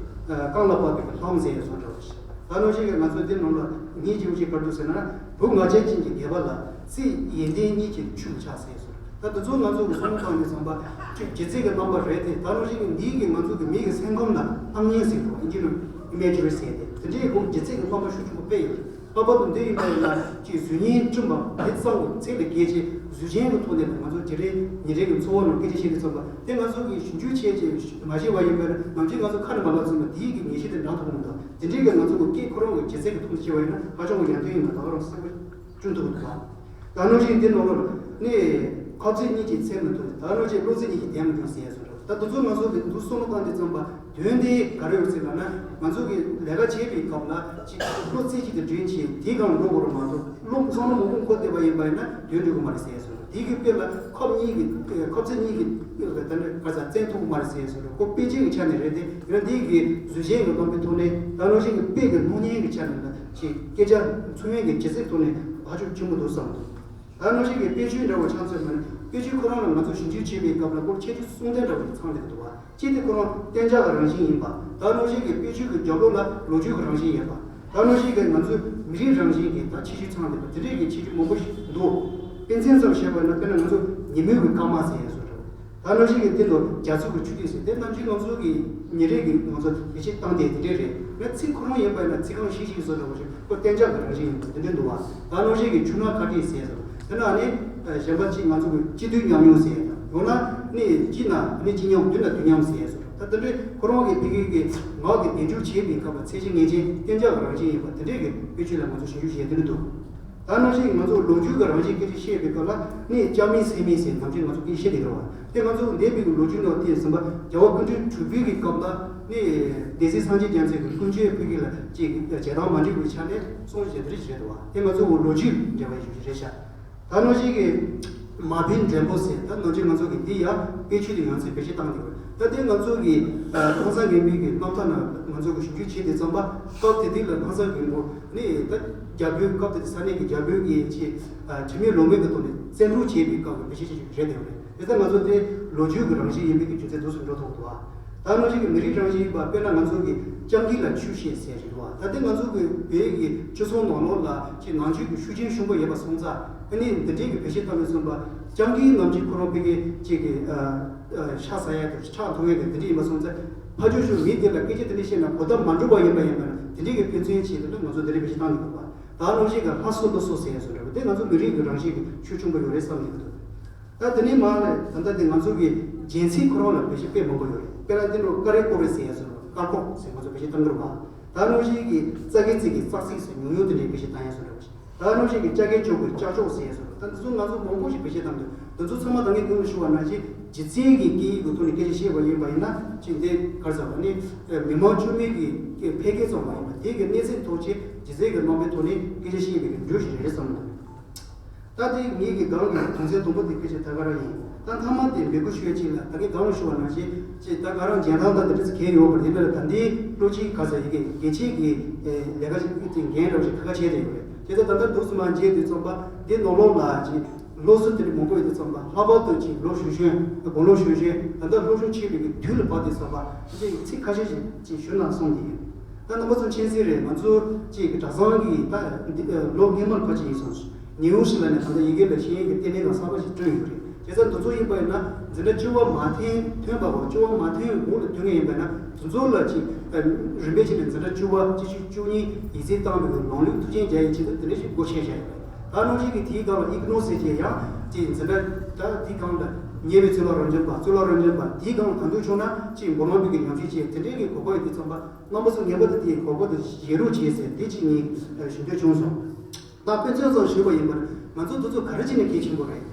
རྐང་ལ་བབས་པའི་ལྷམ་ཟེར་ཡ་བཟོ་འདྲ་བོ་ཞིག་ད་ནང་བཞིན་གྱི་ང་ཚོ་འདི་ནང་ལ་ངས་ཅིག་ཅིག་ག་རེ་འདུག་ཟེར་ན། བུ་ང་བཅས་ཅན་གྱི་སྡེ་པ་ལ། རྩིས་ཡོན་ཏན་གཉིས་ཀྱི་ཆུ་ཆགས་ཟེར་སོང་། ད་དེ་ཚོ་ང་ཚོ་གི་བསམ་བློ་བཏང་ནས་བསམ་པ་ཅིག་ལྗིད་ཚད་ཀྱི་རྣམ་པ་རེད་དེ། ད་ནང་བཞིན་གྱི་འདིའི་གི་ང་ཚོ་གི་མི་གི་སེམས་ཁམས་ལ་སྣང་བརྙན་ཟེར་དགོས་ཨིན་ཇི་ནང་ཨི་མེ་ཇི་རི་ཟེར་ཏེ་དེ་འདྲའི་གོང་ལྗིད་ཚད་ཀྱི་རྣམ་པ་ཤུགས་ཆེན་པོ་དཔེ་ཡོད། ལྷག་པར་དུ་འདི་ཡིན་པ་ཡིན་ན་ཅིག་གཟུགས་བརྙན་བསྐྲུན་པ་འདི་གཙང་བོ་ཚད་ལས་བརྒལ་ཆེ་གཟུགས་ཅན་གྱི་ཐོག་ནས་ང་ཚོ་བརྗེ་རེས་ཉིན་རེ་གི་འཚོ་བ་ནང་སྐད་ཆ་བཤད་དུས་ཙམ་པ་དེ་ང་ཚོ་གི་ཞིབ་འཇུག་བྱས་རྗེས་མ་བྱས་པ་ཡིན་པ་ཡིན་ན་ནམ་རྒྱུན་ང་ཚོ་ཁ་ནས་མ་ལབ་ཙམ་པ་དེའི་གི་ངེས་ཤེས་དེ་འདྲ་མཐོང་མི་འདུག་དེ་འདྲའི་གི་ང་ཚོ་གི་སྐད་ཁོ་རང་གི་ལྗིད་ཚད་ཀྱི་ཐོག་ནས་བཤད་པ་ཡིན་ན་ཧ་ཅང་གི་ཡར་ཐོན་ཡིན་པ་ད་ག་རང་གསལ་པོ་བསྐྲུན་ཐུབ་ཀྱི་འདུག་ད་ནང་བཞིན་འདི་ནང་ལོགས་ནས་ཁ་ཚིག་གཉིས་ཀྱིས་ཚད་མི་ཐུབ། ད་ནང་བཞིན་བློ་ཚིག་གཉིས་ཀྱིས་བསྡད་མི་ཐུབ་ཟེར་ཡ་སོགས་རེད། ད་དེ་ཚོ་ང་ཚོ་གི་འདུག་བསམ་བློ་བཏང་དུས་ཙམ་པ་དོན་དེ་ག་རེ་ཡོད་ཟེར་ལབ་ན་ང་ཚོ་གི་ལས་ཀ་བྱེད་པའི་སྐབས་ལ་ཅིག་བློ་རྩེ་གཅིག་ཏུ་སྒྲིལ་བྱས་དེའི་སྒང་འགྲོ་དགོས་རེད་མ་གཏོགས་བློ་བསམ་བློ་མང་པོ་འཁོར་བསྡད་པ་ཡིན་པ་ཡིན་ན་དོན་འགྲུབ་ཀྱི་མ་རེད་ཟེར་ཡ་སོགས་རེད། དེ་གི་དཔེ་ལ་ཁབ་གཉིས་ཀྱི་ཁབ་ཚིག་གཉིས་ཀྱི་ད་ནི་ག་ས་བཙན་ཐུབ་ཀྱི་མ་རེད་ཟེར་ཡ་སོགས་རེད། ཁོ་དཔེ་ཆའི་གི་ཆ་ནས་རེད་དེ་ཡང་འདི་གི་གཟུགས་ཅན་གྱི་རྣམ་པའི་ཐོག་ནས་ད་ནང་བཞིན་གྱི་དཔེ་གི་སྣང་བརྙན་གྱི་ཆ་ནས་ལ་ཅིག་སྐད་ཆ་ཚུར་ཡོང་གི་ལྗིད་ཚད་ཐོག་ནས་ཧ་ཅང་ཆེན་པོ་འདུག་བསམ་འདུག་ད་ནང་བཞིན་གྱི་དཔེ་ཆོས་འདྲ་བོ་ཆ་མཚོན་པ་ནི་དཔེ་ཆོས་ཁོ་རང་ལ་ང་ཚོ་ཞིབ་འཇུག་བྱེད་པའི་སྐབས་ལ་སྐོར་ཁྱད་ཆོས་གསུམ་ལྡན་འདྲ་བོ་ཞིག་ཚང་བསྡད་འདུག་བ། གཅིག་དེ་ཁོ་རང་གཏན་འཇགས་ཀྱི་རང་བཞིན་ཡིན་པ། ད་ནང་བཞིན་གྱི་དཔེ་ཆོས་ཀྱི་རྒྱབ་ལོགས་ལ་ལོ་རྒྱུས་ཀྱི་རང་བཞིན་ཡོད་པ། ད་ནང་བཞིན་གྱི་ང་ཚོའི་མི་རིགས་རང་བཞིན་གྱི་ད་ཁྱད་ཆོས་ཚང་བསྡད་པ་དེ་འདྲའི་གི་ཁྱད་ཆོས་མང་པོ་ཞིག་འདུག་དཔེ་མཚོན་ཙམ་བཤད་པ་ན་དཔེར་ན་ང་ཚོ་ཉིན་མོའི་གི་སྐར་མ་ཟེར་ཡ་བཟོ་འདྲ་བོ། ད་ནང་བཞིན་གྱི་དེ་ལོ་རྒྱ་མཚོ་གི་ཆུ་ཐིགས་ཟེར་དེ་ནམ་རྒྱུན་ང་ཚོ་གི་ཉིན་རེ་གི་ང་ཚོ་བེད་སྤྱོད་བཏང་དེ་དེ་འདྲས་རེད། ང་ཚིག་ཁོ་རང་ཡིན་པ་ཡིན་ན་ཚིག་རྐང་ཤིག་ཤིག་བཟོ་འདྲ་བོ་ཞིག་ཁོ་གཏན་འཇགས་ཀྱི་རང་བཞིན་ཡིན་པ་དེ་འདྲས་འདུག་བ། ད་ནང་བཞིན་གྱི་ཆུ་ནག་ཁ་བྲིས་ཟེར་སོང་དེ་ན་ནི་གཞན་པ་ཅིག་ང་ཚོ་གི་སྐྱིད་སྡུག་མཉམ་མྱོང་ཟེར་ཡ་དང་ཡང་ན་ནི་སྐྱིད་ན་ནི་སྐྱིད་མཉམ་སྡུག་ན་སྡུག་མཉམ་ཟེར་ཡ་སོང་ད་དེ་འདྲས་ཁོ་རང་གི་ཕ་གི་གི་ངག་གི་སྡེབ་སྦྱོར་བྱེད་པའི་སྐབས་ལ་ཚད་གཞི་ངེས་ཅན་གཏན་འཇགས་ཀྱི་རང་བཞིན་ཡིན་པ་དེ་འདྲས་ཀྱི་དཔེ་ཆོས་ལ་ང་ཚོ་ཞིབ་འཇུག་བྱས་དེ་འདྲས་འདུག་ད་ནང་བཞིན་ང་ཚོ་ལོ་རྒྱུས་ཀྱི་རང་བཞིན་སྐད་ཆ་བཤད་པའི་སྐབས་ལ་ནི་ལྕགས་མིག་སེར་མིག་ཟེར་ནམ་རྒྱུན་ང་ཚོ་སྐད་བཤད་དེ་རེད་བ། དེ་ང་ཚོ་འདས་པའི་ལོ་རྒྱུས་ནང་དེ་ཟིན་པ་རྒྱལ་བ་སྐུ་ཕྲེང་དྲུག་པའི་གི་སྐབས་ལ་ནི་སྡེ་སྲིད་སངས་རྒྱས་རྒྱ་མཚོས་ཀྱི་ཀུན་སྤྱོད་ཕ་གི་ལ་ཅིག་བྱེད་སྟངས་མ་འགྲིག་པའི་ཆ་ནས་གསུངས་བྱས་དེ་རེད་བྱས་འདུག་བ། དེ་ང་ཚོ་ལོ་རྒྱུས་འབྲེལ་བ་ཡོད་རེད་ཤག་ད་ནང་བཞིན་གྱི་མ་བིན་འགྲན་པོ་ཟེར་ད་ནང་བཞིན་ང་ཚོ་གི་འདི་ཡང་དཔེ་ཆོས་དེ་ཡང་ཚིག་བེད་སྤྱོད་བཏང་གི་ཡོད་རེད། ད་དེ་ང་ཚོ་གི་ལྷ་ས་རྒན་པའི་གི་རྣམ་ཐར་ནང་ང་ཚོ་གི་ཞིབ་འཇུག་བྱས་དེ་ཙམ་པ་སྐབས་དེ་དུས་ལ་ལྷ་ས་རྒན་པོ་ནི་ད་རྒྱ་བོད་སྐབས་དེ་དུས་ས་གནས་ཀྱི་རྒྱ་བོད་ཀྱི་ཆེ་དྲི་མེད་ལོ་མའི་གི་ཐོག་ནས་བཙན་འཕྲོག་བྱས་པའི་སྐབས་ཀྱི་བེད་སྤྱོད་བྱེད་རྒྱུ་རེད་དེ་རེད། དེ་ལྟར་ང་ཚོ་དེ་ལོ་རྒྱུས་ཀྱི་རང་བཞིན་ཡིན་པའི་གི་རྒྱུ་མཚན་འདུག་སེ་འགྲོ་ཐུབ་འདུག་བ། ད་ནང་བཞིན་གྱི་མི་རིགས་རང་བཞིན་ཡིན་པ་དཔེར་ན་ང་ཚོ་གི་སྤྱང་ཀི་ལ་ཆོས་བཤད་ཟེར་རེད་བ། ད་ལྟ་ང་ཚོ་གི་བོད་ཀྱི་སྤྱི་ཚོགས་ནང་ལོགས་ལ་ཅིག་ནང་ཆོས་ཀྱི་ཤུགས་རྐྱེན་ཆེན་པོ་ཡོད་པ་སོང་ཙང་ཨ་ནི་འདི་འདྲའི་གི་བེད་སྤྱོད་བཏང་ནས་སོང་པ་སྤྱང་ཀིའི་ནང་ཆོས་ཁོ་རང་ཕ་གི་ཅིག་གི་ཤ་ཟ་ཡ་དང་ཁྲག་འཐུང་ཡ་གི་འདི་འདྲ་ཡིན་པ་སོང་ཙང་ཕ་ཇོ་ཞུ་མི་དེ་ལ་སྐད་ཆ་འདི་འདྲ་བཤད་ན་གོ་བརྡ་མ་འགྲོ་བ་ཡིན་པ་ཡིན་པ་འདི་འདྲའི་གི་ཕན་ཚུན་ཆེད་དུ་ང་ཚོ་འདི་འདྲ་བེད་སྤྱོད་བཏང་གི་འདུག་པ། ད་ནང་བཞིན་གི་ལྷ་སུ་འདི་སུ་ཟེར་ཡ་སོགས་རེད་བ། དེ་ང་ཚོ་མི་རིགས་ཀྱི་རང་བཞིན་གྱི་ཆོས་ཆུང་པོ་ཡོད་རེད་བསམ་གྱི་འདུག་ད་དེ་ནས་མར་ནས་ད་ལྟ་དེ་ང་ཚོ་གི་རྒྱན་ཚིག་ཁོ་རང་ལ་བེད་སྤྱོད་དཔེ་མང་པོ་ཡོད་རེད། དཔེར་ན་འདི་འགྲོ་ཀ་རེ་ཀོ་རེ་ཟེར་ཡ་སོགས་ཀ་ཀོག་ཟེར་ང་ཚོ་བེད་སྤྱོད་གཏང་གི་རེད་བ། ད་ནང་བཞིན་གི་ཙག་གི་ཙིག་གི་ཙག་ཙིག་ཟེར་ཉུང་ཉུང་དེ་འདྲའི་བེད་སྤྱོད་གཏང་ཡ་སོགས་རེད་བ། ད་ནང་བཞིན་གི་ཅ་གའི་ཅོག་གི་ཅ་ཅོག་ཟེར་ཡ་སོགས་རེད། ད་འདི་ཚོ་ང་ཚོ་མང་པོ་ཞིག་བེད་སྤྱོད་གཏང་འདུག་འདི་ཚོ་ཚང་མ་ད་ངས་སྔོན་ལ་ཞུ་བ་ནང་བཞིན་ལྗིད་ཚད་ཀྱི་སྐད་ཡིག་གི་ཐོག་ནས་སྐད་ཆ་བཤད་པ་ཡིན་པ་ཡིན་ན་ཅིག་འདི་ག་རེ་ཟེར་བ་ནི་མི་མང་དཀྱུས་མའི་གི་འཕེལ་རྒྱས་ཙམ་མ་ཡིན་པ་དེ་གི་གནས་ཚད་ཐོག་ཆེ་ལྗིད་ཚད་ཀྱི་རྣམ་པའི་ཐོག་ནས་སྐད་ཆ་བཤད་པའི་གི་འགྲོས་ཤིག་རེད་བསམ་གི་འདུག་ད་དེ་ངེད་ཀྱི་སྒང་གི་དོན་ཚན་དང་པོ་དེ་སྐད་ཆ་ད་ག་རང་ཡིན། ད་མཐའ་མ་དེ་འབོད་སྐུལ་ཞུ་ཡ་ཅིག་ལ་ད་གིན་སྒང་ལ་ཞུ་བ་ནང་བཞིན་ཅིག་ད་ག་རང་རྒྱན་ཐང་དང་དེ་འདྲ་ཚོ་གལ་ཡོད་པ་རེད། ཡིན་ན་ད་ལྟའི་བློ་སྤྱིའི་ག་ས་ཡི་གེ་རྒྱལ་སྤྱིའི་གི་ལས་ཀ་ཅིག་དེ་འགན་འདྲ་བ་ཞིག་ཁ་ཁ་བྱས་ཏེ་ཡོད་རེད། དེ་ཚོ་ད་ལྟ་འདུག་སེ་མར་མཇལ་དུས་ཙམ་པ་འདི་ནང་ལོགས་ལ་ཅིག་ལོ་སུ་དེ་འདྲ་མང་པོ་ཡོད་དུས་ཙམ་པ་ལྷག་པར་དུ་ཅིག་ལོ་གཞོན་གཞོན་དགུང་ལོ་གཞོན་གཞོན་ད་ལྟ་སློབ་སྦྱོང་བྱེད་པའི་གི་དུས་ལ་བབས་དུས་ཙམ་པ་ཅིག་ཚིག་ཁ་ཤས་ཤིག་ཅིག་ཞུ་ན་བསམ་གི་ཡོད། ད་རྣམ་པ་ཚོ་མཁྱེན་གསལ་རེད། ང་ཚོ་ཅིག་གྲྭ་ཚང་གི་ད་འདི་ལོ་སྔོན་མར་ཁ་ཅིག་ཡིན་སོང་། ཉི་འོང་ཞིག་ལ་ནས་ད་ལྟ་ཡི་གེ་ལ་ཤེས་ཡོན་གྱི་ལྟེ་གནས་ཁང་གསར་པ་ཞིག་བསྐྲུན་ཡོད་རེད། བྱས་ཙང་འདི་ཚོ་ཡིན་པ་ཡིན་ན་འཛིན་གྲྭ་བཅུ་པ་མ་ཐོན་ཐོན་པ་བ་བཅུ་པ་མ་ཐོན་གོང་ལ་ཐོན་མཁན་ཡིན་པ་ཡིན་ན་འདི་ཚོ་ལ་ཅིག་རིམ་པས་བྱས་ནས་འཛིན་གྲྭ་བཅུ་པ་སྤྱི་ཆོས་བཅུ་གཉིས་ཡིག་ཚད་བཏང་བའི་ལམ་ལུགས་མཐུན་རྐྱེན་སྦྱར་ཡའི་ཆེད་དུ་དེ་འདྲ་ཞིག་སྒོ་ཕྱེ་བཞག་ཡོད་རེད། ད་ནང་བཞིན་གྱི་དེའི་སྒང་ལ་ཨི་ཀི་ནོ་ཟེར་བྱས་ཡང་ཅིག་འཛིན་གྲྭ་ད་དེའི་སྒང་ལ་ཉེ་བའི་གཙུག་ལག་རབ་འབྱམས་པ་གཙུག་ལག་རབ་འབྱམས་པ་དེའི་སྒང་ལ་ད་དུང་བྱུང་ན་ཅིག་འགོ་ལམ་པའི་གི་ཉམས་ཞིབ་བྱས་དེ་འདྲའི་གི་གོ་སྐབས་ཡོད་དུས་ཙམ་པ། རྣམ་པ་ཚོ་ངེས་པར་དུ་དེའི་གོ་སྐབས་དེ་བཞེས་རོགས་བྱས་ཟེར་དེ་གཅིག་ངས་ཞུ་འདོད་བྱུང་སོང་། ད་དཔེ་མཚོན་ཙམ་ཞུས་པ་ཡིན་པར་ང་ཚོ་འདི་ཚོ་ག་རེ་བྱས་ནས་གལ་ཆེན་པོ་རེད།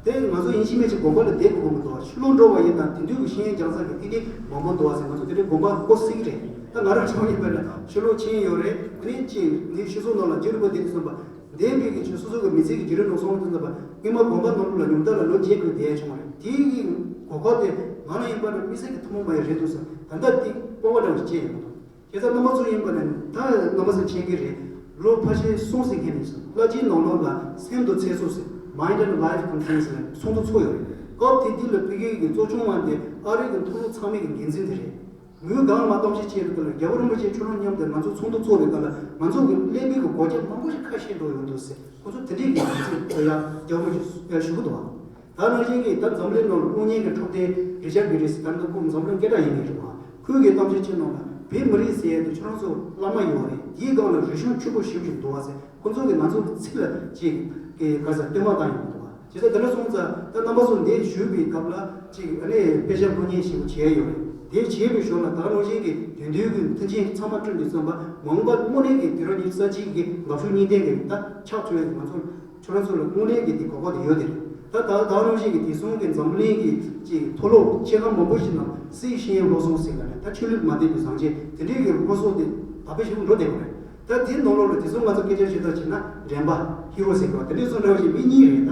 དེ་ང་ཚོ་ཡིན་གཅིག་མིན་གཅིག་དགོན་པ་ལ་བསྡད་དགོས་མི་འདུག་ཕྱི་ལོགས་འགྲོ་བ་ཡིན་ན་དེང་དུས་ཀྱི་ཤེས་ཡོན་སྦྱང་ས་གི་ལྟེ་གནས་མང་པོ་འདུག་བ་ཟེར། ང་ཚོ་དེ་འདྲའི་དགོན་པ་བསྐོར་སྲིད་ཀྱི་རེད། ད་ང་རང་ཚོ་ཡིན་པ་ན་ཕྱི་ལོགས་ཕྱིན་ཡོད་རེད། དེ་ནས་ཅིག་ནི་ཕྱི་སོ་ནང་ལ་རྒྱུ་རིན་པ་དེ་དུས་ཙམ་པ་འདས་པའི་གི་ཆོས་སོ་སོ་གི་མི་ཚེ་གི་བརྒྱུད་རིམ་ནང་སོང་དུས་ཙམ་པ་སྔོན་མ་དགོན་པ་ནང་ལ་ཉུང་མཐའ་ལ་ལོ་བརྒྱད་ཀྱི་བསྡད་བྱུང་བ་རེད། དེའི་གི་གོ་སྐབས་དེ་ང་ལ་ཡིན་པ་ན་དམིགས་བསལ་གྱི་ཐུན་མོང་མ་ཡིན་རེད་འདུག་ཟེར། ད་ལྟ་དེ་སྤོབས་པ་འདྲ་བ་ཞིག་སྐྱེས་ཡོང་གི་འདུག་བྱས་ཙང་རྣམ་པ་ཚོ་ཡིན་པ་ན་ད་རྣམ་པ་ཚོ་མཁྱེན་གྱི་རེད། ལོ་ཕལ་ཆེར་གསུམ་ཟིན་མཁན་རེད་ཟེར། བླ་སྤྱིའི་ནང་ལོགས་ལ་སེམས་དང་ཚེ་སྲོག་ཟེར། Mind and Life Conference ཟེར་ཚོགས་འདུ་ཚོགས་ཡོད་རེད། སྐབས་དེ་དུས་ལ་ཕ་གི་གི་གཙོ་སྐྱོང་བ་དེ་ཨ་རི་གི་མཐོ་སློབ་ཚང་མའི་གི་འགན་འཛིན་དེ་རེད། མོས་སྒང་ལ་གཏམ་བཤད་བྱས་པའི་སྐབས་ལ་རྒྱལ་བ་རིན་པོ་ཆེ་ཁྱོད་རང་མཉམ་དུ་ང་ཚོ་ཚོགས་འདུ་ཚོགས་པའི་སྐབས་ལ་ང་ཚོ་གི་ཀླད་པའི་གི་སྒོ་རྒྱ་མང་པོ་ཞིག་ཁ་ཕྱེ་འགྲོ་ཡོང་འདུག་ཟེར། ཁོ་ཚོ་དེ་འདྲའི་གི་ཡིན་ཚུལ་དེ་ཡང་རྒྱལ་བ་ཞུ་གི་འདུག་ད་ནང་བཞིན་གྱི་ད་འཛམ་གླིང་ནང་གློག་བརྙན་གྱི་འཁྲབ་སྟོན་རི་ཅར་གྷི་རིས་ད་ནི་ཁོ་འཛམ་གླིང་སྐད་གྲགས་ཡིན་མཁན་རེད་བ། ཁོས་གི་གཏམ་བཤད་ཅིག་ནང་ལ་བོད་མི་རིགས་ཟེར་ཡ་དེ་ཁྱོད་རང་ཚོ་བླ་མ་ཡོད་རེད། དེའི་སྒང་ལ་རིག་གཞུང་ཕྱུག་པོ་ཞེ་པོ་ཅིག་འདུག་བ་ཟེར། ཁོང་ཚོ་གིས་ང་ཚོ་ཚིག་ལ་ཅིག་གི་ག་ས་བསྟོད་མ་བཏང་ཡོང་འདུག་བ། བྱས་ཙང་དེ་འདྲ་སོང་ཙང་ད་རྣམ་པ་ཚོ་འདིར་བཞུགས་པའི་སྐབས་ལ་ཅིག་ཨ་ནི་དཔེ་ཆ་ཀློག་མཁན་ཞིག་བྱས་ཡོད་རེད། དེ་བྱས་པའི་ཞོར་ལ་ད་ག་ནང་བཞིན་གྱི་དེང་དུས་ཀྱི་མཐུན་རྐྱེན་ཚང་མ་བསྐྲུན་ཏེ་བཙོན་པ་མ་འོངས་པ་དངོས་གནས་ཀྱི་དུས་རབས་ཉི་ཤུ་རྩ་གཅིག་གི་འགག་སྒྲོལ་གཉིས་ལྡན་གྱི་ད་ཆགས་ཐུབ་ཡ་ང་ཚོ་ཁྱོད་རང་ཚོ་ལ་དངོས་གནས་ཀྱི་དེ་གོ་སྐབས་དེ་ཡོད་དེ་རེད། ད་ད་ད་ག་ནང་བཞིན་གྱི་དེང་སང་གི་འཛམ་བུ་གླིང་གི་ཅིག་མཐོ་སློབ་ཆེ་ཁག་མང་པོ་ཞིག་ནང་སྲིད་ཤེས་ཡོན་སློབ་གསོ་ཟེར་ག་ནས་ད་ཆོས་ལུགས་མ་ལྡན་པའི་བཟང་སྤྱོད་དེ་འདྲའི་གི་སློབ་གསོ་དེ་དར་སྤེལ་ཞིག་འགྲོ་བསྡད་པ་རེད། ད་དེའི་ནང་ལོགས་ལ་དེང་སང་ང་ཚོ་སྐད་ཆ་བཤད་སྟངས་བྱས་ན་འགྲན་པ་ཧི་རོ་ཟེར་གི་བ་དེ་འདྲའི་ཚོ་འདྲ་བ་ཞིག་མི་གཉིས་རེད་ད།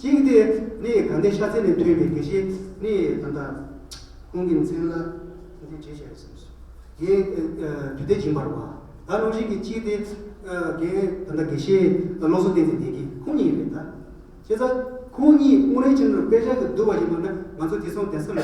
གཅིག་དེ་ནི་དགའ་ལྡན་ཤར་རྩེ་ནས་ཐོན་པའི་དགེ་བཤེས་ནི་ད་ལྟ་ཁོང་གི་མཚན་ལ་འདི་བྲིས་བཞག་ཡོད་བསམ་སོང་། རྒན་དུས་དེ་སྦྱིན་པར་བ། ད་ནང་བཞིན་གྱི་གཅིག་དེ་རྒན་ད་ལྟ་དགེ་བཤེས་བློ་བཟང་བསྟན་འཛིན་ལྡན་གྱི་ཁོང་གཉིས་རེད་ད། བྱས་ཙང་ཁོང་གཉིས་དངོས་གནས་བྱས་ན་དཔེ་ཆ་གི་བསྡུར་བ་ཞིག་མ་ན་ང་ཚོ་དེང་སང་གདན་ས་ལ་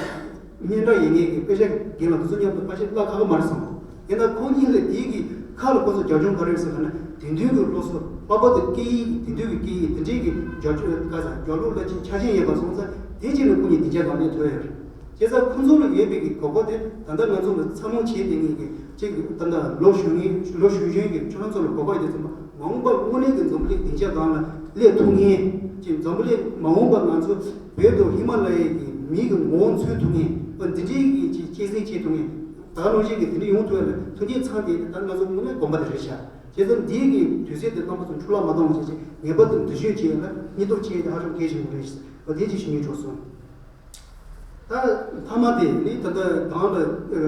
སྙན་གྲགས་ཡོད་མཁན་གྱི་དཔེ་ཆ་རྒན་ལགས་དེ་ཚོ་མཉམ་དུ་ཕལ་ཆེར་བཀླག་ཁག་པོ་མ་རེད་བསམ། ཡིན་ན་ཁོང་གཉིས་ལ་དེའི་གི་ཁ་ལ་ཁོ་ཚོ་རྒྱབ་ལྗོངས་ག་རེ་ཡོད་ཟེར་ན་དེང་དུས་ཀྱི་སློབ་གསོ་པ་པ་དེ་སྐད་ཡིག་དེང་དུས་ཀྱི་སྐད་ཡིག་དེ་འདྲའི་གི་རྒྱབ་ལྗོངས་ག་ས་རྒྱབ་ལོགས་ལ་ཅིག་ཆ་རྐྱེན་ཡོད་པ་སོང་ཙང་དེ་ཕྱིན་ནས་ཁོང་གཉིས་སྡིངས་ཆ་གང་ནས་ཐོན་ཡོད་རེད། བྱས་ཙང་ཁོང་ཚོ་ལ་ཡོད་པའི་གི་གོ་སྐབས་དེ་ད་ལྟ་ང་ཚོ་ལ་འཚར་ལོངས་བྱེད་བསྡད་མཁན་གྱི་ཅིག་ད་ལྟ་ལོ་གཞོན་ངན་ལོ་གཞོན་གཞོན་གྱི་ཁྱོད་རང་ཚོ་ལ་གོ་སྐབས་ཡོད་དེ་ཚོ་མ་འོངས་པར་དངོས་གནས་ཀྱི་འཛམ་བུ་གླིང་སྡིངས་ཆ་སྒང་ལ་སླེབས་ཐུབ་མཁན་ཅིག་འཛམ་བུ་གླིང་མ་འོངས་པར་ང་ཚོ་བོད་དང་ཧི་མ་ལ་ཡའི་གི་མི་གི་ངོ་བོ་མཚོན་ཐུབ་མཁན་འདི་འདྲའི་གི་ཅིག་གཅེས་འཛིན་བྱེད་ཐུབ་མཁན་ད་ག་ནང་བཞིན་གྱི་དེ་འདྲ་ཡོང་ཐུབ་ཡ་ལ་མཐུན་རྐྱེན་ཚང་བསྡད་དེ་ད་ང་ཚོ་དངོས་གནས་དགོངས་པ་དེ་རེད་ཤག་བྱས་ཙང་འདིའི་གི་དུས་ཚོད་དེ་རྣམ་པ་ཚོ་འཕྲོ་བརླག་མ་གཏོང་བ་བྱས་ཅིག་ངེས་པར་དུ་འདི་ཤོད་བྱས་ཡ་ལ་སྙིང་སྟོབས་ཆེ་ཡ་དེ་ཧ་ཅང་གལ་ཆེན་པོ་རེད་ཤག་བ་དེ་ཅིག་ཞུ་སྙིང་བྲོ་སོང་། ད་མཐའ་མ་དེ་ནི་ད་ལྟ་གང་ལ་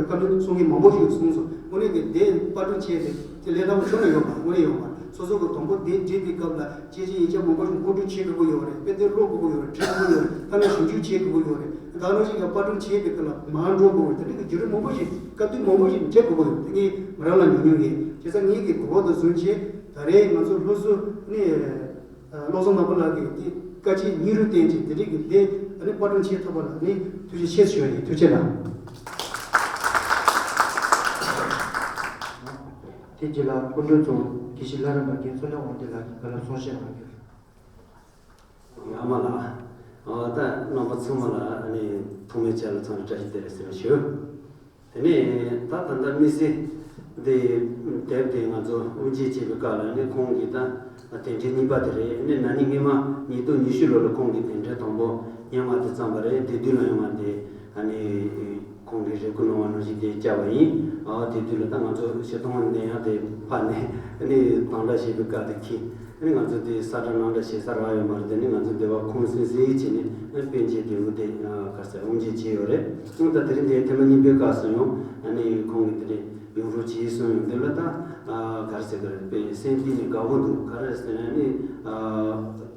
བཀའ་མོལ་གསུང་མཁན་མང་པོ་ཞིག་གསུངས་སོང་། དངོས་གནས་དེ་དེ་པར་སྐྲུན་བྱས་ཏེ་དེ་ལས་སླ་པོ་ཁྱོན་ནས་ཡོད་མ་རེད། དངོས་གནས་ཡོད་མ་རེད། སོ་སོ་གི་དང་པོ་དེ་བྲིས་པའི་སྐབས་ལ་སྐད་ཆ་ཡིག་ཆ་མང་པོ་ཞིག་མཁོ་སྤྲོད་བྱེད་དགོས་ཀྱི་ཡོད་རེད། དཔེ་དེབ་ཀློག་དགོས་ཀྱི་ཡོད་རེད། བྲིས་དགོས་ཀྱི་ཡོད་རེད། ཐ་ན་ཞིབ་འཇུག་བྱེད་དགོས་ཀྱི་ཡོད་རེད། ད་ནང་བཞིན་གྱི་པར་སྐྲུན་བྱས་པའི་སྐབས་ལ་མར་འགྲོ་དགོས་རེད། དེ་འདྲ་གི་བརྒྱུད་རིམ་མང་པོ་ཞིག་སྐབས་དུས་མང་པོ་ཞིག་འགྲིག་དགོས་ཀྱི་ཡོད་རེད། དེ་ངས་ང་རང་ལ་ཉུང་ཉུང་ཡིན། བྱས་ཙང་ངེད་ཀྱི་གོ་སྐབས་དེ་བཟུང་བྱས་ད་རེས་ང་ཚོ་སློབ་ཟུར་ནས། བློ་བཟང་ནག་པོ་ལགས་ཀྱིས་དེ་བཀའ་སྤྱི་སྙིང་རུས་བསྟན་ཅིང་དེ་རིགས་ཀྱི་ལས་ཨ་ནི་པར་སྐྲུན་བྱེད་ཐུབ་པ་ལ་ནི་ཐུགས་རྗེ་ཆེ་ཞུ་བ་ཡིན། ཐུགས་རྗེ་གནང་། དེ་རྗེས་ལ་སྐུ་མགྲོན་ཚོ་དགེ་བཤེས་ལྷ་རམས་པ་རྒན་མཚོ་ལྷ་དབང་འདུས་ལགས་ཀྱིས་བཀའ་སློབ་གསུང་བཤད་གནང་རྒྱུ། ཡ་མ་ལགས། ཨ་ད་རྣམ་པ་ཚང་མ་ལ་ཨ་ནི་ཐོག་མའི་ཆ་ལ་འཚམས་འདྲི་བཀྲ་ཤིས་བདེ་ལེགས་ཟེར་ཞུ། དེ་ནས་ད་ད་ལྟ་དམིགས་བསལ་འདི་དེབ་དེ་ང་ཚོ་དབུ་འབྱེད་བྱེད་པའི་སྐབས་ལ་ནི་ཁོང་གི་ད་དེབ་ཕྲེང་གཉིས་པ་དེ་རེད། ནི་ན་ནིང་སྔོན་མ་ཉིས་སྟོང་ཉི་ཤུ་ལོ་ལ་ཁོང་གི་དེབ་ཕྲེང་དང་པོ་སྔོན་མ་དེ་བརྩམས་པ་རེད། དེ་དུས་ལ་ཡོང་བ་དེ་ཨ་ནི་ཁོང་གིས་རེ་སྐུལ་གནང་བ་ནང་བཞིན་དེ་བསྐྱལ་བ་ཡིན། ཨ་དེ་དུས་ལ་ད་ང་ཚོ་ཤེས་སྟོང་ནས་ཡང་དེ་ཕར་ནས་ནི་དང་བཀྲ་ཞེས་པའི་སྐབས་དེ་ཁྱི། ཨ་ནི་ང་ཚོ་དེ་ས་ཁྲ་ནང་འདྲ་བྱེད་ས་རག་ཡོད་མ་རེད། དེ་ནི་ང་ཚོ་འདི་བ་ཁོང་སེང་སེང་བྱས་ནས་ཨ་དཔེ་འབྱེད་དེ་འུ་དེ་ག་ས་དབུ་འབྱེད་བྱས་ཡོད་རེད། ཨ་ད་དེ་རིང་འདི་ཐེངས་མ་གཉིས་པའི་སྐབས་སུ་ཡང་ཨ་ནི་ཁོང་གིས་དེ་རིང་ཡོང་རོགས་བྱས་གསུངས་ཡོང་། འདི་ལ་ད་ག་རེ་ཟེར་གི་རེད། དཔེ་སེམས་གཏིང་ནས་དགའ་པོ་འདུག་ག་རེ་ཟེར་ན་ཨ་ནི་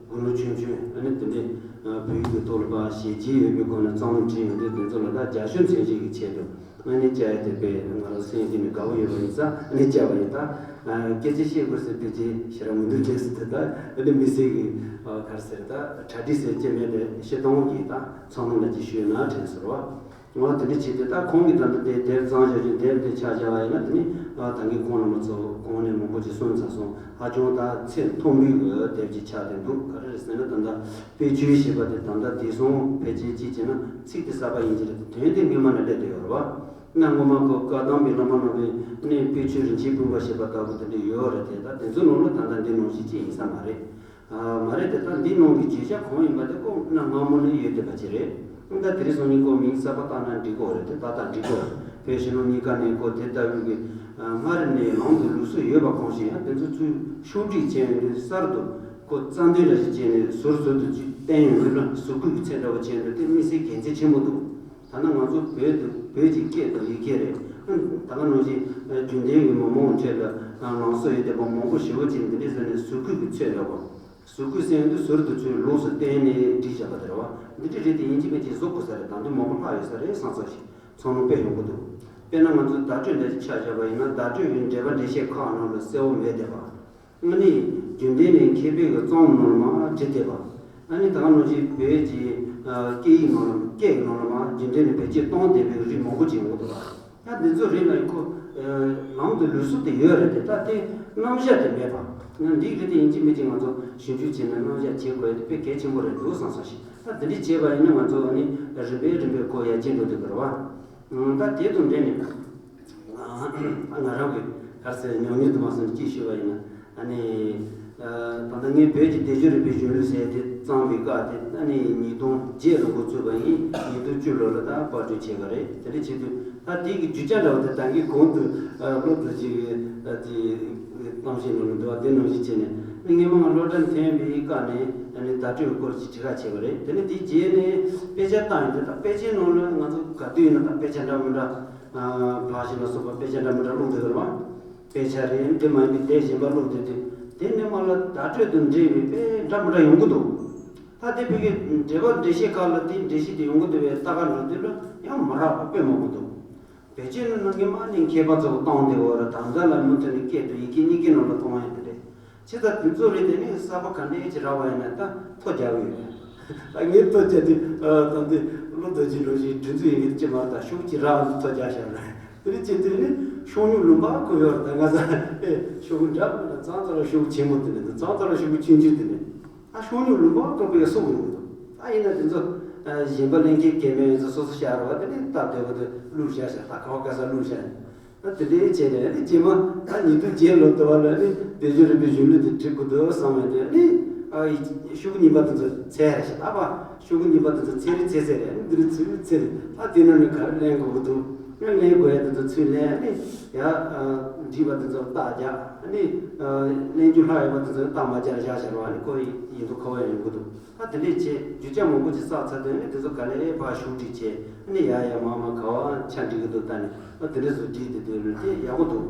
དགུང་ལོ་ཆུང་ཆུང་ཨ་ནི་དེ་འདྲའི་བོད་ཡིག་གི་ཐོག་ལ་ཕར་ཞལ་བརྒྱད་ཡོད་པའི་སྒོ་ནས་རྩོམ་བྲིས་ཡོང་དུས་དེ་ཚོ་ལ་ད་རྒྱ་ཤོད་མཚོན་བྱེད་ཀྱི་ཆེད་དུ། ཨ་ནི་བཅར་ཡ་དེ་དཔེ་ང་རང་སེམས་གཏིང་ནས་དགའ་བོ་ཡོད་པ་ཡིན་ཙང་ཨ་ནི་བཅར་བ་ཡིན། ད་སྐད་ཆ་བཤད་དགོས་ཟེར་དུས་ཅི་ཞེ་དྲག་མི་འདུག་དྲན་སོང་། དེ་ད་ཨ་ནི་མི་སེར་གྱི་ག་རེ་ཟེར་ད་གྲ་སྒྲིག་ཟེར་ཅི་མེད་དེ་ཤེས་སྟོང་གིས་ད་ཚང་མ་ལ་ཅིག་ཞུས་ན་དྲན་སོང་བ། འོ་དེ་འདྲ་བྱས་ཏེ་ད་ཁོང་གིས་ད་ལྟ་དེ་དེབ་བརྩམས་བཞག་རྒྱུ་དེབ་དེ་ཆ་བཞག་པ་ཡིན་ན་དེ་ནི་ད་གིན་ཁོང་རྣམ་པ་ཚོ་གོང་ནས་མང་པོ་ཅིག་གསུངས་ཚར་སོང་། ཧ་ཅང་ད་ཚད་མཐོན་པོའི་དེབ་ཅིག་ཆགས་བསྡད་འདུག་ག་རེ་རེད་ཟེར་ན་ད་ལྟ། དཔེ་ཆོས་ཞེས་པ་དེ་ད་ལྟ་དེང་སང་ཕལ་ཆེར་གཅིག་བྱས་ན་ཚིག་དེ་གསར་པ་ཡིན་གྱི་རེད་དེ་དོན་དེ་སྔོན་མ་ནས་སླེབས་བསྡད་ཡོད་རེད་བ། གནའ་སྔོན་མ་ཁོ་བཀའ་གདམས་པའི་བླ་མ་རྣམ་པའི་གནས་དཔེ་ཆོས་རིན་ཆེན་སྤུངས་པ་ཞེས་པ་ལྟ་བུ་དེ་འདྲ་ཡོད་རེད་དེ། ད་དེ་ཚོ་ནང་ལ་ད་ལྟ་འདི་ནང་བཞིན་གཅིག་ཡིན་ས་མ་རེད། ཨ་མ་རེད་དེ། ད་འདི་ནང་གི་བརྗོད་བྱ་གང་ཡིན་པ་དེ་ཁོ་གནའ་སྔ་མོ་ནས་ཡོད་བསྡད་པ་ཅིག་རེད། ད་དེ་རིང་སང་ཉིན་ཁོ་མིང་གསར་པ་བཏགས་ན་འགྲིག་གི་རེད་དེ། ད་ལྟ་འགྲིག་གི་རེད། བོད་ཕྱི་ནང་གཉིས་ཀ་ནས་ཁོ་དེ་ལྟ་བུའི་གི་སྔར་ནས་ལམ་དུ་ལུགས་སྲོལ་ཡོད་པ་གང་ཞིག་ཡང་དེ་ཚོ་ཚུར་ཕྱོགས་སྒྲིག་བྱས་ཡོང་དུས་གསར་དུ་ཁོ་རྩ་འདོན་འདྲ་ཞིག་བྱས་ནས་ཟུར་ཟུར་དུ་ཅིག་བསྟན་ཡོང་གི་ལ་ཟུར་བཀོད་ཀྱི་ཚད་འདྲ་བོ་བྱས་འདུག་དེ་དམིགས་བསལ་དགེ་མཚན་ཆེན་པོ་འདུག་ད་ནི་ང་ཚོ་བོད་དུ་བོད་ཀྱི་སྐད་དང་ཡི་གེ་རེད། ད་ག་ནང་བཞིན་རྒྱུན་ལྡན་གྱི་མི་མང་ཁྲོད་ལ་ལམ་སྲོལ་ཡོད་བསྡད་པ་མང་པོ་ཞེ་པོ་ཅིག་འདི་འདྲའི་ཟེར་ནས་ཟུར་བཀོད་ཀྱི་ཚད་འདྲ་བོ། ཟུར་བཀོད་ཟེར་དུས་ཟུར་དུ་ཚུར་ལོགས་སུ་བསྟན་ནས་བྲིས་བཞག་པ་དེ་རེད་བ། འདི་འདྲ་རེད་དེ་ཡིན་གཅིག་མིན་གཅིག་བཟོ་དགོས་ས་རེད། ད་དུང་མང་པོ་ལྷག་ཡོད་ས་རེད་བསམ་བསམ་ཞིག་ཚང་མ་དཔེ་ཡོང་གི་འདུག་དཔེར་ན་ང་ཚོའི་བརྡ་སྤྲོད་འདྲ་ཞིག་ཆ་བཞག་པ་ཡིན་ན་བརྡ་སྤྲོད་ཀྱི་འགྲེལ་པ་འགྲེལ་བཤད་ཁག་ནང་ལ་གསལ་བོ་མེད་བསྡད་པ། ཨ་ནི་རྒྱུན་ལྡན་ནས་མཁས་པའི་གི་རྩོམ་ནང་ལ་མར་བྲིས་བསྡད་པ། ཨ་ནི་ད་ག་ནང་བཞིན་བོད་ཀྱི་སྐད་ཡིག་ནང་ལ་སྐད་ཀྱི་ནང་ལ་མར་རྒྱུན་ལྡན་ནས་བེད་སྤྱོད་གཏོང་བསྡད་པའི་རིགས་མང་པོ་ཅིག་ཡོང་གི་འདུག་བ། ད་འདི་ཚོ་རིགས་ལ་ཁོ་ལམ་དུ་ལུགས་སྲོལ་དེ་ཡོད་རེད་དེ། ད་དེ་རྣམ་གཞག་དེ་མེད་པ། ང་འདིའི་རིགས་དེ་ཡིན་གཅིག་མིན་གཅིག་ང་ཚོ་ཞིབ་འཇུག་བྱས་ནས་རྣམ་གཞག་བྱེད་དགོས་ཡ་དེ་དཔེ་གལ་ཆེན་པོ་རེད་འདུག་བསམ་བསམ་ཞིག་ད་འདི་འདྲ་བྱས་པ་ཡིན་ན་ང་ཚོ་ཨ་ནི་རིམ་པས་རིམ་པས་ཁོ་ཡར་རྒྱས་འགྲོ་འདོད་པ་རེད་བ། ད་དེ་དང་འབྲེལ་ནས་ང་རང་གི་ གར་ཟེར་ཉམས་མྱོང་དུ་མ་སོང་ཅིག་ཞུས་པ་ཡིན་ན། ཨ་ནི། ད་ལྟ་ངས་བོད་ཀྱི་བདེ་སྤྱོད་རིག་པའི་གཞུང་ལུགས་ཟེར་དེ་བརྩམས་པའི་སྐབས་དེ་ཨ་ནི་ཉིས་སྟོང་བརྒྱད་ལོ་འགོ་བཙུགས་པ་ཡིན། ཉིས་སྟོང་བཅུ་ལོ་ལ་ད་པར་སྐྲུན་བྱས་པ་རེད། དེ་འདྲ་བྱེད་དུས་ད་དེ་གི་རྒྱུ་ཆ་འདྲ་བ་དེ་ད་གིན་གོང་དུ་བློ་བདེ་སྐྱིད་ཀྱི་དེ་གཏམ་བཤད་ནང་ལ་འདུག་བ། དེ་ནང་བཞིན་བྱས་ནས་ཨ་ནི་སྔས་མ་ང་སློབ་གྲྭ་ཐོན་པའི་སྐབས་ནས་ཨ་ནི་བརྡ་སྤྲོད་སྐོར་གྱི་དྲི་བ་བྱས་པ་རེད། དེ་ནས་དེ་རྗེས་ནས་དཔེ་ཆ་བཏང་ཡོང་དུས་ད་དཔེ་ཆའི་ནང་ལ་ང་ཚོ་ག་དུས་ཡིན་ན་ད་དཔེ་ཆ་འདྲ་མི་འདྲ། ཕར་ཕྱིན་ལ་སོགས་པ་དཔེ་ཆ་འདྲ་མི་འདྲ་ཀློག་བསྡད་ཀྱི་རེད་བ། དཔེ་ཆ་རེད། དེ་མ་ཡིན་པའི་དེབ་གཞན་པ་ཀློག་བསྡད་དུས་དེ་ནས་མར་ལ་བརྡ་སྤྲོད་དང་འབྲེལ་བའི་དཔེ་འདྲ་མི་འདྲ་ཡོང་གི་འདུག་ད་དེ་བོད་ཀྱི་འགྲེལ་པ་འགྲེལ་བཤད་ཁག་ལ་དེ་འགྲེལ་བཤད་དེ་ཡོང་གི་འདུག་པས། ལྟ་ག་འགྲོ་དུས་ལ་ཡང་མ་རག་པ་དཔེ་མང་པོ་འདུག་བེད་སྤྱོད་ནི་ནང་གི་མ་ནི་མཁས་པ་ཚོ་གཏོང་བསྡད་ཡོད་རེད། ད་ལྟ་ལ་མུ་མཐུད་ནས་སྐད་དང་ཡི་གེ་གཉིས་ཀའི་ནང་ལ་གཏོང་ཡ་དེ་རེད། ཇི་ལྟར་དེ་ཚོ་རེད། དེ་ནས་གསར་པ་ག་འདྲས་ཅིག་རག་པ་ཡིན་ན་ད་ཐོ་རྒྱག་གི་ཡོད་རེད། ད་ངས་ཐོ་རྒྱག་དུས་ད་ལྟའི་བློ་ལྡན་གྱི་འགྲོ་བཞིན་དྲིན་གཟོ་ཡིན་གྱི་ཅི་མ་རེད། ད་ཤོག་ཅིག་རག་ཐོ་རྒྱག་བཞག་རེད། དེ་རིང་ཅི་དེ་ནི་ཤོག་སྨྱུག་ལུང་པ་བཀོད་ཡོད་རེད། ད་ང་ཚ་ཨེ་ཤོག་འདྲ་མི་འདྲ་ཙང་ཙ་ལ་ཤོག་ཆེན་མོ་དེ་ནས་ཙང་ཙ་ལ་ཤོག་ཆུང་ཆུང་དེ་ནས་ད་ཤོག་སྨྱུག་ལུང་པ་བཀོད་པའི་སོགས་ཡོང་གི་འདུག་ད་ཡིན་ན་དེ་ཚོ་གཞན་པ་ལེན་མཁན་སྐལ་མེད་ཡིན་ཚོ་སོ་སོ་ཤར་བ་དེ་ནི་སྟབས་བདེ་པོ་དེ་བླུགས་བཞག་བཞག་ད་ག་བ་ག་ས་བླུགས་བཞག་ད་དེ་འདྲའི་བྱས་ནས་ནི་རྗེས་མ་ད་ཉིས་སྟོང་བརྒྱད་ལོ་དུ་བ་ལ་ནི་བདེ་སྤྱོད་རིག་པའི་གཞུང་ལུགས་དེ་བྲིས་དགོས་འདུག་བསམ་ཡོང་དུས་ནི་ཨ་ཤོག་གུ་རྙིང་པ་དེ་ཚོ་ཚད་རེད་ཤག་ད་བ་ཤོག་གུ་རྙིང་པ་དེ་ཚོ་ཚད་རེད། ཚད་ཚད་རེད། ནི་འདི་རུ་ཚུད་ཚད་རེད། ད་དེ་ནང་ནས་ག་རེ་ལེན་དགོས་ཀྱི་འདུག་ཡང་ལེན་དགོས་ཡ་དེ་ཚོ་ཚུད་ལེན་ནི་ཡ་བྲིས་པ་དེ་ཚོ་རྟགས་རྒྱག་ནི་ལེན་རྒྱུ་ལྷག་ཡོད་པ་དེ་ཚོ་རྟགས་མ་རྒྱག་བཞག་བཞག་རེད་བ། ནི་ཁོ་ཡིན་དུ་ཁོ་བ་ཡིན་དགོས་འདུག་ད་དེ་འདྲས་བྱས་རྒྱུ་ཆ་མང་པོ་ཅིག་བསགས་ཚར་དུས་ནི་དེ་ཚོ་ག་ལེ་ཕར་ཤོག་བསྒྲིགས་བྱས་ནི་ཡ་ཡ་མ་མ་ག་བ་ཆ་འགྲིག་གི་འདུག་ད་ནི་ཨ་དེ་འདྲས་སུ་བསྒྲིགས་དེ་དུས་ནི་དེ་ཡག་པོ་འདུག་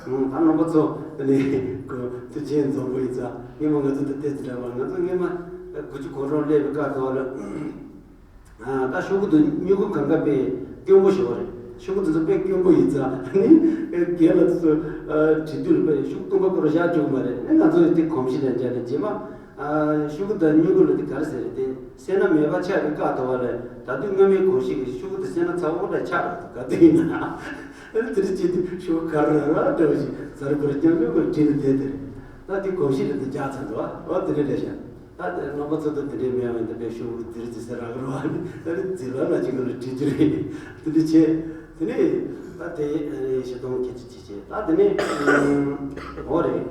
ཨང་། ད་རྣམ་པ་ཚོ་ནི་ཁོ་དུས་ཆེན་འཛོམས་པོ་ཡིན་ཙང་སྔོན་མ་ང་ཚོ་དེ་ལྟས་དེ་འདྲ་བ། ང་ཚོ་སྔོན་མ་དགུ་བཅུ་གོ་གྲངས་སླེབས་པའི་སྐབས་དུ་བ་ལ། ད་ཤོག་གུ་དང་སྨྱུ་གུ་གང་ག་དཔེ་དཀོན་པོ་ཞིག་རེད། ཤོག་གུ་དེ་ཚོ་དཔེ་དཀོན་པོ་ཡིན་ཙང་ནི་རྒན་ལགས་ཚོ་བྲིས་དུས་ལ་དཔེ་ཤོག་གུ་སྟོང་པ་སྐོར་བཞག་འགྲོ་གི་མ་རེད། ནི་ང་ཚོ་ཡི་དེ་གོམས་གཤིས་ལ་འཇགས་ནས་རྗེས་མ་ཤོག་གུ་དང་སྨྱུ་གུ་ལ་དེ་ག་རེ་ཟེར་རེད། དེ་སེར་སྣ་མེད་པ་ཆགས་པའི་སྐབས་དུ་བ་ལ་ད་དུང་སྔ་མའི་གོམས་གཤིས་ཀྱི་ཤོག་གུ་དེ་སེར་སྣ་ཚ་བོ་འདྲ་ཆགས་འགྲོ་གི་འདུག་ག་དུས་ཡིན་ན་དེ་རེད། བྱེད་དུས་ཤོག་གུ་ག་རེ་ར་ར་འདྲ་བ་ཞིག་ཟ་རུ་པར་རྐྱང་རྐྱང་པར་བྲིས་ནས་བསྡད་དེ་རེད། ད་དེ་གོམས་གཤིས་ལ་དེ་འཇགས་ཚར་འདུག་ཨ་དེ་འདྲ་རེད་ཤག་ད་དེ་རྣམ་པ་ཚོ་དང་དེ་འདྲའི་མེད་པ་ཡིན་ད་དཔེ་ཤོག་བུ་དེ་རིང་ཇི་སེ་རག་རོ་བ་ནི་ད་རེས་ཇི་ལ་ལ་ཅིག་ལ་བྲིས་རྒྱུ་རེད། དེ་འདྲ་བྱས་དེ་ནས་ད་དེ་ཞེ་སྡང་སྐད་ཆ་ཅིག་བྱས། ད་དེ་ནས་འོ་རེད།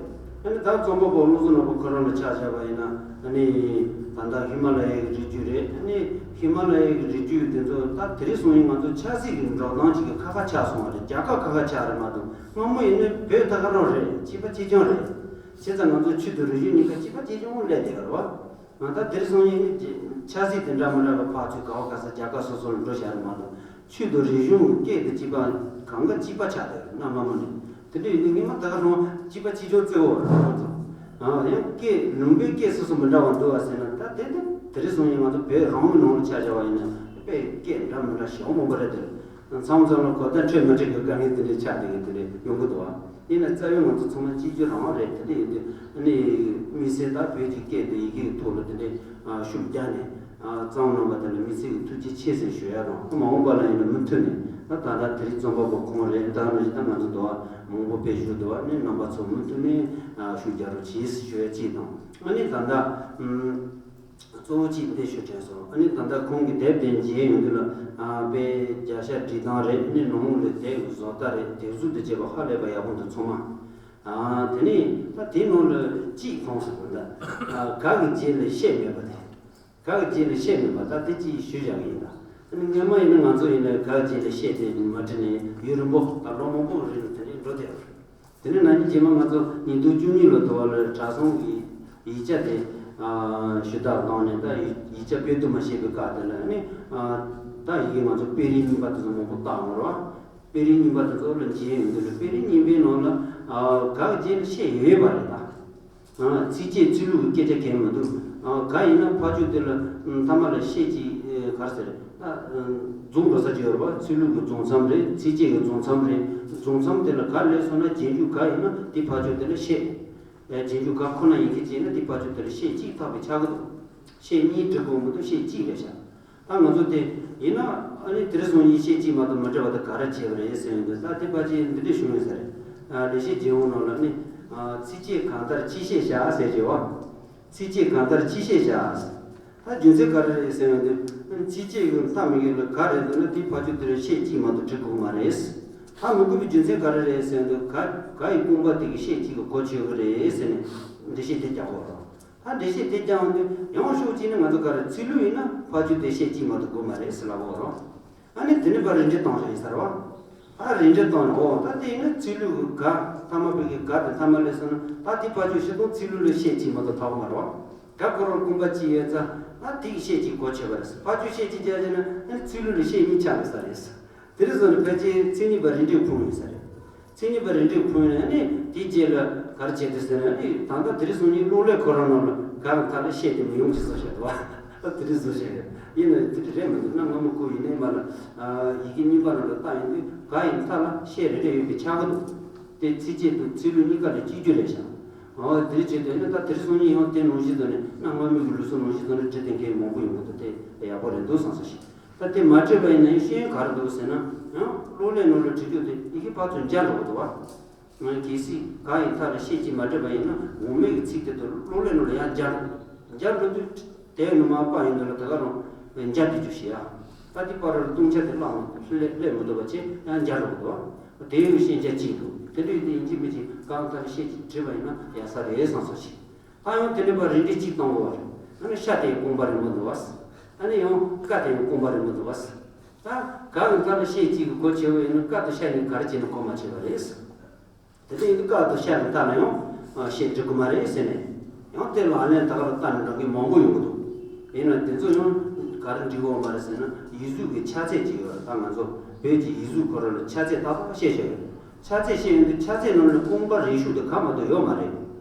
ཨ་ནི་ད་རྩོམ་པ་པོ་བློ་བཟང་ནོར་བུ་ཁོ་རང་ལ་ཆ་བཞག་པ་ཡིན་ན་ཨ་ནི་ད་ལྟ་ཧི་མ་ལ་ཡའི་རི་རྒྱུད་རེད། ཨ་ནི་ཧི་མ་ལ་ཡའི་རི་རྒྱུད་དེ་ཚོ་ད་དེ་རིང་སང་ཉིན་ང་ཚོ་ཆབ་སྲིད་ཀྱི་འགྲོ་སྟངས་ཅིག་གི་ཁ་ཁ་ཆགས་སོང་བ་རེད། རྒྱ་གར་ཁ་ཁ་ཆགས་རེད་མ་གཏོགས་སྔ་མོ་ཡིན་ན་བོད་ད་ག་རང་རེད། གཅིག་པ་གཅིག་རྐྱང་རེད། བྱས་ཙང་ང་ཚོ་ཆོས་དང་རིག་གཞུང་གཉིས་ཀ་གཅིག་པ་གཅིག་རྐྱང་སླེབས་བསྡད་ཡོད་རེད་བ། ང་ད་དེར་སོང་ཡིན་ཆབ་སྲིད་དེ་འདྲ་མི་འདྲ་བ་ཕར་ཚུར་ག་བ་ག་ས་རྒྱ་གར་སོ་སོ་ལ་འགྲོ་བཞག་རེད་མ་གཏོགས་ཆོས་དང་རིག་གཞུང་སྐད་དང་གཅིག་པ་གང་ག་གཅིག་པ་ཆགས་བསྡད་ཡོད་རེད། གནའ་སྔ་མོ་ནས། དེ་འདྲ་ཡིན་དུས་སྔོན་མ་ད་ག་རང་གཅིག་པ་གཅིག་རྐྱང་བརྩི་བ་རེད་ང་ཚོ། ཡང་སྐད་ལུང་པའི་སྐད་སོ་སོ་མི་འདྲ་བ་འདུག་བ་ཟེར་ན་ད་དེ་དེ་དེ་རིང་སོང་ཡིན་ང་ཚོ་བོད་རང་གི་ནང་ལ་ཆ་བཞག་པ་ཡིན་ན་དཔེ་སྐད་འདྲ་མི་འདྲ་ཞེ་པོ་མང་པོ་རེད་དེ། མཚམས་མཚམས་ལ་གོ་བརྡ་འཕྲོད་མི་འཕྲོད་ཀྱི་དཀའ་ངལ་དེ་འདྲའི་ཆགས་བསྡད་ཀྱི་དེ་འདྲའི་ཡོང་གི་འདུག་བ། ཡིན་ན་རྩ་བའི་ང་ཚོ་ཚང་མ་གཅིག་གྱུར་རང་རེད། དེ་འདྲ་ཡིན་དུས་ཨ་ནི་དམིགས་བསལ་ད་བོད་ཀྱི་སྐད་དང་ཡི་གེ་གི་ཐོག་ལ་དེ་འདྲའི་ཤུགས་རྒྱག་ནས་བརྩམས་གནང་བ་དེ་ལ་དམིགས་བསལ་གྱི་ཐུགས་རྗེ་ཆེ་ཟེར་ཞུ་ཡ་དང་། མ་འོངས་པ་ལ་ཡིན་ན་མུ་མཐུད་ནས་ད་ད་ལྟ་དེ་རིང་རྩོམ་པ་པོ་ཁོང་རེད། ད་ནང་བཞིན་ད་ང་ཚོ་འདུག་བ་མང་པོ་དཔེ་ཞུ་འདུག་བ། ཨ་ནི་རྣམ་པ་ཚོ་མུ་མཐུད་ནས་ཤུགས་རྒྱག་རོགས་གྱིས་ཞུ་ཡ་གཅིག་དང་། ཨ་ནི་ད་ལྟ་གཙོ་བོ་གཅིག་འདི་ཞུ་དྲན་སོང་། ཨ་ནི་ད་ལྟ་ཁོང་གི་དེབ་དེ་མཇལ་ཡོང་དུས་ལ་ཨ་དཔེ་རྒྱ་ཤ་བྲིས་སྟངས་རེད། ཨ་ནི་ནང་ལོགས་ལ་དེབ་ཀྱི་བཟོ་ལྟ་རེད། དེབ་གཟུགས་དང་བཅས་པ་ཧ་ལས་པ་ཡག་པོ་འདུག་ཚང་མ། ཨ་དེ་ནས་ད་དེའི་ནང་ལ་གཅིག་མཐོང་སོང་། ད་ཨ་ག་གི་རྗེས་ལ་ཤད་མེད་པ་དེ། ག་གི་རྗེས་ལ་ཤད་མེད་པ་ད་དེ་གཅིག་ཞུས་བཞག་གི་ཡིན། ད་ཨ་ནི་སྔོན་མ་ཡིན་ན་ང་ཚོ་ཡིན་ན་ག་གི་རྗེས་ལ་ཤད་དེ་མ་བྲིས་ནས་ཡུན་རིང་པོ་ད་ལོ་མང་པོ་རིང་ལ་དེ་ནས་འགྲོ་བསྡད་ཡོད་རེད། དེ་ནས་ན་ནིང་རྗེས་མ་ང་ཚོ་ཉིས་སྟོང་བཅུ་གཉིས་ལོ་དུ་བ་ལ་གྲྭ་ཚང་གི་ཡིག་ཆ་དེ་ཨ་ཞུ་དག་བཏང་ནས་ད་ཡིག་ཡིག་ཆ་དཔེ་བསྡུར་མ་བྱས་པའི་སྐབས་དེ་ལ་ནི་ཨ་ད་ཡི་གེ་ང་ཚོ་དཔེ་རིས་རྙིང་པ་དེ་ཚོ་མང་པོ་བཏགས་ཡོང་རེད་བ། དཔེ་རིས་རྙིང་པ་དེ་ཚོ་ལ་མཇལ་ཡོང་དུས་ལ་དཔེ་རིས་རྙིང་པའི་ནང་ལ་ཨ་ག་གི་རྗེས་ལ་ཤད་ཡོད་པ་རེད་ད། ཚིགས་བཅད་ཚིག་ལྷུག་གི་སྐད་ཆ་གང་ཡང་མི་འདུག་ག་ཡིན་ན་ཕར་ཕྱོགས་དེ་ལ་མཐའ་མ་ལ་ཤད་ཅིག་ག་རེ་ཟེར། རྫོང་འགྲོ་ས་ཅིག་ཡོད་རེད་པ། ཚིག་ལྷུག་གི་རྫོང་མཚམས་རེད། ཚིགས་བཅད་ཀྱི་རྫོང་མཚམས་རེད། རྫོང་མཚམས་དེ་ལ་ག་རེ་སླེབས་སོང་ན་རྗེས་འཇུག་ག་ཡིན་ན་དེ་ཕར་ཕྱོགས་དེ་ལ་ཤད། རྗེས་འཇུག་ག་ཁོ་ན་ཡིན་གྱི་བྱས་ན་དེ་ཕར་ཕྱོགས་དེ་ལ་ཤད་གཅིག་ཐག་པས་ཆགས་ཀྱི་འདུག་ཤད་གཉིས་འབྲི་དགོས་མི་འདུག་ཤད་གཅིག་རེད་ཤག་ད་ང་ཚོ་དེ་ཡིན་ན་ཨ་ནི་དེ་རིང་སང་ཉིན་ཤད་གཅིག་མ་གཏོགས་མ་འབྲི་བ་དེ་ག་རེ་བྱས་པ་རེད་ཟེར་ཡོང་དུས་ད་དེ་ཕལ་ཆེར་འདི་འདྲ་བྱུང་ཡོད་ས་རེད། ལེགས་བཤད་ལྗོན་དབང་ནང་ལ་ནི་ཚིགས་བཅད་གང་ལྟར་ཅི་བཤད་བྱ་ཟེར་གྱི་བ། ཚིགས་བཅད་གང་ལྟར་ཅི་བཤད་བྱ། ད་རྒྱུ་མཚན་ག་རེ་རེད་ཟེར་ཡོང་དུས་ཚིགས་བཅད་ཀྱི་མཐའ་མི་དགོས་ལ་ག་རེ་འདུག་ན་དེ་ཕར་ཕྱོགས་དེ་ལ་ཤད་གཅིག་མ་གཏོགས་འབྲི་དགོས་མ་རེད། ད་མི་དགོས་པའི་རྒྱུ་མཚན་ག་རེ་རེད་ཟེར་དུས། ག་ག་ཡི་རྐང་པ་དེ་གི་ཤད་གཅིག་གི་གོ་ཆོད་གི་རེད་ཟེར་ནས་འགྲེལ་བཤད་དེ་རྒྱག་དགོས་རེད། ད་འགྲེལ་བཤད་དེ་རྒྱག་འོང་དུས་ཡང་ཕྱོགས་གཅིག་ནས་ང་ཚོ་ག་རེ། ཚིག་ལྷུག་ཡིན་ན་ཕར་ཕྱོགས་དེ་ཤད་གཅིག་མ་གཏོགས་དགོས་མ་རེད་ཟེར་ལབ་དགོས་རེད། ཨ་ནི་དེ་ནས་ཕར་རིགས་འགྲེ་བཏང་བཞག་ཡིན་ས་རེད་བ། ཨ་རིགས་འགྲེ་བཏང་ནས། འོ་ད་དེ་ཡིན་ན་ཚིག་ལྷུག་གི་ག་ཐ་མ་པའི་གི་ག་དེ་ཐ་མ་སླེབས་སོང་ན། ད་དེ་ཕར་ཕྱོགས་ཤད་དུས་ཚིག་ལྷུག་ལ་ཤད་གཅིག་མ་གཏོགས་ཐོགས་མ་རེད་བ། ག་ཁོ་རང་རྐང་པ་གཅིག་ཡོད་ཙང་ཨ་དེ་གི་ཤད་གཅིག་གོ་ཆོད་པ་རེད། ཕར་ཕྱོགས་ཤད་གཅིག་རྒྱག་བྱས་ན་ཨ་ནི་ཚིག་ལྷུག་ལ་ཤད་གཉིས་ཆགས་ཡོད་ས་རེད། དེ་རིང་སང་ནས་ཕལ་ཆེར་མཚན་ཉིད་པ་རིགས་འགྲེ་ཕུང་ཡོད་ས་རེད། མཚན་ཉིད་པ་རིགས་འགྲེ་ཕུང་ནས་ནི་དེའི་རྗེས་ལ་ག་རེ་བྱེད་དུས་ཟེར་ན་ནི། ད་ལྟ་དེ་རིང་སང་ཉིན་གློག་ཀླད་ཁོ་རང་ནང་ལ་ག་དང་ད་ལ་ཤད་དེ་མི་ཡོང་ཅེས་བཟོ་བཞག་འདུག་བ། དེ་རིང་བཟོ་བཞག་ཡོད། ཡིན་ན་དེ་འདྲ་རེད་མི་འདུག་ན། སྔ་མོ་ཁོ་ཡིན་ནའི་མ་ལ་ཡི་གེ་གཉིས་པ་ནང་ལ་བལྟས་ཡོང་དུས་ག་ཡི་མཐའ་ལ་ཤད་རེ་རེ་ཡོད་པའི་ཆགས་ཀྱི་འདུག་དེ་ཚིགས་བཅད་དང་ཚིག་ལྷུག་གཉིས་ཀ་ལ་གཅིག་གྱུར་རེད་ཤག་འོ་དེ་བྱེད་དུས་ནི་ད་དེ་རིང་སང་ཉིན་ཡང་དེ་ནང་བཞིན་དུ་ནི་གནའ་སྔ་མོའི་གི་ལུགས་སྲོལ་ནང་བཞིན་དུ་ནི་བྲིས་ཏེ་མཁན་མང་པོ་ཡོང་གི་འདུག་དེ་ཡག་པོ་རེད་འདུག་བསམ་སོང་ཞིག་ད་དེ་མ་བྲིས་པ་ཡིན་ན་ཡང་ཤེས་ཡོན་ག་རེ་འདུག་ཟེར་ན། ཡང་གློག་ཀླད་ནང་ལ་བྲིས་རྒྱུ་དེ་ཡི་གེ་ཕར་ཚུར་འབྱར་འགྲོ་གི་འདུག་བ། ང་གལ་སྲིད་ག་ཡི་མཐའ་ལ་ཤད་གཅིག་མ་བྲིས་པ་ཡིན་ན་འོག་མའི་གི་ཚིག་དེ་ཚོ་གློག་ཀླད་ནང་ལ་ཡང་འབྱར་འགྲོ་གི་འདུག་འབྱར་འགྲོ་དུས་དེ་ནི་མ་པ་ཡིན་འདུག་ལ། དེ་ག་རང་འབྱར་བསྡད་རྒྱུ་ཞིག་ཡ། ད་དེ་པར་ར་ལ་ལྟུང་བྱ་དེ་བརླག་མི་སླེབས་མི་འདུག་པ་བྱས་ཡང་འབྱར་འགྲོ་གི་འདུག་དེ་ཡང་ཤེས་བྱ་གཅིག་འདུག་དེ་འདྲ་ཡིན་དུས་ཡིན་གཅིག་མིན་གཅིག་ག་ཡི་མཐའ་ལ་ཤད་གཅིག་བྲིས་པ་ཡིན་ན་ཡག་ས་རེད་བསམ་སོང་ཞིག་ད་ཡང་དེ་ནས་ཕར་རིགས་འགྲེ་གཅིག་བཏང་དགོས་པ་རེད། ཨ་ནི་ཤ་དེ་ཡང་རྐང་པ་རིང་པོ་འདུག་བ། ཨ་ནི་ཡང་ཀ་དེ་ཡང་རྐང་པ་རིང་པོ་འདུག་བ། ད་ག་གི་མཐའ་ལ་ཤད་གཅིག་གི་གོ་ཆོད་པ་ཡིན་ན་ཀ་དང་ཤ་གཉིས་ག་རེ་བྱས་ནས་གོ་མ་ཆོད་པ་རེད། དེ་འདྲ་ཡིན་དུས་ཀ་དང་ཤ་གི་མཐའ་ལ་ཡང་ཤད་འབྲི་དགོས་མ་རེད་ཟེར་ནས། ཡང་དེ་ལག་ལེན་ད་ག་ལ་བསྟར་ནས་འགྲོ་མཁན་མང་པོ་ཡོང་གི་འདུག་ཡིན་ན་དེ་ཚོ་ཡང་ག་རེ་འབྲི་དགོས་མ་རེད་ཟེར་ན། ཡིག་གཟུགས་ཀྱི་ཆ་ཚད་ཅིག་ཡོད་རེད། ད་ང་ཚོ་བོད་ཀྱི་ཡིག་གཟུགས་ཁོ་རང་ལ་ཆ་ཚད་ཏག་ཏག་བཤད་བཞག་ཡོད། ཆ་ཚད་བཤད་ཡོང་དུས་ཆ་ཚད་ནང་ལ་རྐང་པ་རིང་ཤོས་དེ་ག་མ་གཏོགས་ཡོད་མ་རེད།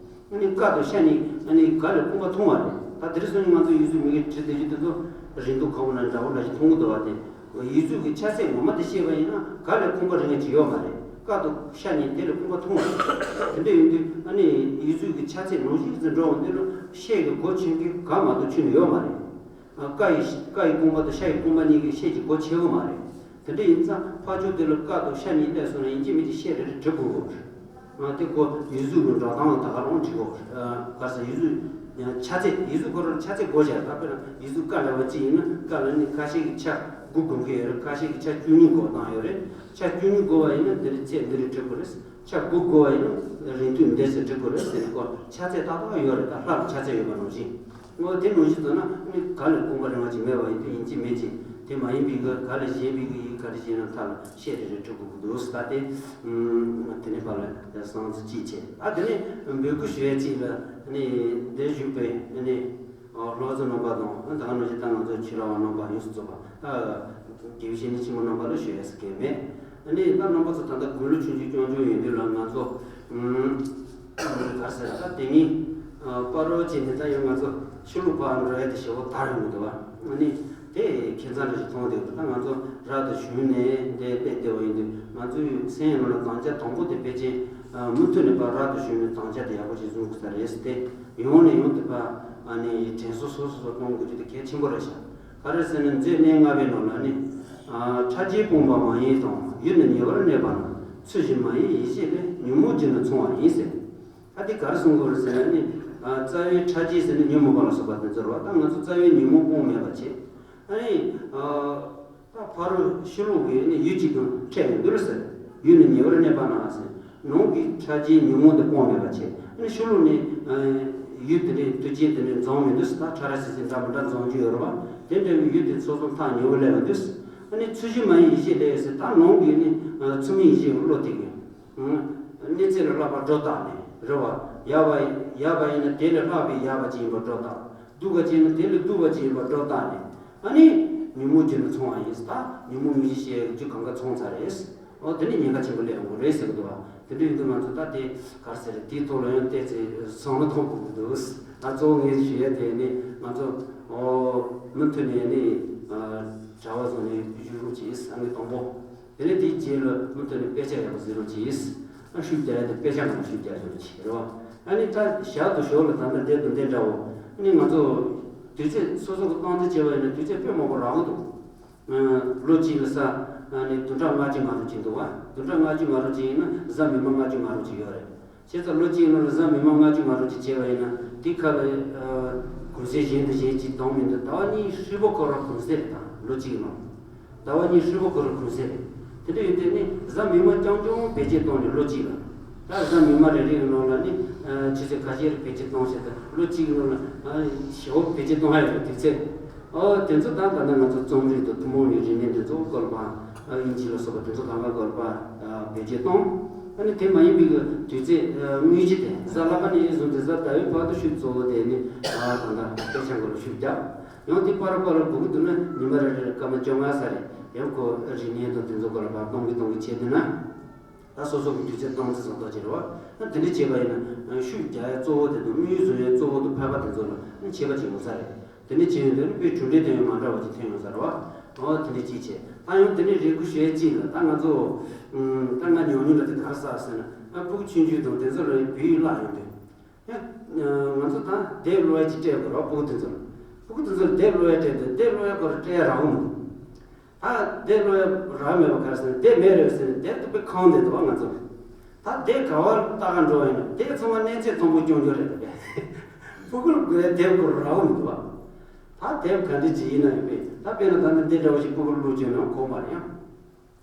ཨ་ནི་ཀ་དང་ཤ་གཉིས་ཨ་ནི་ག་ལས་རྐང་པ་ཐུང་བ་རེད། ད་དེ་རིང་སང་ཉིན་ང་ཚོ་ཡིག་གཟུགས་མི་སྒེར་བྲིས་བསྡད་རྒྱུ་དེ་ཚོ་རིང་ཐུང་ག་བ་ན་འདྲ་བོ་འདྲ་ཞིག་མཐོང་གི་འདུག་བ། དེ་ཡིག་གཟུགས་ཀྱི་ཆ་ཚད་ངོ་མ་དེ་བཤད་པ་ཡིན་ན་ག་ལས་རྐང་པ་རིང་བ་ཅིག་ཡོད་མ་རེད། ཀ་དང་ཤ་གཉིས་དེ་ལས་རྐང་པ་ཐུང་བ་རེད། དེ་འདྲ་ཡིན་དུས་ཨ་ནི་ཡིག་གཟུགས་ཀྱི་ཆ་ཚད་ནང་བཞིན་ཙམ་འགྲོ་འོང་དུས་ལ་ཤད་ཀྱི་གོ་ཆོད་མཁན་ག་མ་གཏོགས་ཁྱོན་ནས་ཡོད་མ་རེད། ཀ་ཡི་ཀ་ཡི་རྐང་པ་དང་ཤ་ཡི་རྐང་པ་གཉིས་ཀྱི་ཤད་ཀྱི་གོ་ཆོད་གི་མ་རེད། དེ་འདྲ་ཡིན་ཙང་ཕར་ཕྱོགས་དེ་ལ་ཀ་དང་ཤ་གཉིས་སླེབས་སོང་ན་ཡིན་གཅིག་མིན་གཅིག་ཤད་རེ་རེ་འབྲི་དགོས་གི་རེད། ང་དེ་ཁོ་ཡིག་གཟུགས་ཀྱི་འགྲོ་སྟངས་ལ་ད་ག་རང་འབྲི་དགོས་རེད། ག་རེ་ཟེར། ཡིག་གཟུགས་ཡང་ཆ་ཚད། ཡིག་གཟུགས་ཁོ་རང་ཆ་ཚད་དགོས་བྱས། ད་དཔེར་ན་ཡིག་གཟུགས་ཀ་འདྲ་བ་གཅིག་ཡིན་ན་ཀ་ལ་ནི་ཁ་ཤས་ཀྱི་ཆ་དགུ་དགོས་ཀྱི་ཡོད་རེད། ཁ་ཤས་ཀྱི་ཆ་བཅུ་གཉིས་དགོས་སྟངས་ཡོད་རེད། ཆ་བཅུ་གཉིས་དགོས་པ་ཡིན་ན་འདི་རེད། ཚད་འདི་རེད་འབྲི་དགོས་རེད། ཆ་དགུ་དགོས་པ་ཡིན་ན་རིང་ཐུང་འདི་ཟེར་འབྲི་དགོས་རེད་ཟེར་ནས་ཁོ་ཆ་ཚད་ཏག་ཏག་ཡོད་རེད། ད་ལྷ་ལ་ཆ་ཚད་ཡོད་པ་ནང་བཞིན། འོ་དེ་ནང་བཞིན་བཟོས་ན་ནི་ག་ལས་རྐང་པ་རིང་བ་ཅིག་མེད་པ་ཡིན་དུས་ཡིན་གཅིག་མིན་གཅིག་དེ་མ་ཡིན་པའི་གི་ག་ལས་གཞན་པའི་གི་ཡིག་ག་རེ་བྱས་ན་མཐའ་ལ་ཤད་རེ་རེ་འབྲི་དགོས་ཀྱི་འདུག་ད་དེ་དེ་ནས་ཕར་ལ་བསམ་ཚུལ་གཅིག་བྱས། ཨ་དེ་ནས་འབོད་སྐུལ་ཞུ་ཡས་གཅིག་ལ་ནི་འདིར་བཞུགས་པའི་ནི་ལྷ་བཟང་རྣམ་པ་དང་། ད་ག་ནང་བཞིན་ད་ང་ཚོ་ཕྱི་ར་བ་རྣམ་པ་ཡོངས་སུ་རྫོགས་པ། ད་དགེ་བའི་བཤེས་གཉེན་ཆེན་མོ་རྣམ་པ་ལ་ཞུ་ཡས་ཟེར་མཁན་མེད། ཨ་ནི་ད་རྣམ་པ་ཚོ་ད་ལྟ་དགུང་ལོ་ཆུང་ཆུང་རྐྱང་རྐྱང་ཡིན་དུས་ལ་ང་ཚོ་ཨུམ་ག་རེ་ཟེར། ད་དེ་ཉིན་ཨ་པ་རོ་བྱས་ནས་ད་ཡང་ང་ཚོ་ཕྱི་ལོགས་ཕར་འགྲོ་ཡ་དེ་ཞེ་པོ་དལ་ཡོང་གི་འདུག་བ། ཨ་ནི་དེ་ཁྱད་མཚར་རེ་ཞིག་མཐོང་བསྡད་ཡོད། ད་ང་ཚོ་ར་དང་གཞུང་ནས་འདིར་སླེབས་བསྡད་པ་ཡིན་དུས་ང་ཚོའི་སེམས་ནང་ལ་དམ་བཅའ་དང་པོ་དེ་ཕལ་ཆེར་ཨ་མུ་མཐུད་ནས་ཕར་ར་དང་གཞུང་ནས་དམ་བཅའ་དེ་ཡག་པོ་ཞིག་བཟུང་དགོས་ས་རེད་ཟེར་ཏེ། ཡང་ནས་ཡང་དུ་ཕར་ཨ་ནི་དྲན་གསོ་སོ་སོ་སོ་གཏོང་དགོས་རྒྱུ་དེ་གལ་ཆེན་པོ་རེད་ཤག་ག་རེ་ཟེར་ན་མཛོད་གནས་ལྔ་པའི་ནང་ལ་ནི། ཨ་ཕྲ་རྒྱས་སྤངས་པ་མ་ཡིན་དང་། ཡུལ་ནི་ཉེ་བར་གནས་པ་ན། ཚུལ་བཞིན་མ་ཡིན་ཡིད་བྱེད་ལས། ཉོན་མོངས་རྒྱུ་ནི་ཚང་བ་ཡིན་ཟེར། ད་དེ་ག་རེ་གསུང་གི་ཡོད་རེད་ཟེར་ན་ནི། ཨ་རྩ་བའི་ཕྲ་རྒྱས་ཟེར་ནི་ཉོན་མོངས་པ་ལ་སོགས་པ་དེ་ཚོ་རེད་བ། ད་ང་ཚོ་རྩ་བའི་ཉོན་མོངས་སྤོང་མེད་པ་བྱས། ཨ་ནི་ཨ། ད་ཕ་རོལ་ཕྱི་ལོགས་ཀྱི་ནི་ཡུལ་གཅིག་དང་འཕྲད་ཡོང་དུས་ཟེར། ཡུལ་ནི་ཉེ་བར་གནས་པ་ན་ཟེར། ནང་གི་ཕྲ་རྒྱས་ཉོན་མོངས་དེ་སྤོང་མེད་པ་བྱས། ཨ་ནི་ཕྱི་ལོགས་ནས་ཡུལ་དེ་ནས་དུས་ཆེན་དེ་ནས་འཛོམས་ཡོང་དུས། ད་ཕྲ་ར་སི་སི་འདྲ་མི་འདྲ་འཛོམས་རྒྱུ་ཡོད་རེད་བ། དེ་འདྲ་བའི་ཡུལ་དེ་ཚོ་ཚང་ཐག་ཉེ་བོ་སླེབས་ཡོང་དུས། ཨ་ནི་ཚུལ་བཞིན་མ་ཡིན་ཡིད་བྱེད་ལས་ཟེར། ད་ནང་གི་ནི་ཚུལ་མིན་ཡིད་བྱེད་ཀྱི་བློ་དེ་གི་གནས་ཚད་ལས་ལྷག་པ་སྒྲོ་བཏགས་ནས་རེད་བ། ཡག་པ་ཡག་པ་ཡིན་ན་དེ་ལས་ལྷག་པའི་ཡག་པ་ཅིག་ཡིན་པ་སྒྲོ་བཏགས། སྡུག་པ་ཅིག་ཡིན་ན་དེ་ལས་སྡུག་པ་ཅིག་ཡིན་པ་སྒྲོ་བཏགས་ནས། ཨ་ནི་ཉོན་མོངས་རྒྱུ་ནི་ཚང་བ་ཡིན། ད་ཉོན་མོངས་མིན་ཞེས་རྒྱུ་གང་ག་ཚང་ཚར་རེད། འོ་དེ་ནི་ཉེན་ཁ་ཆེན་པོ་སླེབས་ཡོང་གི་རེད་ཟེར་གི་འདུག་བ། དེ་འདྲ་ཡིན་དུས་ང་ཚོ་ད་དེ་ག་རེ་ཟེར། དེའི་ཐོག་ལ་ཡང་བལྟས་ཚེ་བསམ་བློ་གཏོང་དགོས་ཀྱི་འདུག་ད་གཙོ་བོ་ངས་ཞུ་ཡ་དེ་ནི་ང་ཚོ་འོ་མུ་མཐུད་ནས་ནི་གྲྭ་པ་ཚོ་ནས་བཞུགས་རོགས་གྱིས། ཨ་ནི་དང་པོ། དེ་ནས་དེའི་རྗེས་ལ་མུ་མཐུད་ནས་དཔེ་ཆ་ཡག་པོ་གཟིགས་རོགས་གྱིས། ཨ་ཤུགས་རྒྱག་ཡ་དེ་དཔེ་ཆ་ནང་ཤུགས་རྒྱག་ཤོག་རོགས་གྱིས། རེད་བ། ཨ་ནི་ད་ཞར་དུ་ཞོར་ལ་ད་ལྟ་འདི་དང་འདི་འདྲ་བོ། ཨ་ནི་ང་ཚོ་དུས་ཚོད་སོ་སོ་གི་སྟངས་འཛིན་བྱས་པ་ཡིན་ན་དུས་ཚོད་དཔེ་མང་པོ་རག་གི་འདུག་ལོ་གཅིག་ལ་ས་ཨ་ནི་བདུན་ཕྲག་ལྔ་བཅུ་ང་དྲུག་ཅིག་འདུག་བ། བདུན་ཕྲག་ལྔ་བཅུ་ང་དྲུག་ཅིག་ཡིན་ན་གཟའ་མིག་དམར་ལྔ་བཅུ་ང་དྲུག་ཅིག་ཡོད་རེད། བྱས་ཙང་ལོ་གཅིག་ནང་ལ་གཟའ་མིག་དམར་ལྔ་བཅུ་ང་དྲུག་ཅིག་བྱས་པ་ཡིན་ན་དེ་ཁ་ལ་གུང་སེང་གཞན་དང་གཞན་གཅིག་གཏོང་མི་འདུག་ཟླ་བ་གཉིས་ཧྲིལ་པོ་ཁོ་རང་གུང་སེང་རེད། ད་ལོ་གཅིག་ནང་ཟླ་བ་གཉིས་ཧྲིལ་པོ་ཁོ་རང་གུང་སེང་རེད། དེ་འདྲ་ཡིན་དུས་ནི་གཟའ་མིག་དམར་རྐྱང་རྐྱང་བེད་སྤྱོད་བཏང་ནས་ལོ་གཅིག་ལ། ད་གཟའ་མིག་དམར་རེ་རེ་གི་ནང་ལ་ནི་ཆུ་ཚོད་ཁ་ཤས་རེ་བེད་སྤྱོད་བཏང་བྱས་ཏེ་ལོ་གཅིག་གི་ནང་ལ་ཞེ་པོ་བེད་སྤྱོད་བཏང་ཡ་ཡོད་དུས་ཚོད། ཨོ་དེ་ཚོ་ད་ད་ལྟ་ང་ཚོ་རྩོམ་རིག་དང་ཐུན་མོང་གི་རིག་གནས་དེ་ཚོ་སྐོར་པ། ཨིན་ཇི་ལ་སོགས་པ་དེ་ཚོ་གང་ག་སྐོར་པ་བེད་སྤྱོད་བཏང་། ཨ་ནི་དེ་མ་ཡིན་པའི་གི་དུས་ཚོད་དངོས་གཞི་དེ་གཟའ་ལྷག་པ་ནས་བཟུང་སྟེ་གཟའ་ཟླ་བའི་བར་དུ་ཤུགས་གཙོ་བོ་དེ་ནི་ད་ད་ལྟ་དཔེ་ཆ་སྐོར་ལ་ཤུགས་རྒྱག་ཡང་དེ་པར་པར་སྒུག་འདུག་ན་ཉི་མ་རེ་རེ་ལ་སྐར་མ་བཅོ་ལྔ་ཙམ་རེ་ཡང་ཁོ་རིག་གནས་དང་དེ་ཚོ་སྐོར་ལ་ཕར་གཏོང་གི་གཏོང་གི་བྱས་བསྡད་ན། ད་སོ་སོ་གི་དུས་ཚོད་གཏོང་ཚེ་བཟང་ཐག་ཆོད་རེད་བ། ད་དེ་འདྲ་བྱས་པ་ཡིན་ན་ཤུགས་རྒྱག་ཡ་གཙོ་བོ་དེ་དང་དངུལ་བཟོ་ཡ་གཙོ་བོ་དང་ཕལ་པ་དེ་ཚོ་ལ་ཁྱད་པར་ཅིག་ཡོང་ས་རེད། དེ་འདྲ་བྱས་ཡོང་དུས་ནི་དཔེ་གྲུབ་འབྲས་དེ་ཡང་མ་འདྲ་བ་ཅིག་ཐོན་ཡོང་ས་རེད་བ། འོ་དེ་འདྲ་ཅིག་བྱས་ད་ཡང་དེ་འདྲའི་རེ་སྐུལ་ཞུ་ཡ་ཅིག་ལ་ད་ང་ཚོ་ད་ང་ཉུང་ཉུང་ལ་དེ་ག་རེ་ཟེར་ཟེར་ན་ཨ་ཕྲུ་གུ་ཆུང་ཆུང་དང་དེ་ཚོ་ལ་བོད་ཡིག་བསླབ་ཡོང་དུས། ཡ། ང་ཚོ་ད་དེབ་ཀློག་ཡ་ཅིག་སྤྲད་དགོས་རེད་བ་ཕྲུ་གུ་དེ་ཚོ་ལ། ཕྲུ་གུ་དེ་ཚོ་ལ་དེབ་ཀློག་ཡ་སྤྲད་དུས་དེབ་ཀློག་ཡ་སྐོར་སྤྲད་ཡ་རག་གི་མི་འདུག་ད་དེབ་ཀློག་ཡ་རག་མེད་པ་ག་རེ་ཟེར་ན་དེབ་མེད་རེད་ཟེར་ནས་དེབ་དེ་དཔེ་ཁེངས་བསྡད་འདུག་བ་ང་ཚོ། ད་དེབ་ག་བར་ལྟ་ག་འགྲོ་བ་ཡིན་ན་དེབ་ཚང་མ་གནས་ཚད་མཐོན་པོ་སྐྱོན་སྐྱོན་རེད་འདུག་གས། ཕྲུ་གུ་ལ་དགོས་ཡ་དེབ་སྐོར་རག་གི་མི་འདུག་བ། ད་དེབ་ག་འདྲ་ཅིག་ཡིན་ན་ཡང་དཔེ་ད་དཔེར་ན་ད་ནི་འདི་འདྲ་བོ་ཞིག་ཕྲུ་གུ་ལ་བླུགས་བྱས་ན་གོ་མ་རེད་ཡང་།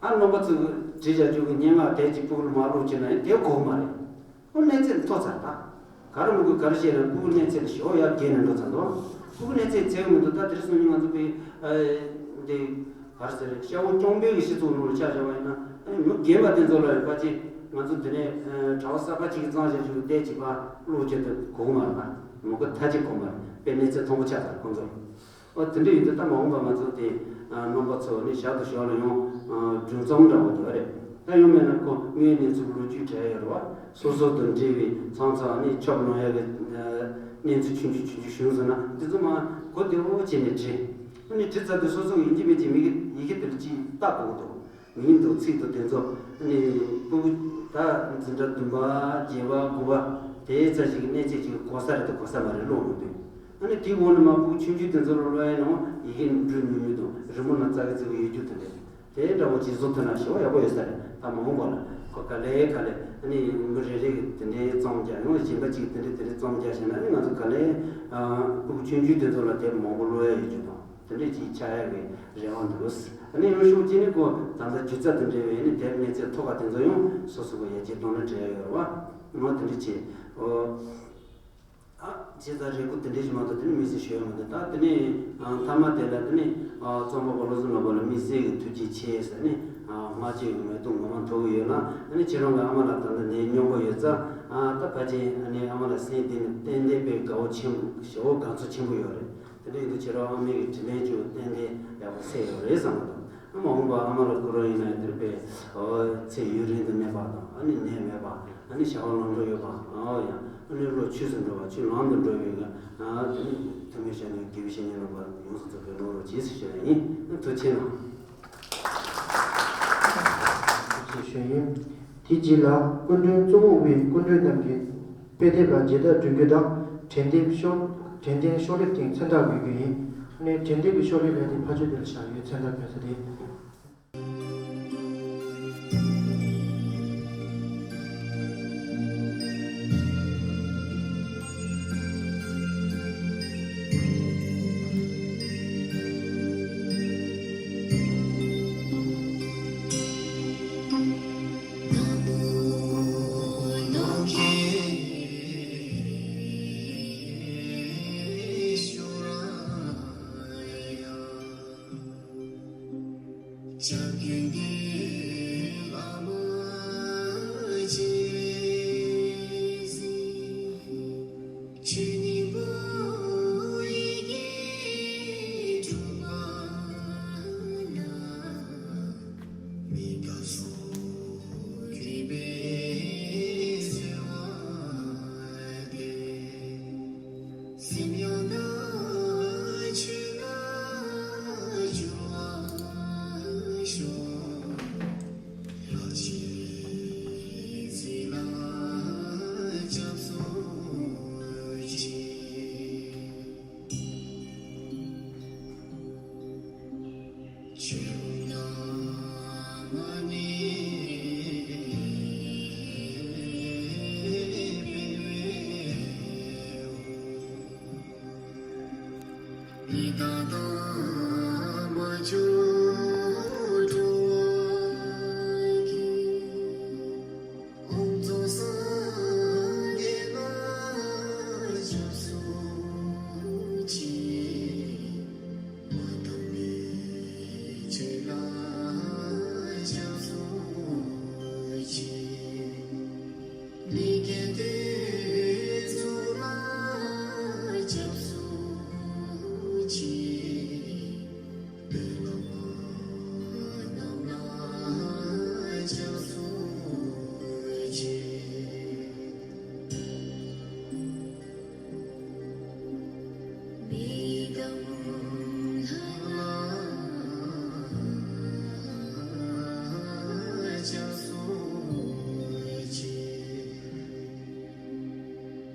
ད་རྣམ་པ་ཚོས་བྲིས་བཞག་རྒྱུ་གི་སྙན་ངག་དེབ་ཅིག་ཕྲུ་གུ་ལ་མར་བླུགས་བྱས་ན་ཡང་དེབ་གོ་གི་མ་རེད། ཁོ་གནས་ཚད་མཐོ་ཚར་ད། ག་རེ་མི་དགོས་ག་རེ་བཤད་ན་ཕྲུ་གུ་གནས་ཚད་ལ་ཞེ་པོ་ཡར་བརྒལ་ནས་འགྲོ་ཚར་འདུག་ཕྲུ་གུ་གནས་ཚད་ཚད་མི་འདུག་ད་དེར་སོང་ནས་ང་ཚོ་པའི་འདི་ག་རེ་ཟེར་ཤ་བོ་སྐྱོང་སྤེལ་གྱི་སྤྱི་ཚོགས་ནང་ལ་ཆ་བཞག་པ་ཡིན་ན་མི་རྒན་པ་དེ་ཚོ་ལ་ཡོད་པ་ཅིག་ང་ཚོ་འདི་ནས་གྲྭ་པ་གསར་པ་ཅིག་གིས་བརྩམས་བཞག་རྒྱུ་དེབ་ཅིག་ཕར་བླུགས་བྱས་ཏེ་གོ་གི་མ་རེད་ད། མི་དགོས་ཐ་ཅིག་གོ་མ་རེད་དཔེ་གནས་ཚད་མཐོན་པོ་ཆགས་ཚར་ཁོང་ཚོ། ཨོ་དེ་འདྲ་ཡིན་དུས་ད་མ་འོངས་པ་ང་ཚོ་དེ་རྣམ་པ་ཚོ་ནི་ཞར་དུ་ཞོར་ལ་ཡང་སྒྲུང་རྩོམ་འདྲ་བོ་དེ་རེད། ད་ཡང་མེད་ན་ཁོ་དངོས་གནས་ཚུལ་ལོ་རྒྱུས་བྲལ་ཡོད་རེད་བ། སོ་སོ་དང་འབྲེལ་བའི་ཚང་ཚང་ནི་ཆོབ་ལོང་ཡ་གི་གནས་ཚུལ་ཆུང་ཆུང་ཆུང་ཆུང་བྱུང་སོང་ན་དེ་ཚོ་མ་གོ་བདེ་བོ་བྱས་ནས་བྲིས། ཨ་ནི་བྲིས་ཚར་དུས་སོ་སོ་ཡིན་གཅིག་མིན་གཅིག་མི་གི་ཡི་གེ་དེར་ཅིག་ལྟ་དགོས་འདུག་མིང་དང་ཚིག་དང་དེ་ཚོ་ནི་ཕྲུ་གུ་ད་འཛིན་གྲྭ་བདུན་པ་བརྒྱད་པ་དགུ་པ་དེའི་རྩ་ཞིག་གི་གནས་ཚད་ཅིག་གོ་ས་རེད་དང་གོ་ས་མ་རེད་ཀློག་མི་འདུག་ཨ་ནི་དེའི་འོག་ནས་མ་ཕྲུ་གུ་ཆུང་ཆུང་དེ་ཚོ་ལ་ཀློག་ཡ་ནང་ཡི་གེ་འབྲི་མི་མི་འདུག་རི་མོ་ན་ཙག་གི་ཙིག་གི་ཡོད་རྒྱུ་དེ་རེད། དེ་འདྲ་བོ་ཅིག་བཟོ་ཐུབ་ན་ཞེ་པོ་ཡག་པོ་ཡོད་ས་རེད། ད་མ་འོངས་པ་ལ་ཁོ་ག་ལེ་ག་ལེ་ཨ་ནི་མི་རེ་རེ་གི་དེ་འདྲའི་རྩོམ་རྒྱག་ཡང་གཞན་པ་ཅིག་དེ་འདྲའི་དེ་འདྲའི་རྩོམ་རྒྱག་བྱས་ན་ཨ་ནི་ང་ཚོ་ག་ལེ་ཕྲུ་གུ་ཆུང་ཆུང་དེ་ཚོ་ལ་དེབ་མང་པོ་ཀློག་ཡ་ཡོད་རྒྱུ་དང་། དེ་འདྲས་ཅིག་ཆགས་ཡག་གི་རེ་བ་འདུག་ཨ་ནི་ཡང་ཤུགས་ཅི་ནི་ཁོ་ད་ལྟ་སྒྱུ་རྩལ་དང་འབྲེལ་བའི་ནི་དེབ་གནས་ཚད་མཐོ་བ་དེ་ཚོ་ཡང་སོ་སོ་གི་ཡར་རྒྱས་གཏོང་ན་འབྲེལ་ཡོད་རེད་བ། ང་དེ་འདྲས་བྱེད། ཨོ། ཨ་བྱས་ཙང་རེ་སྐུལ་དེ་འདྲས་ཞིག་མ་གཏོགས་དེ་ནི་མི་ཟེར་ཞུ་ཡ་མི་འདུག་ད་དེ་ནི་མཐའ་མ་དེ་ལ་དེ་ནི་རྩོམ་པ་པོ་བློ་བཟང་ནོར་བུ་ལ་དམིགས་བསལ་གྱི་ཐུགས་རྗེ་ཆེ་ཟེར་ནི་སྨྲ་བརྗོད་ཀྱི་མོས་གུས་ངོ་མ་མཐོ་གི་ཡོད་ལ། ཨ་ནི་ཁྱེད་རང་གི་ཨ་མ་ལགས་ད་ལྟ་ནད་སྙོམས་པོ་ཡོད་ཙང་ད་ཕལ་ཆེར་ཨ་ནི་ཨ་མ་ལགས་སེམས་གཏིང་ནས་ཏན་ཏན་དཔེ་དགའ་བོ་ཆེན་པོ་ཞེ་པོ་དགའ་ཚོར་ཆེན་པོ་ཡོད་རེད། དེ་འདྲ་ཡིན་དུས་ཁྱེད་རང་ཨ་མའི་གི་དྲིན་ལན་བཅོལ་ཏན་ཏན་ཡག་པོ་སེ་ཡོད་རེད་བསམ་གི་འདུག་ཨ་མ་འོངས་པ་ཨ་མ་ལ་ཁོ་རང་ཡིན་ན་དེར་དཔེ་ཚེ་ཡུན་རིང་དུ་གནས་པ་དང་ཨ་ནི་ནད་མེད་པ་ཨ་ནི་བྱ་བ་ལམ་འགྲོ་ཡོད་པ་ཨ་ཡང་ཨ་ནི་བློ་ཆོས་སུ་འགྲོ་བ་ཆོས་ལམ་དུ་འགྲོ་བའི་གི་དེ་ནི་ཐུགས་སྨོན་བཤད་ནས་དགེ་བའི་བཤེས་གཉེན་རྣམ་པ་ཡོངས་སུ་རྫོགས་པའི་ངོ་བོར་རྗེས་སུ་ཞུ་བ་ཡིན། ཐུགས་རྗེ་གནང་། ཞེས་ཞུས་ཡིན། དེའི་རྗེས་ལ་སྐུ་མགྲོན་གཙོ་བོ་དབུས་སྐུ་མགྲོན་རྣམས་ཀྱིས་དཔེ་དེབ་ལ་མཇལ་དར་སྒྲོན་རྒྱུ་དང་དྲན་རྟེན་ཤོག་དྲན་རྟེན་ཤོག་ལེབ་སྟེང་མཚན་རྟགས་འབུལ་རྒྱུ་ཡིན། ཨ་ནི་དྲན་རྟེན་གྱི་ཤོག་ལེབ་ལས་དེ་ཕར་ཕྱོགས་དེ་ལ་བཞག་ཡོད། མཚན་རྟགས་འབུལ་ས་དེ།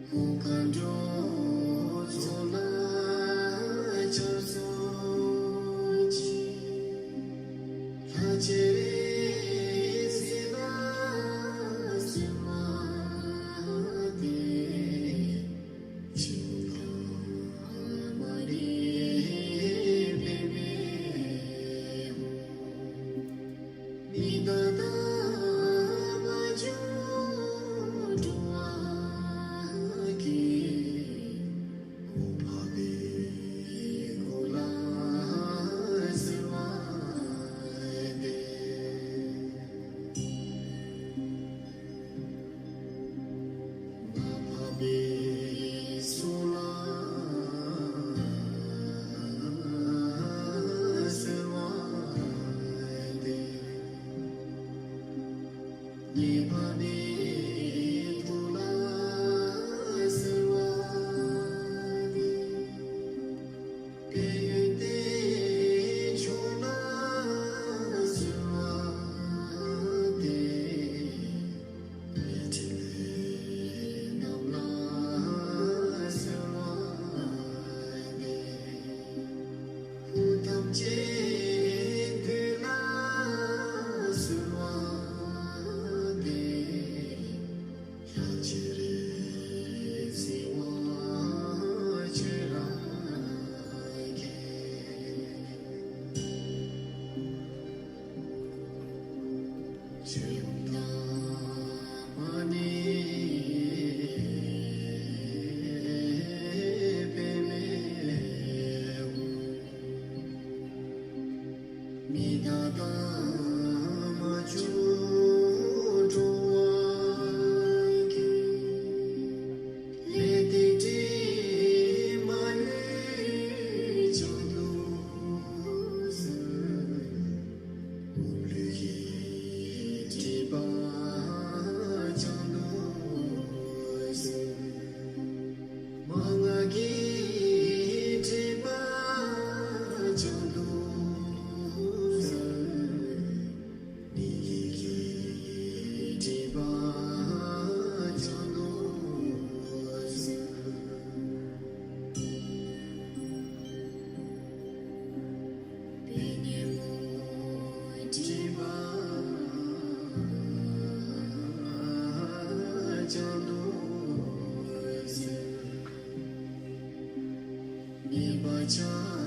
མཁའ་འགྲོ་ཚོགས་ལ་སྐྱབས་སུ་མཆི། ལྷ་ཁྱེད་རིགས་སྲས་དང་བཙུན་མ་སྟེ། ཆོས་དང་མ་ཎི་པདྨེ་ཧཱུྃ། མི་འདའ་དང་མ་གྱུར་འགྲོ་བ་ཀུན། གོ་འཕང་བར་དུ་བསྐོར་ལ་གསོལ་བ་འདེབས། མ་འཕངས་པའི་ཚོགས་ལ་གསོལ་བ་འདེབས། ངེས་པར་དུ་ཐུགས་ལ་གསོལ་བ་འདེབས། དཔལ་ཡོན་ཏན་མཆོག་ལ་གསོལ་བ་འདེབས། དཔལ་ཕྲིན་ལས་རྣམས་ལ་གསོལ་བ་འདེབས། ཕུང་ཐམས་ཅད་འདུས་ལ་གསོལ་བ་འདེབས། ལྷ་ཁྱེད་རིགས་སྲས་དབང་ཕྱུག་རང་རྒྱལ། ཆོས་དང་མ་ཎི་པདྨེ་ཧཱུྃ། མི་འདའ་དང་མ་གྱུར་འགྲོ་བ་ཀུན། ལས་དང་གྲིབ་མ་ལུས་བྱང་དུ་གསོལ། སྒོམ་ལུས་ཀྱི་སྒྲིབ་པ་བྱང་དུ་གསོལ། མན་ངག་གི་སྒྲིབ་པ་བྱང་དུ་གསོལ། ནད་ཀྱི་སྒྲིབ་པ་བྱང་དུ་གསོལ། པའི་ཉོན་མོངས་སྒྲིབ་པ་བྱང་དུ་གསོལ། ཉེས་པ་བྱང་